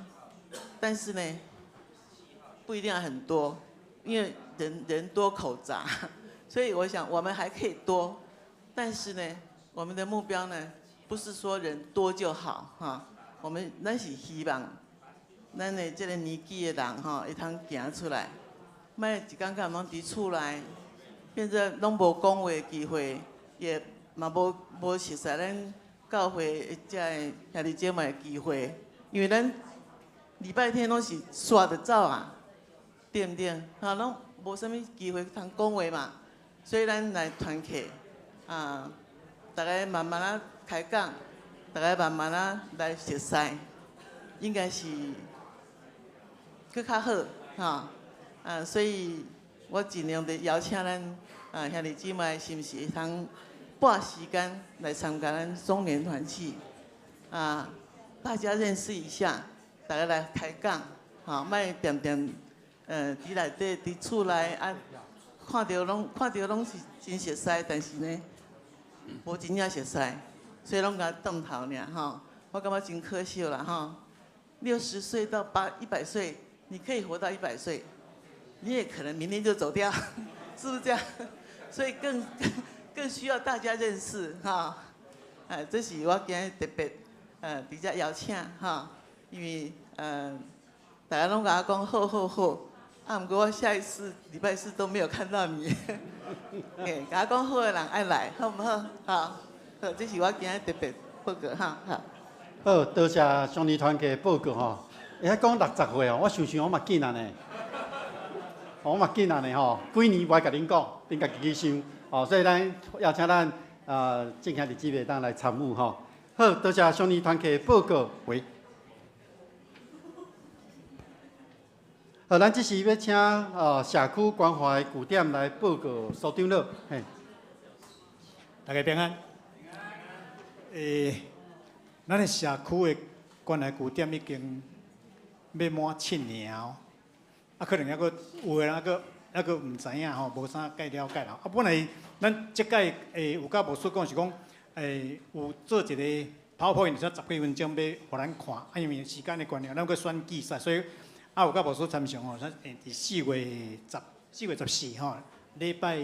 但是呢，不一定要很多，因為人人多口雜，所以我想我們還可以多，但是呢，我們的目標呢，不是說人多就好，哈，我們咱是希望咱的這個年紀的人，吼，會通行出來，莫一工到晚攏佇厝內，變做攏無講話的機會，也嘛無無熟悉咱教會的這个兄弟姐妹的機會，因為咱禮拜天攏是煞就走啊，對毋對？哈，攏無啥物機會通講話嘛，所以咱來團契，啊，逐家慢慢仔開講，逐家慢慢仔來熟似，應該是閣較好，哈，啊，所以我盡量地邀請咱啊兄弟姊妹，是毋是會通撥時間來參加咱松年團契，啊，大家認識一下，大家來開講，吼，莫恬恬，佇內底佇厝內啊，看著攏是真熟似，但是呢，無真正熟似，所以攏共當頭爾吼。我感覺真可惜啦吼。60歲到100歲，你可以活到100歲，你也可能明天就走掉，是不是這樣？所以更需要大家認識哈。哎，這是我今日特別佇遮邀請哈，因為大家攏共我講好好好，啊，毋過我下一次禮拜四都沒有看到你。嘿，共我講好的人愛來，好毋好？好，好，這是我今日特別報告哈，好。好，多謝松年團契報告吼。會曉講60歲哦，我想想我嘛緊啊呢，我嘛緊啊呢吼。幾年無愛共恁講，恁家己去想。哦，所以咱邀請咱眾兄弟姊妹當來參與吼。好，多謝松年團契報告會。好，咱這時欲請社區關懷據點來報告蘇長老。嘿，大家平安。咱的社區的關懷據點已經欲滿7年哦，啊，可能猶閣有的人猶閣毋知影吼，無啥介了解啦。啊，本來咱這屆有佮牧師講是講，有做一個 PowerPoint，10幾分鐘欲予咱看，啊，因為時間的關係，咱閣選記載，所以啊有佮牧師參詳吼，咱佇4月14吼，禮拜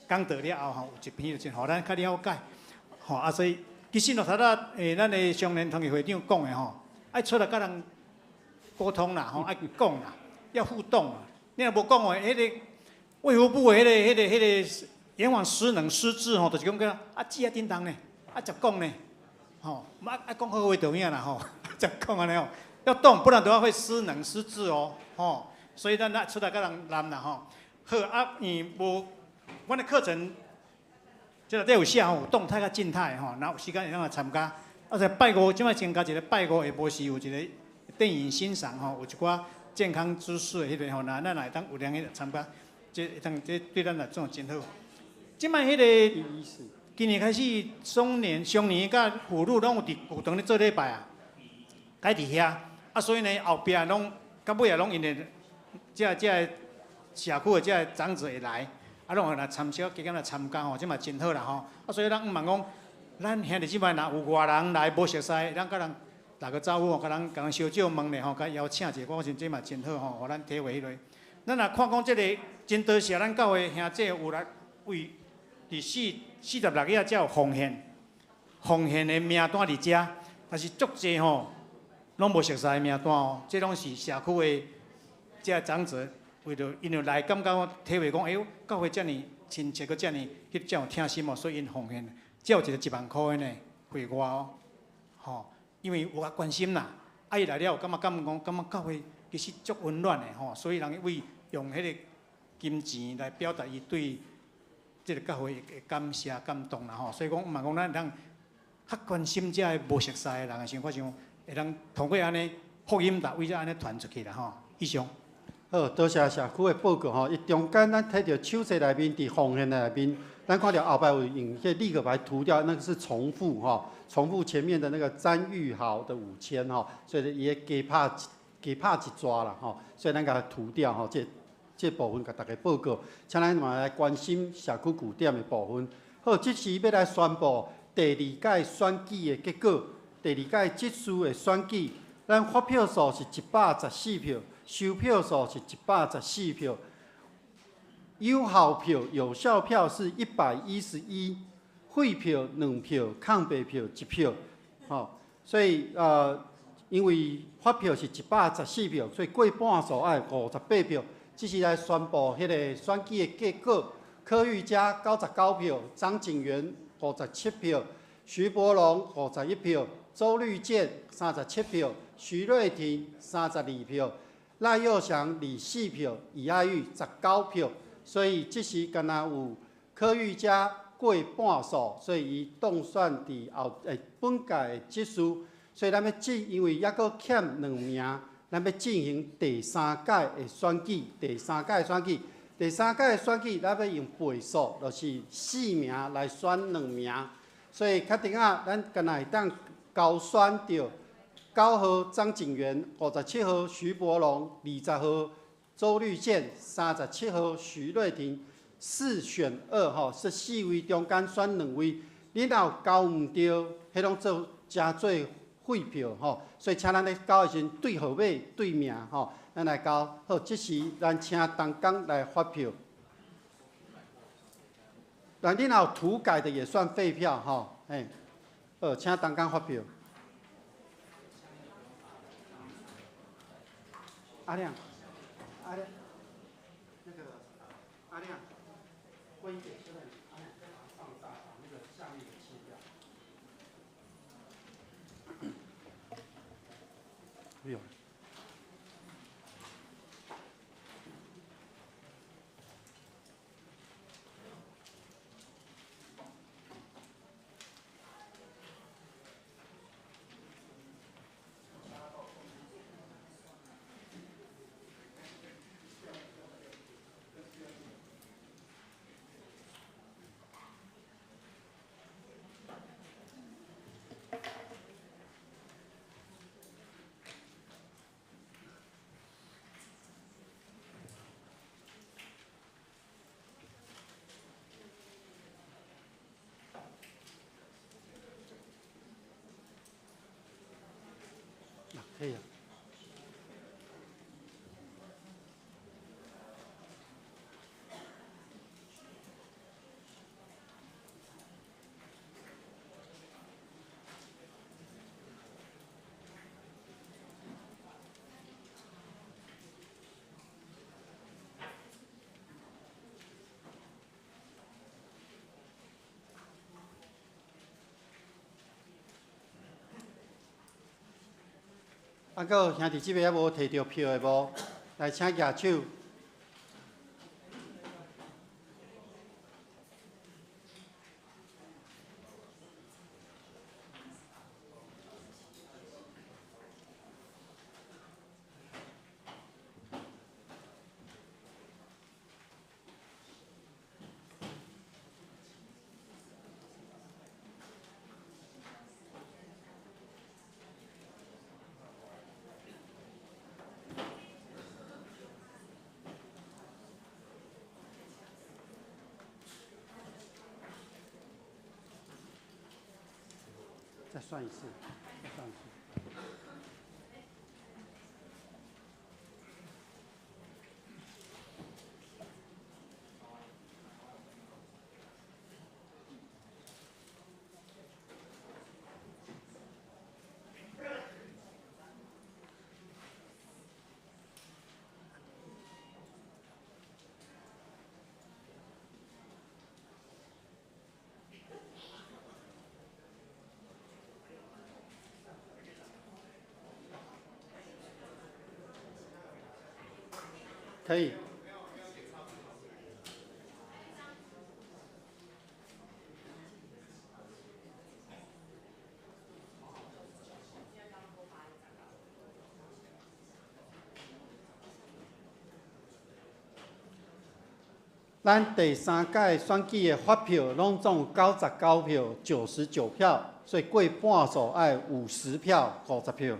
講道了後吼，有一篇就予咱較了解，吼啊，所以。其實咯，頭拄咱的松年團契會長講的吼，愛出來佮人溝通啦，吼，愛講啦，要互動啊。你若無講話，彼個衛福部的彼個延緩失能失智吼，就是講叫啊，舌仔振動呢，啊，捷講呢，吼，愛講好話就有影啦吼，捷講按呢吼，要動，不然的話會失能失智哦，吼，所以咱愛出來佮人談啦吼。好啊，因為無，阮的課程。這內底有寫吼，有動態佮靜態吼，若有時間會當來參加。啊，這拜五這擺增加一個拜五下晡時有一個電影欣賞吼，有一寡健康知識的彼個吼，若咱會當有閒去參加，這會當這對咱來講真好。這擺彼個今年開始，松年、松年佮婦女攏有佇舊堂咧做禮拜啊，改佇遐啊，所以呢後壁攏到尾啊攏𪜶的這個社區的這個長者會來。啊，攏會來參小加減來參加吼，這嘛真好啦吼。啊，所以咱向望講，咱兄弟姊妹若有外人來無熟似，咱佮人打個招呼吼，共人共人相借問咧吼，共邀請者，我想這嘛真好吼，予咱體會彼落。咱若看講這個真多謝咱教會兄弟有來為佇46頁才有奉獻，奉獻的名單佇遮，但是足濟吼，攏無熟似的名單哦，這攏是社區的這個長者。為著𪜶有來感覺講體會講，哎喲，教會遮爾親切，閣遮爾彼遮有疼心哦，所以𪜶奉獻，才有一個1萬箍的呢，會外哦，吼，因為有較關心啦，啊，伊來了有感覺感覺講，感覺教會其實足溫暖的吼，所以人為用彼個金錢來表達伊對這個教會的感謝感動啦吼，所以講嘛講咱會當較關心這个無熟似的人的時陣，我想會當通過按呢福音就為這按呢傳出去啦吼。以上。好，多謝社區的報告吼。伊中間咱睇著手冊內面，佇奉獻內面，咱看著後擺有用彼個立可白塗掉，那個是重複吼，重複前面的那個詹玉豪的5000吼，所以伊加拍加拍一逝啦吼，所以咱共塗掉吼，這部分共大家報告，請咱嘛來關心社區據點的部分。好，這時欲來宣布第二屆選舉的結果，第二屆執事的選舉，咱發票數是114票。收票數是114票，有效票有效票是111，廢票2票，空白票1票，吼，所以因為發票是114票，所以過半數愛58票。這是來宣布彼個選舉的結果。柯玉佳99票，張景元57票，徐伯龍51票，周綠健37票，徐瑞婷32票。賴佑祥24票，李愛玉19票，所以這時敢若有柯玉佳過半數，所以伊當選佇後本屆的執事。所以咱欲進，因為猶閣欠2名，咱欲進行第三屆的選舉。第三屆選舉，第三屆的選舉，咱欲用倍數，就是4名來選2名。所以確定啊，咱敢若會當勾選著。9號張景元，57號徐伯龍，20號周綠健，37號徐瑞婷，4選2吼，是4位中間選2位。你若有勾毋著，彼攏做誠做廢票吼。所以請咱咧勾的時陣對號碼對名吼，咱來勾。好，這時咱請同工來發票。但你若有塗改的也算廢票吼，嘿，好，請同工發票。阿亮，阿亮，那個阿亮，關一點，阿亮放大，把那個下面的切掉。沒有。可以啊。啊，閣有兄弟姊妹猶無提著票的無？來，請舉手。再算一次，再算一次。可以。咱第三届选举的发票拢总99票，99票，所以过半数爱50票，50票。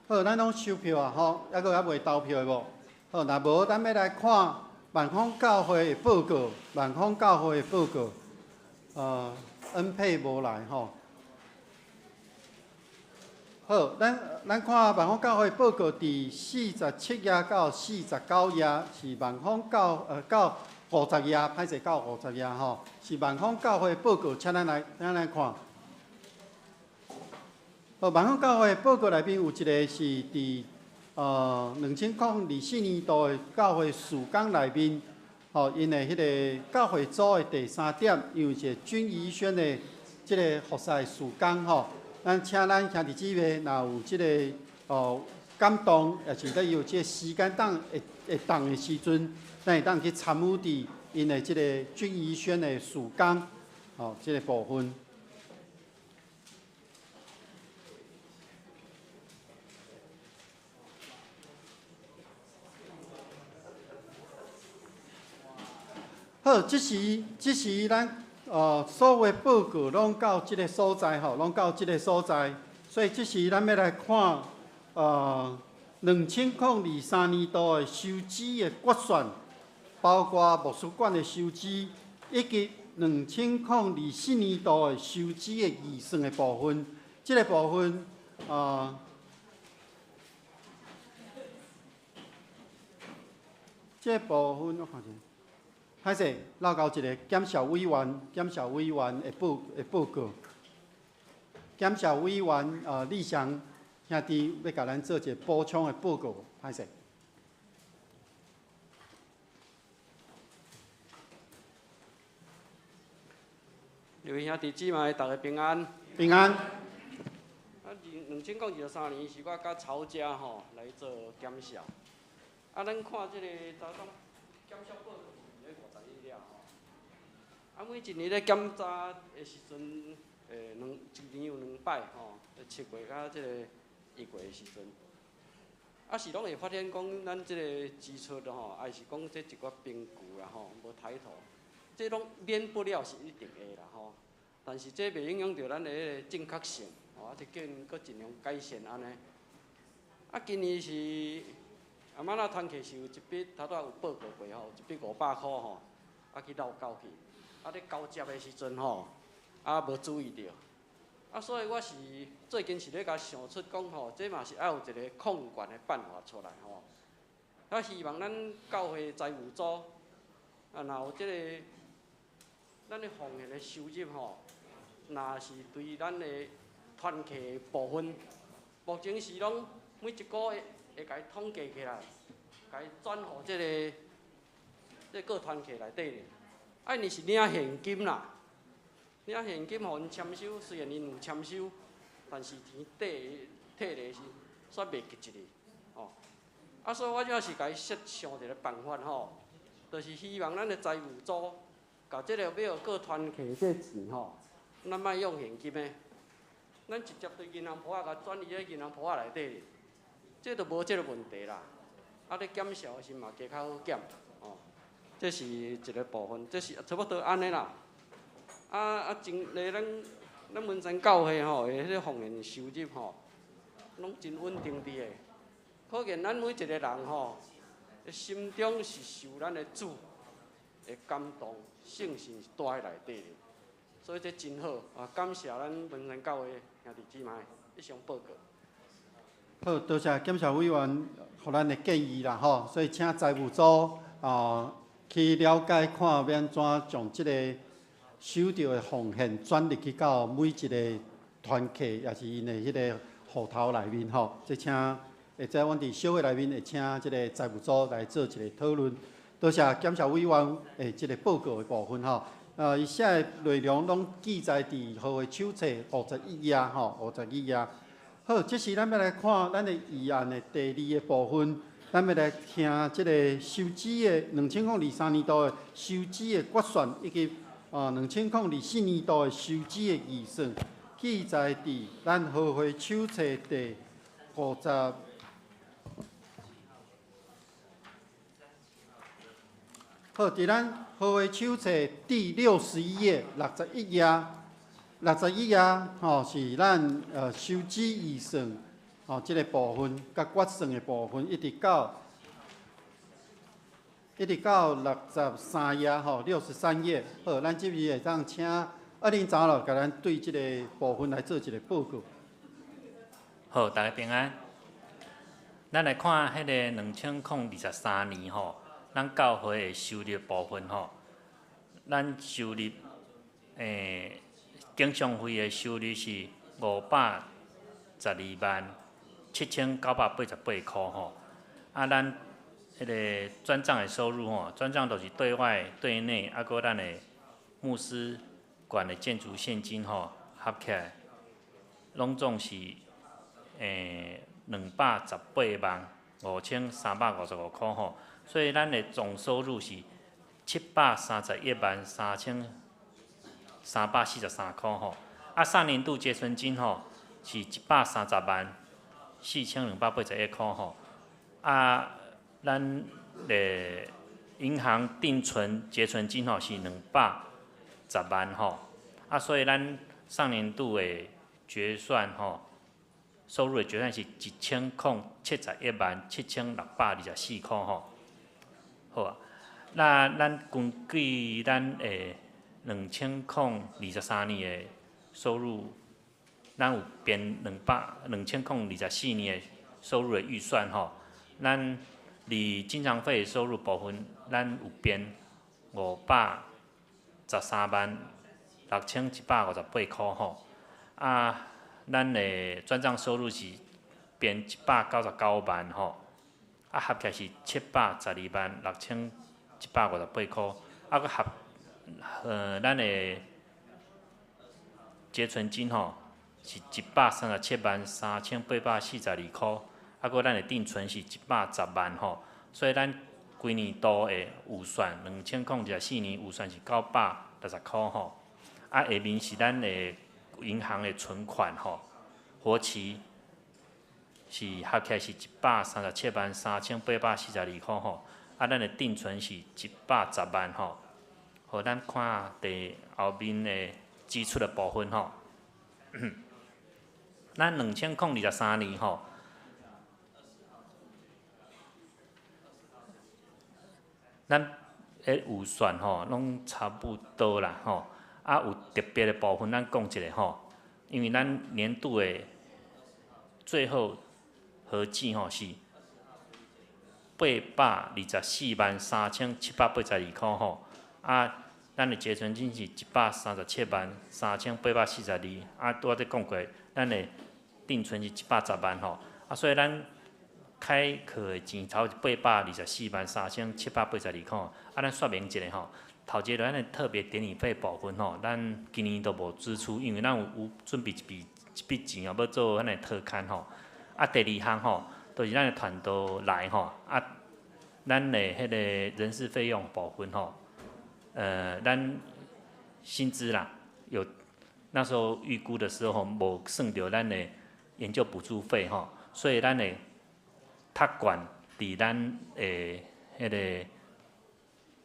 好，咱拢收票啊，吼，犹阁犹未投票的无？好，若无，咱欲来看万丰教会的报告。万丰教会的报告，恩佩无来吼。好，咱看万丰教会报告伫47页到49页是万丰教，到50页，歹势到50页吼，是万丰教会报告，请咱来看。万丰教会报告内面有一个是伫，2024年度的教会事工内面，𪜶的彼个教会组的第三点，因为一个军仪宣的这个服侍事工吼，咱请咱兄弟姊妹若有这个，感动，也是咧有这个时间当会当的时阵，咱会当去参与伫𪜶的这个军仪宣的事工，这个部分。好，这时咱，所有报告拢到这个所在吼，拢到这个所在。所以这时咱欲来看，2023年度的收支的决算，包括牧师馆的收支，以及2024年度的收支的预算的部分。这个部分，这个部分我看者。歹势，漏交一个检视委员，检视委员的报告。检视委员，立祥兄弟欲共咱做一个补充的报告，歹势。各位兄弟姊妹，大家平安。平安。2023年是我佮曹家吼来做检视。咱看这个早上检视报告。每一年咧检查的时阵，一年有两摆吼，7月佮这个1月的时阵，是拢会发现讲咱这个支出吼，还是讲这一寡凭据啦吼，无抬头，这拢免不了是一定会啦吼。但是这袂影响著咱的彼个正确性，吼，就叫𪜶阁尽量改善按呢。今年是阿妈那团契是有一笔，头拄仔有报告过吼，有一笔500箍吼，去漏交去。咧交接的时阵吼，无注意著，所以我是最近是咧共想出讲吼，这嘛是爱有一个控管的办法出来吼。希望咱教会财务组，若有这个咱的奉献的收入吼，若是对咱的团契的部分，目前是拢每一个月会共伊统计起来，共伊转予这个各团契内底咧。因是领现金啦，领现金予𪜶签收，虽然𪜶有签收，但是钱退来是煞袂及一个，吼。所以我这是共伊设想一个办法吼，就是希望咱的财务组，共这个欲予各团契这钱吼，咱莫用现金的，咱直接对银行簿仔共转伊个银行簿仔内底，这就无这个问题啦。咧检视的时嘛，加较好检。这是一个部分，这是差不多按呢啦。真咧，咱文山教会吼，的彼个奉献收入吼，拢真稳定伫的。可见咱每一个人吼，心中是受咱的主的感动，信心是住伫内底的。所以这真好啊！感谢咱文山教会兄弟姊妹以上报告。好，多谢检视委员予咱的建议啦吼，所以请财务组啊。去了解看欲按怎将这个收著的奉献转入去到每一个团契，也是𪜶的彼个户头内面吼。这请，会使阮伫小会内面会请这个财务组来做一个讨论。多谢检视委员的这个报告的部分吼。伊写的内容拢记载伫号的手册51页吼，51页。好，这时咱欲来看咱的议案的第二个部分。咱欲来听这个收支的2023年度的收支的决算，以及哦，2024年度的收支的预算，记载伫咱和会手册第五十。好，伫咱和会手册第61页，61页，61页吼是咱收支预算吼这个部分，佮决算的部分，一直到63页吼，63页。好，咱这边会当请阿林长老共咱对这个部分来做一个报告。好，大家平安。咱来看彼个2023年吼，咱教会的收入部分吼，咱收入经常费的收入是5,127,988箍吼。啊，咱彼个转账的收入吼，转账就是对外、对内，啊，阁咱的牧师管的建筑现金吼，合起来拢总是2,185,355箍吼。所以咱的总收入是7,313,343箍吼。啊，上年度结存金吼是1,304,281箍吼。啊，咱的银行定存结存金吼是210万吼。啊，所以咱上年度的决算吼，收入的决算是10,717,624箍吼。好啊，那咱根据咱的2023年的收入，咱有编2024年的收入的预算吼。咱伫经常费收入部分，咱有编5,136,158箍吼。啊，咱的转账收入是编199万吼。啊，合起来是7,126,158箍，啊，阁合，咱的结存金吼是1,373,842箍，啊，阁咱的定存是110万吼，所以咱规年度的预算，2024年预算是960箍吼，啊，下面是咱的银行的存款吼，活期。是合起来是1,373,842箍吼，啊，咱的定存是110万吼。好，咱看第后面的支出的部分吼。咱2023年吼，咱的预算吼拢差不多啦吼。啊，有特别的部分，咱讲一下吼，因为咱年度的最后合计吼是8,243,782箍吼，啊，咱的结存金是1,373,842，啊，拄仔讲过，咱的定存是110万吼，啊，所以咱开课的钱差不多8,243,782箍，啊，咱说明一下吼，头一个咱的特别典礼费部分吼，咱今年都无支出，因为咱有准备一笔钱哦，欲做咱的特刊吼。啊，第二项吼，就是咱的团队来吼，啊，咱的彼个人事费用部分吼，咱薪资啦，有那时候预估的时候无算著咱的研究补助费吼，所以咱的托管伫咱的彼个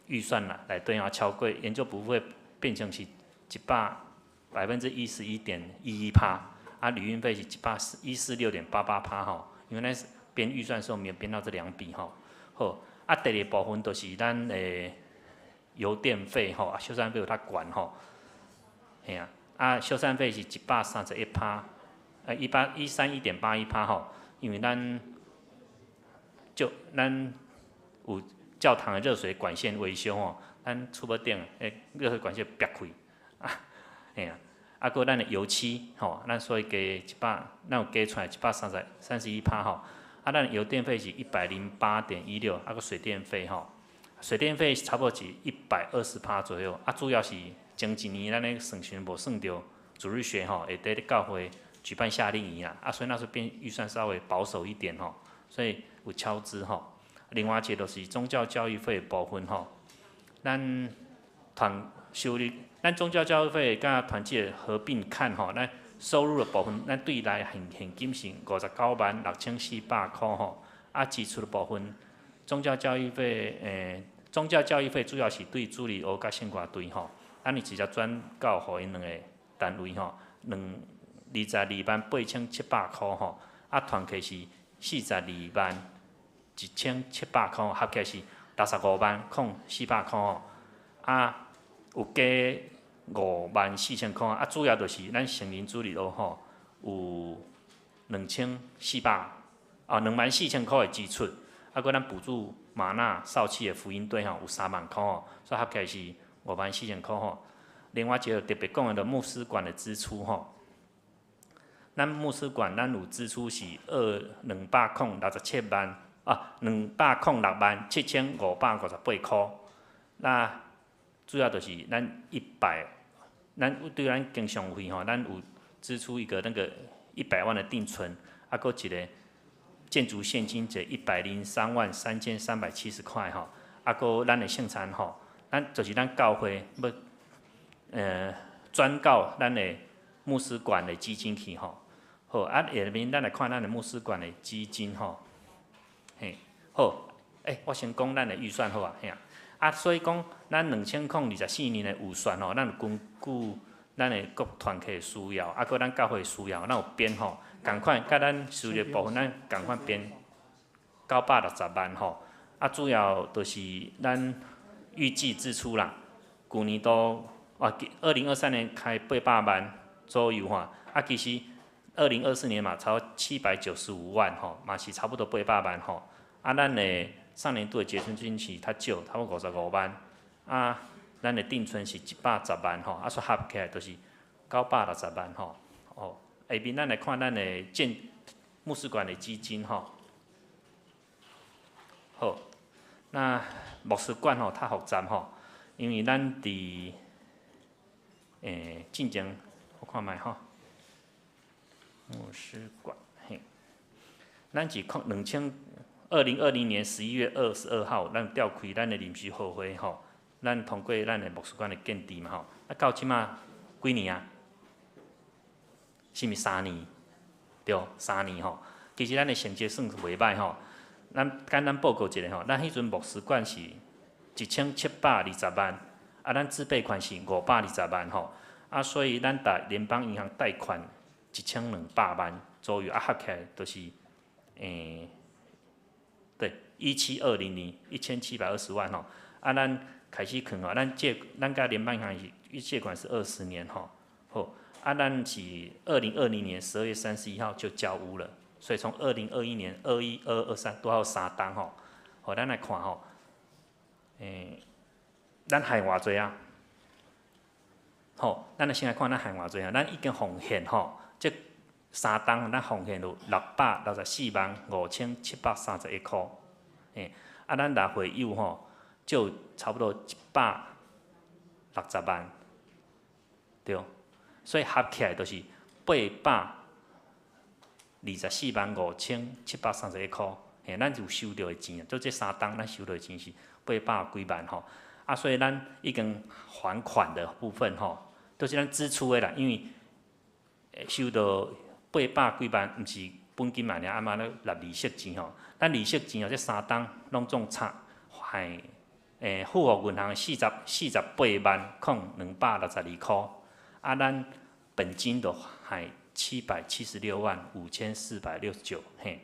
预算啦内底吼，超过研究补助费变成是111.11%。啊，旅运费是146.88%吼，因为咱编预算的时候没有编到这两笔吼。好，啊，第二部分就是咱的邮电费吼，啊，修缮费有较悬吼。嘿啊，啊，修缮费是131%，131.81%吼，因为咱有教堂的热水管线维修吼，咱厝尾顶的热水管线煏开，啊，嘿啊。啊，阁咱的油漆吼，咱所以加一百，咱有加出来131%吼。啊，咱的油电费是108.16，啊，阁水电费吼，水电费差不多是120%左右。啊，主要是前一年咱咧算时无算著主日学吼，会伫咧教会举办夏令营啦，啊，所以那时候编预算稍微保守一点吼，所以有超支吼。另外一个就是宗教教育费的部分吼，咱团收入，咱宗教教育费佮团契合并看吼，咱收入的部分，咱对内现金是596,400箍吼。啊，支出的部分，宗教教育费主要是对主日学佮圣歌队吼，咱是直接转交予𪜶两个单位吼，22万8700箍吼。啊，团契是42万1700箍，合起来是65万零400箍吼。啊，有加5万4千箍，啊，主要就是咱成人主日学吼，有2400，啊，2万4千箍的支出，啊，阁咱补助吗哪少刺的福音队吼，有3万箍吼，所以合起来是5万4千箍吼。另外一个特别讲的，就牧师馆的支出吼，咱牧师馆咱有支出是267啊，206万7558箍。那主要就是咱一百，咱对咱经常费吼，咱有支出一个那个一百万的定存，啊，阁一个建筑现金一个103万3370块吼，啊，阁咱的圣餐吼，咱就是咱教会欲转到咱的牧师馆的基金去吼。好，啊，下面咱来看咱的牧师馆的基金吼，嘿，好，欸，我先讲咱的预算好啊，嘿啊，啊，所以讲咱2024年的预算吼，咱有根据咱的各团体的需要，啊，阁咱教会的需要，咱有编吼，仝款佮咱收入部分，咱仝款编960万吼，啊，主要就是咱预计支出啦，旧年度啊，2023年开800万左右吼，啊，其实2024年嘛，超795万吼，嘛是差不多八百万吼。啊，咱的上年度的结存金是较少，差不多55万。啊，咱的定存是110万吼，啊，所以合起来就是960万吼。哦，下面咱来看咱的建牧师馆的基金吼。好，那牧师馆吼较复杂吼，因为咱伫进前我看觅吼。牧师馆，嘿，咱是空2020年11月22号，咱召开咱的临时会会吼，咱通过咱的牧师馆的建制嘛吼，啊到这马几年啊？是毋是三年？对，三年吼。其实咱的成绩算是袂䆀吼。咱简单报告一下吼，咱彼阵牧师馆是1720万，啊，咱自备款是520万吼，啊，所以咱逐联邦银行贷款1200万左右，啊，合起来就是，对，17200，1720万吼。啊，咱开始囥吼，咱借，咱佮联邦银行是借款是20年吼，好，啊，咱是2020年12月31号就交屋了，所以从2021年、21、22、23拄好三冬吼，好，咱来看吼，咱还偌济啊？好，咱来先来看咱还偌济啊？咱已经奉献吼。这三冬咱奉献有664万5731箍，嘿，啊，咱若会友吼，就差不多160万，对，所以合起来就是824万5731箍，嘿，咱有收著的钱啊，就這三冬咱收著的錢是八百幾萬吼，啊，所以咱已經還款的部分吼，都是咱支出的啦，因為收著八百幾萬，毋是本金嘛爾，啊嘛咧納利息錢吼。咱利息錢哦，這三冬攏總差還富國銀行48萬零262箍，啊，咱本金就還776萬5469，嘿，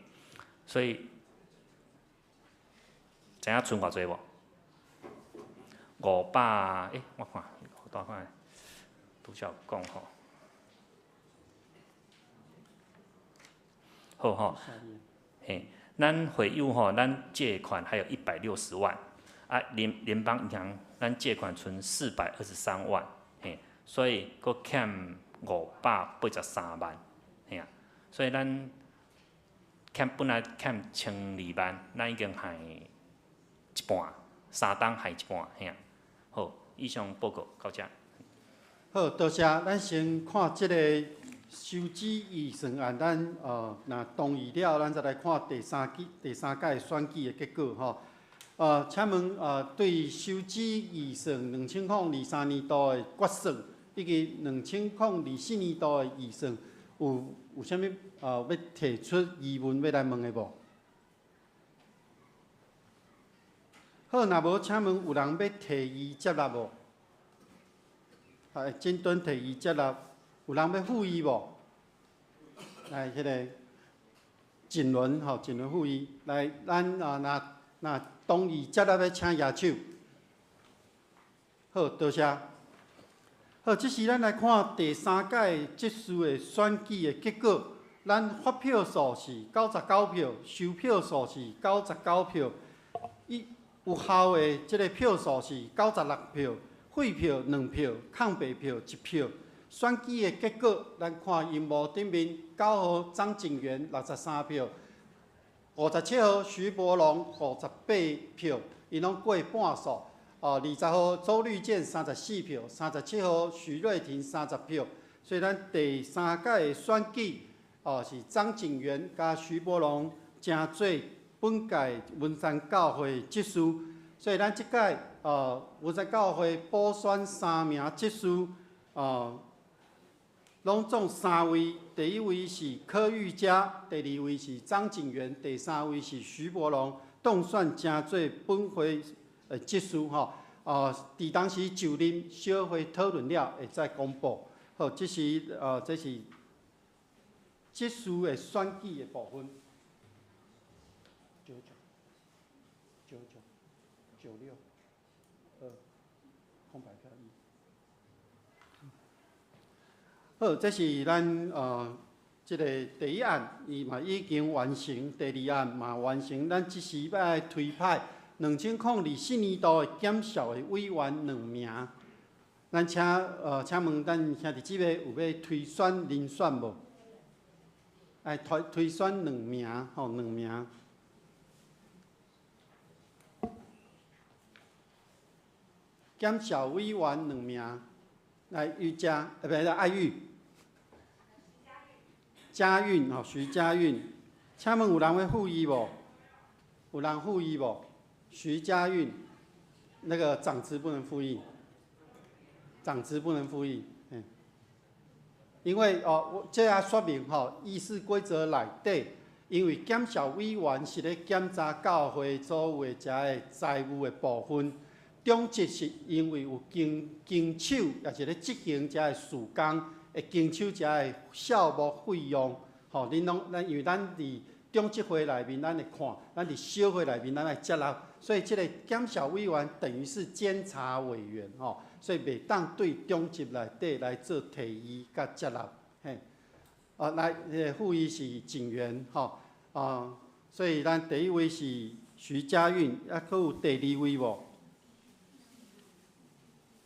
所以知影賰偌濟無？五百，欸，我看，我拄看，拄才有講吼。好吼，嘿，咱會友吼，咱借款還有160萬，啊，聯邦銀行咱借款存423萬，嘿，所以閣欠583萬，嘿啊，所以咱欠本來欠1200萬，咱已經還一半，三冬還一半，嘿啊，好，以上報告到這。好，多謝。咱先看這个收支預算案，咱若同意了，咱再來看第三季、第三屆選舉的結果吼。请问对收支预算2023年度的决算，以及2024年度的预算，有啥物欲提出疑问欲来问的无？好，若无，请问有人欲提议接纳无？整顿提议接纳，有人欲附议无？来，彼个锦纶吼，锦纶附议，来，咱啊，若同意接纳的，请举手。好，多谢。好，这时咱来看第三届执事的选举的结果。咱发票数是99票，收票数是99票，伊有效的这个票数是96票，废票2票，空白票1票。选举的结果，咱看萤幕顶面，9号张景元63票，57号徐伯龙58票，𪜶拢过半数。20号周绿建34票，37号徐瑞婷30票。所以咱第三届的选举，是张景元佮徐伯龙成做本届文山教会执事。所以咱这届文山教会补选3名执事，拢总3位，第一位是柯玉佳，第二位是张景元，第三位是徐伯龙，当选成做本会执事吼。伫当时就任小会讨论了，会再公布。好，这是执事的选举的部分。99，99，96，2，空白票1。好，这是咱这个第一案，伊嘛已经完成；第二案嘛完成。咱这时欲来推派2024年度的检校的委员2名。咱请问咱兄弟姊妹有欲推选人选无？爱推选2名，吼，2名。检校委员2名，来玉佳，不是爱玉。佳韵吼，徐佳韵，请问有人欲附议无？有人附议无？徐佳韵，那个长职不能附议，长职不能附议，因为我这也说明吼，议事规则内底，因为检校委员是咧检查教会所有的遮个财务的部分，长职是因为有经手，也是咧执行遮个事工。会经手遮个校务费用，吼，恁拢咱因为咱伫长执会内面，咱会看；咱伫小会内面，咱爱接纳。所以这个检校委员等于是监察委员，吼，所以袂当对长执内底来做提议佮接纳，嘿。来，彼个副议是警员，吼，所以咱第一位是徐佳韵，阁有第二位无？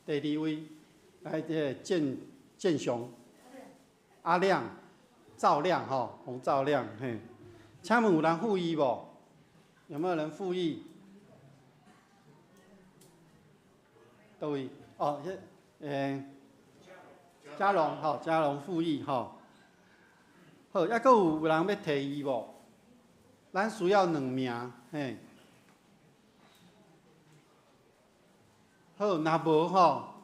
第二位，来，这个建雄、阿亮、赵亮吼，洪赵亮嘿，请问有人附议无？有没有人附议？佗位？哦，嘉龙吼，嘉龙附议吼。好，抑阁有人欲提议无？咱需要2名，嘿。好，若无吼。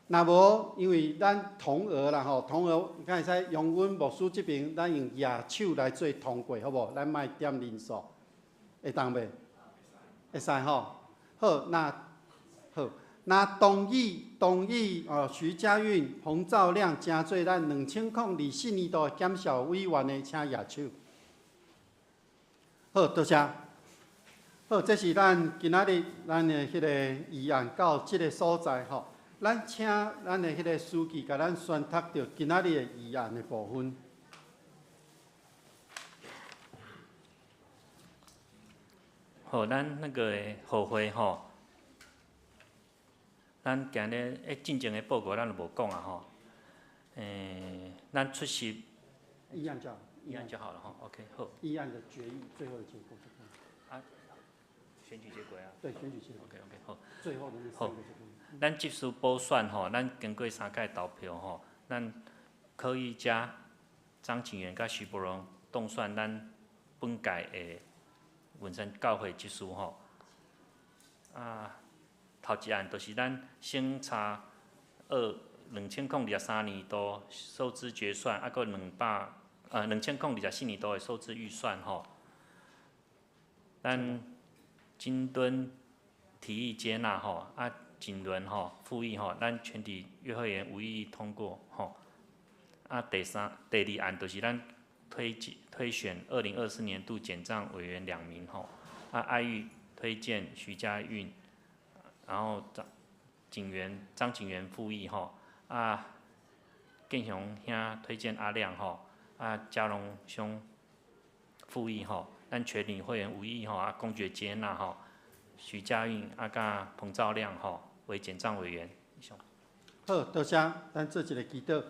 若无，因为咱同额啦吼，同额，敢会使用阮牧师这边，咱用举手来做通过，好无？咱莫点人数，会当袂？会使吼。好，那好，那同意哦，徐佳韵、洪兆亮成做咱2024年度的检校委员的，请举手。好，多谢。好，这是咱今仔日咱的彼个议案到这个所在吼。咱请咱的彼个书记共咱宣读著今仔日的议案的部分。好，咱那个后会吼，咱今日进前的报告咱就无讲啊吼。咱出席议案就好，议案就好了吼。OK，好。议案的决议，最后的结果就啊，选举结果啊。对，选举结果。OK，OK，好。最后的那三个结果。咱执事补选吼，咱经过3届投票吼，咱柯玉佳、张景元佮徐伯荣当选咱本届的文山教会执事吼。啊，头一案就是咱审查2023年度收支决算，啊，阁2024年度的收支预算吼。咱金敦提议接纳吼，啊，锦伦吼附议吼，咱全体约会员无异议通过吼。啊，第二案就是咱推选2024年度简账委员两名吼。啊，爱玉推荐徐家韵，然后张景元附议吼。啊，建雄兄推荐阿亮吼。啊，嘉龙兄附议吼。咱全体会员无异议吼，啊，公决接纳吼。徐家韵啊，佮彭兆亮吼为简账委员。好，多谢，咱做一个祈祷。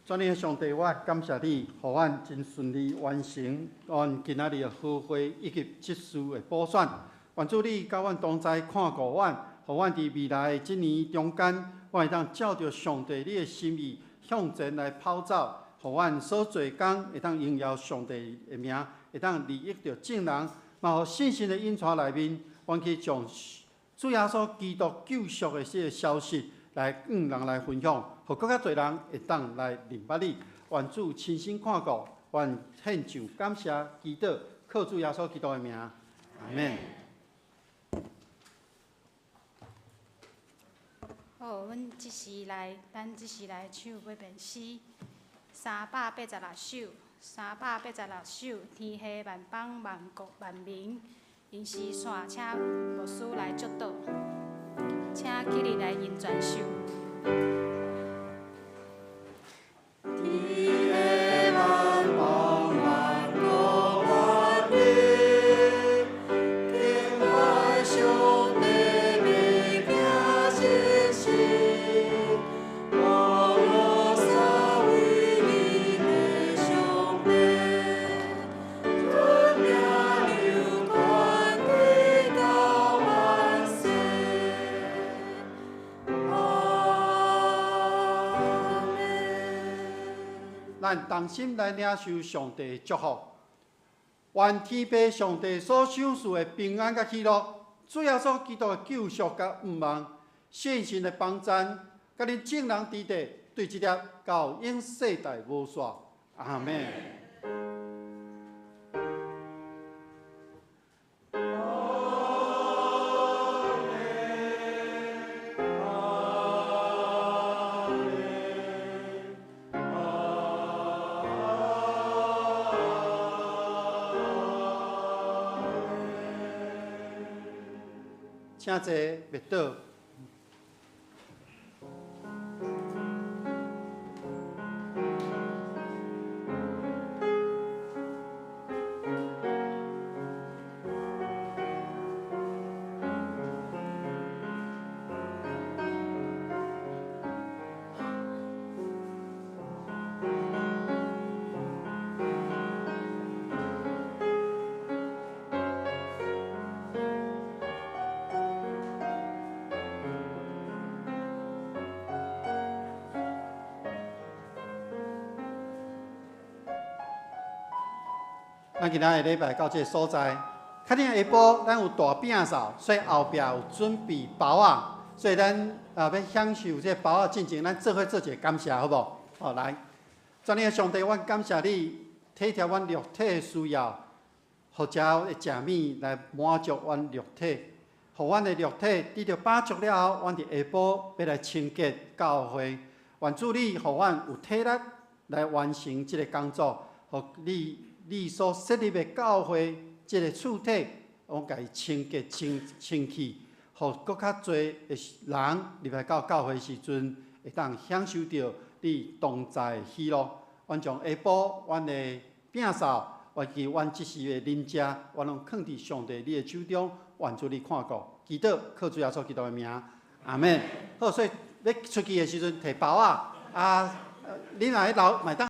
全能的上帝，我感谢你，予阮真顺利完成阮今仔日的和会以及执事的补选。愿主你佮阮同在，看顾阮，予阮伫未来的这年中间，我会当照著上帝你的心意向前来跑走，予阮所做工会当荣耀上帝的名，会当利益著众人，嘛予信心的引带内面，阮去将主耶稣基督救赎的这个消息来向人来分享，予阁较济人会当来认捌你。愿主亲身看顾，愿献上感谢祈祷，靠主耶稣基督的名，阿们。好，咱这时来唱几遍诗，386首，386首，天下万邦万国万民，𪜶诗线，请牧师来祝祷，请起立来引全首。天下万邦万国万民，敬拜上帝物件真实，我罗撒为你的上帝，尊名流传直到万世。阿们。咱同心来领受上帝的祝福，愿天父上帝所赏赐的平安佮喜乐，主耶稣基督的救赎佮盼望，圣神的帮赞，佮恁众人伫地，对这粒到永世代无煞。阿们。请坐，默祷。咱今仔日礼拜到这个所在，较顶下晡咱有大饼扫，所以后壁有准备包仔，所以咱欲享受这个包仔进前，咱做伙做一个感谢，好无？好，来，全能的上帝，阮感谢你体贴阮肉体的需要，予遮的食物来满足阮肉体，予阮的肉体得著饱足了后，阮伫下晡欲来清洁教会。愿主你予阮有体力来完成这个工作，予你所设立的教会这个厝体，我共伊清洁清清气，予阁较济的人入来到教会时阵，会当享受著你同在的喜乐。阮将下晡阮的饼扫，以及阮这时的啉食，阮拢囥伫上帝你的手中，愿主你看顾。祈祷靠主耶稣基督的名，阿们。好，所以欲出去的时阵，提包仔，啊，你若欲留，嘛会当。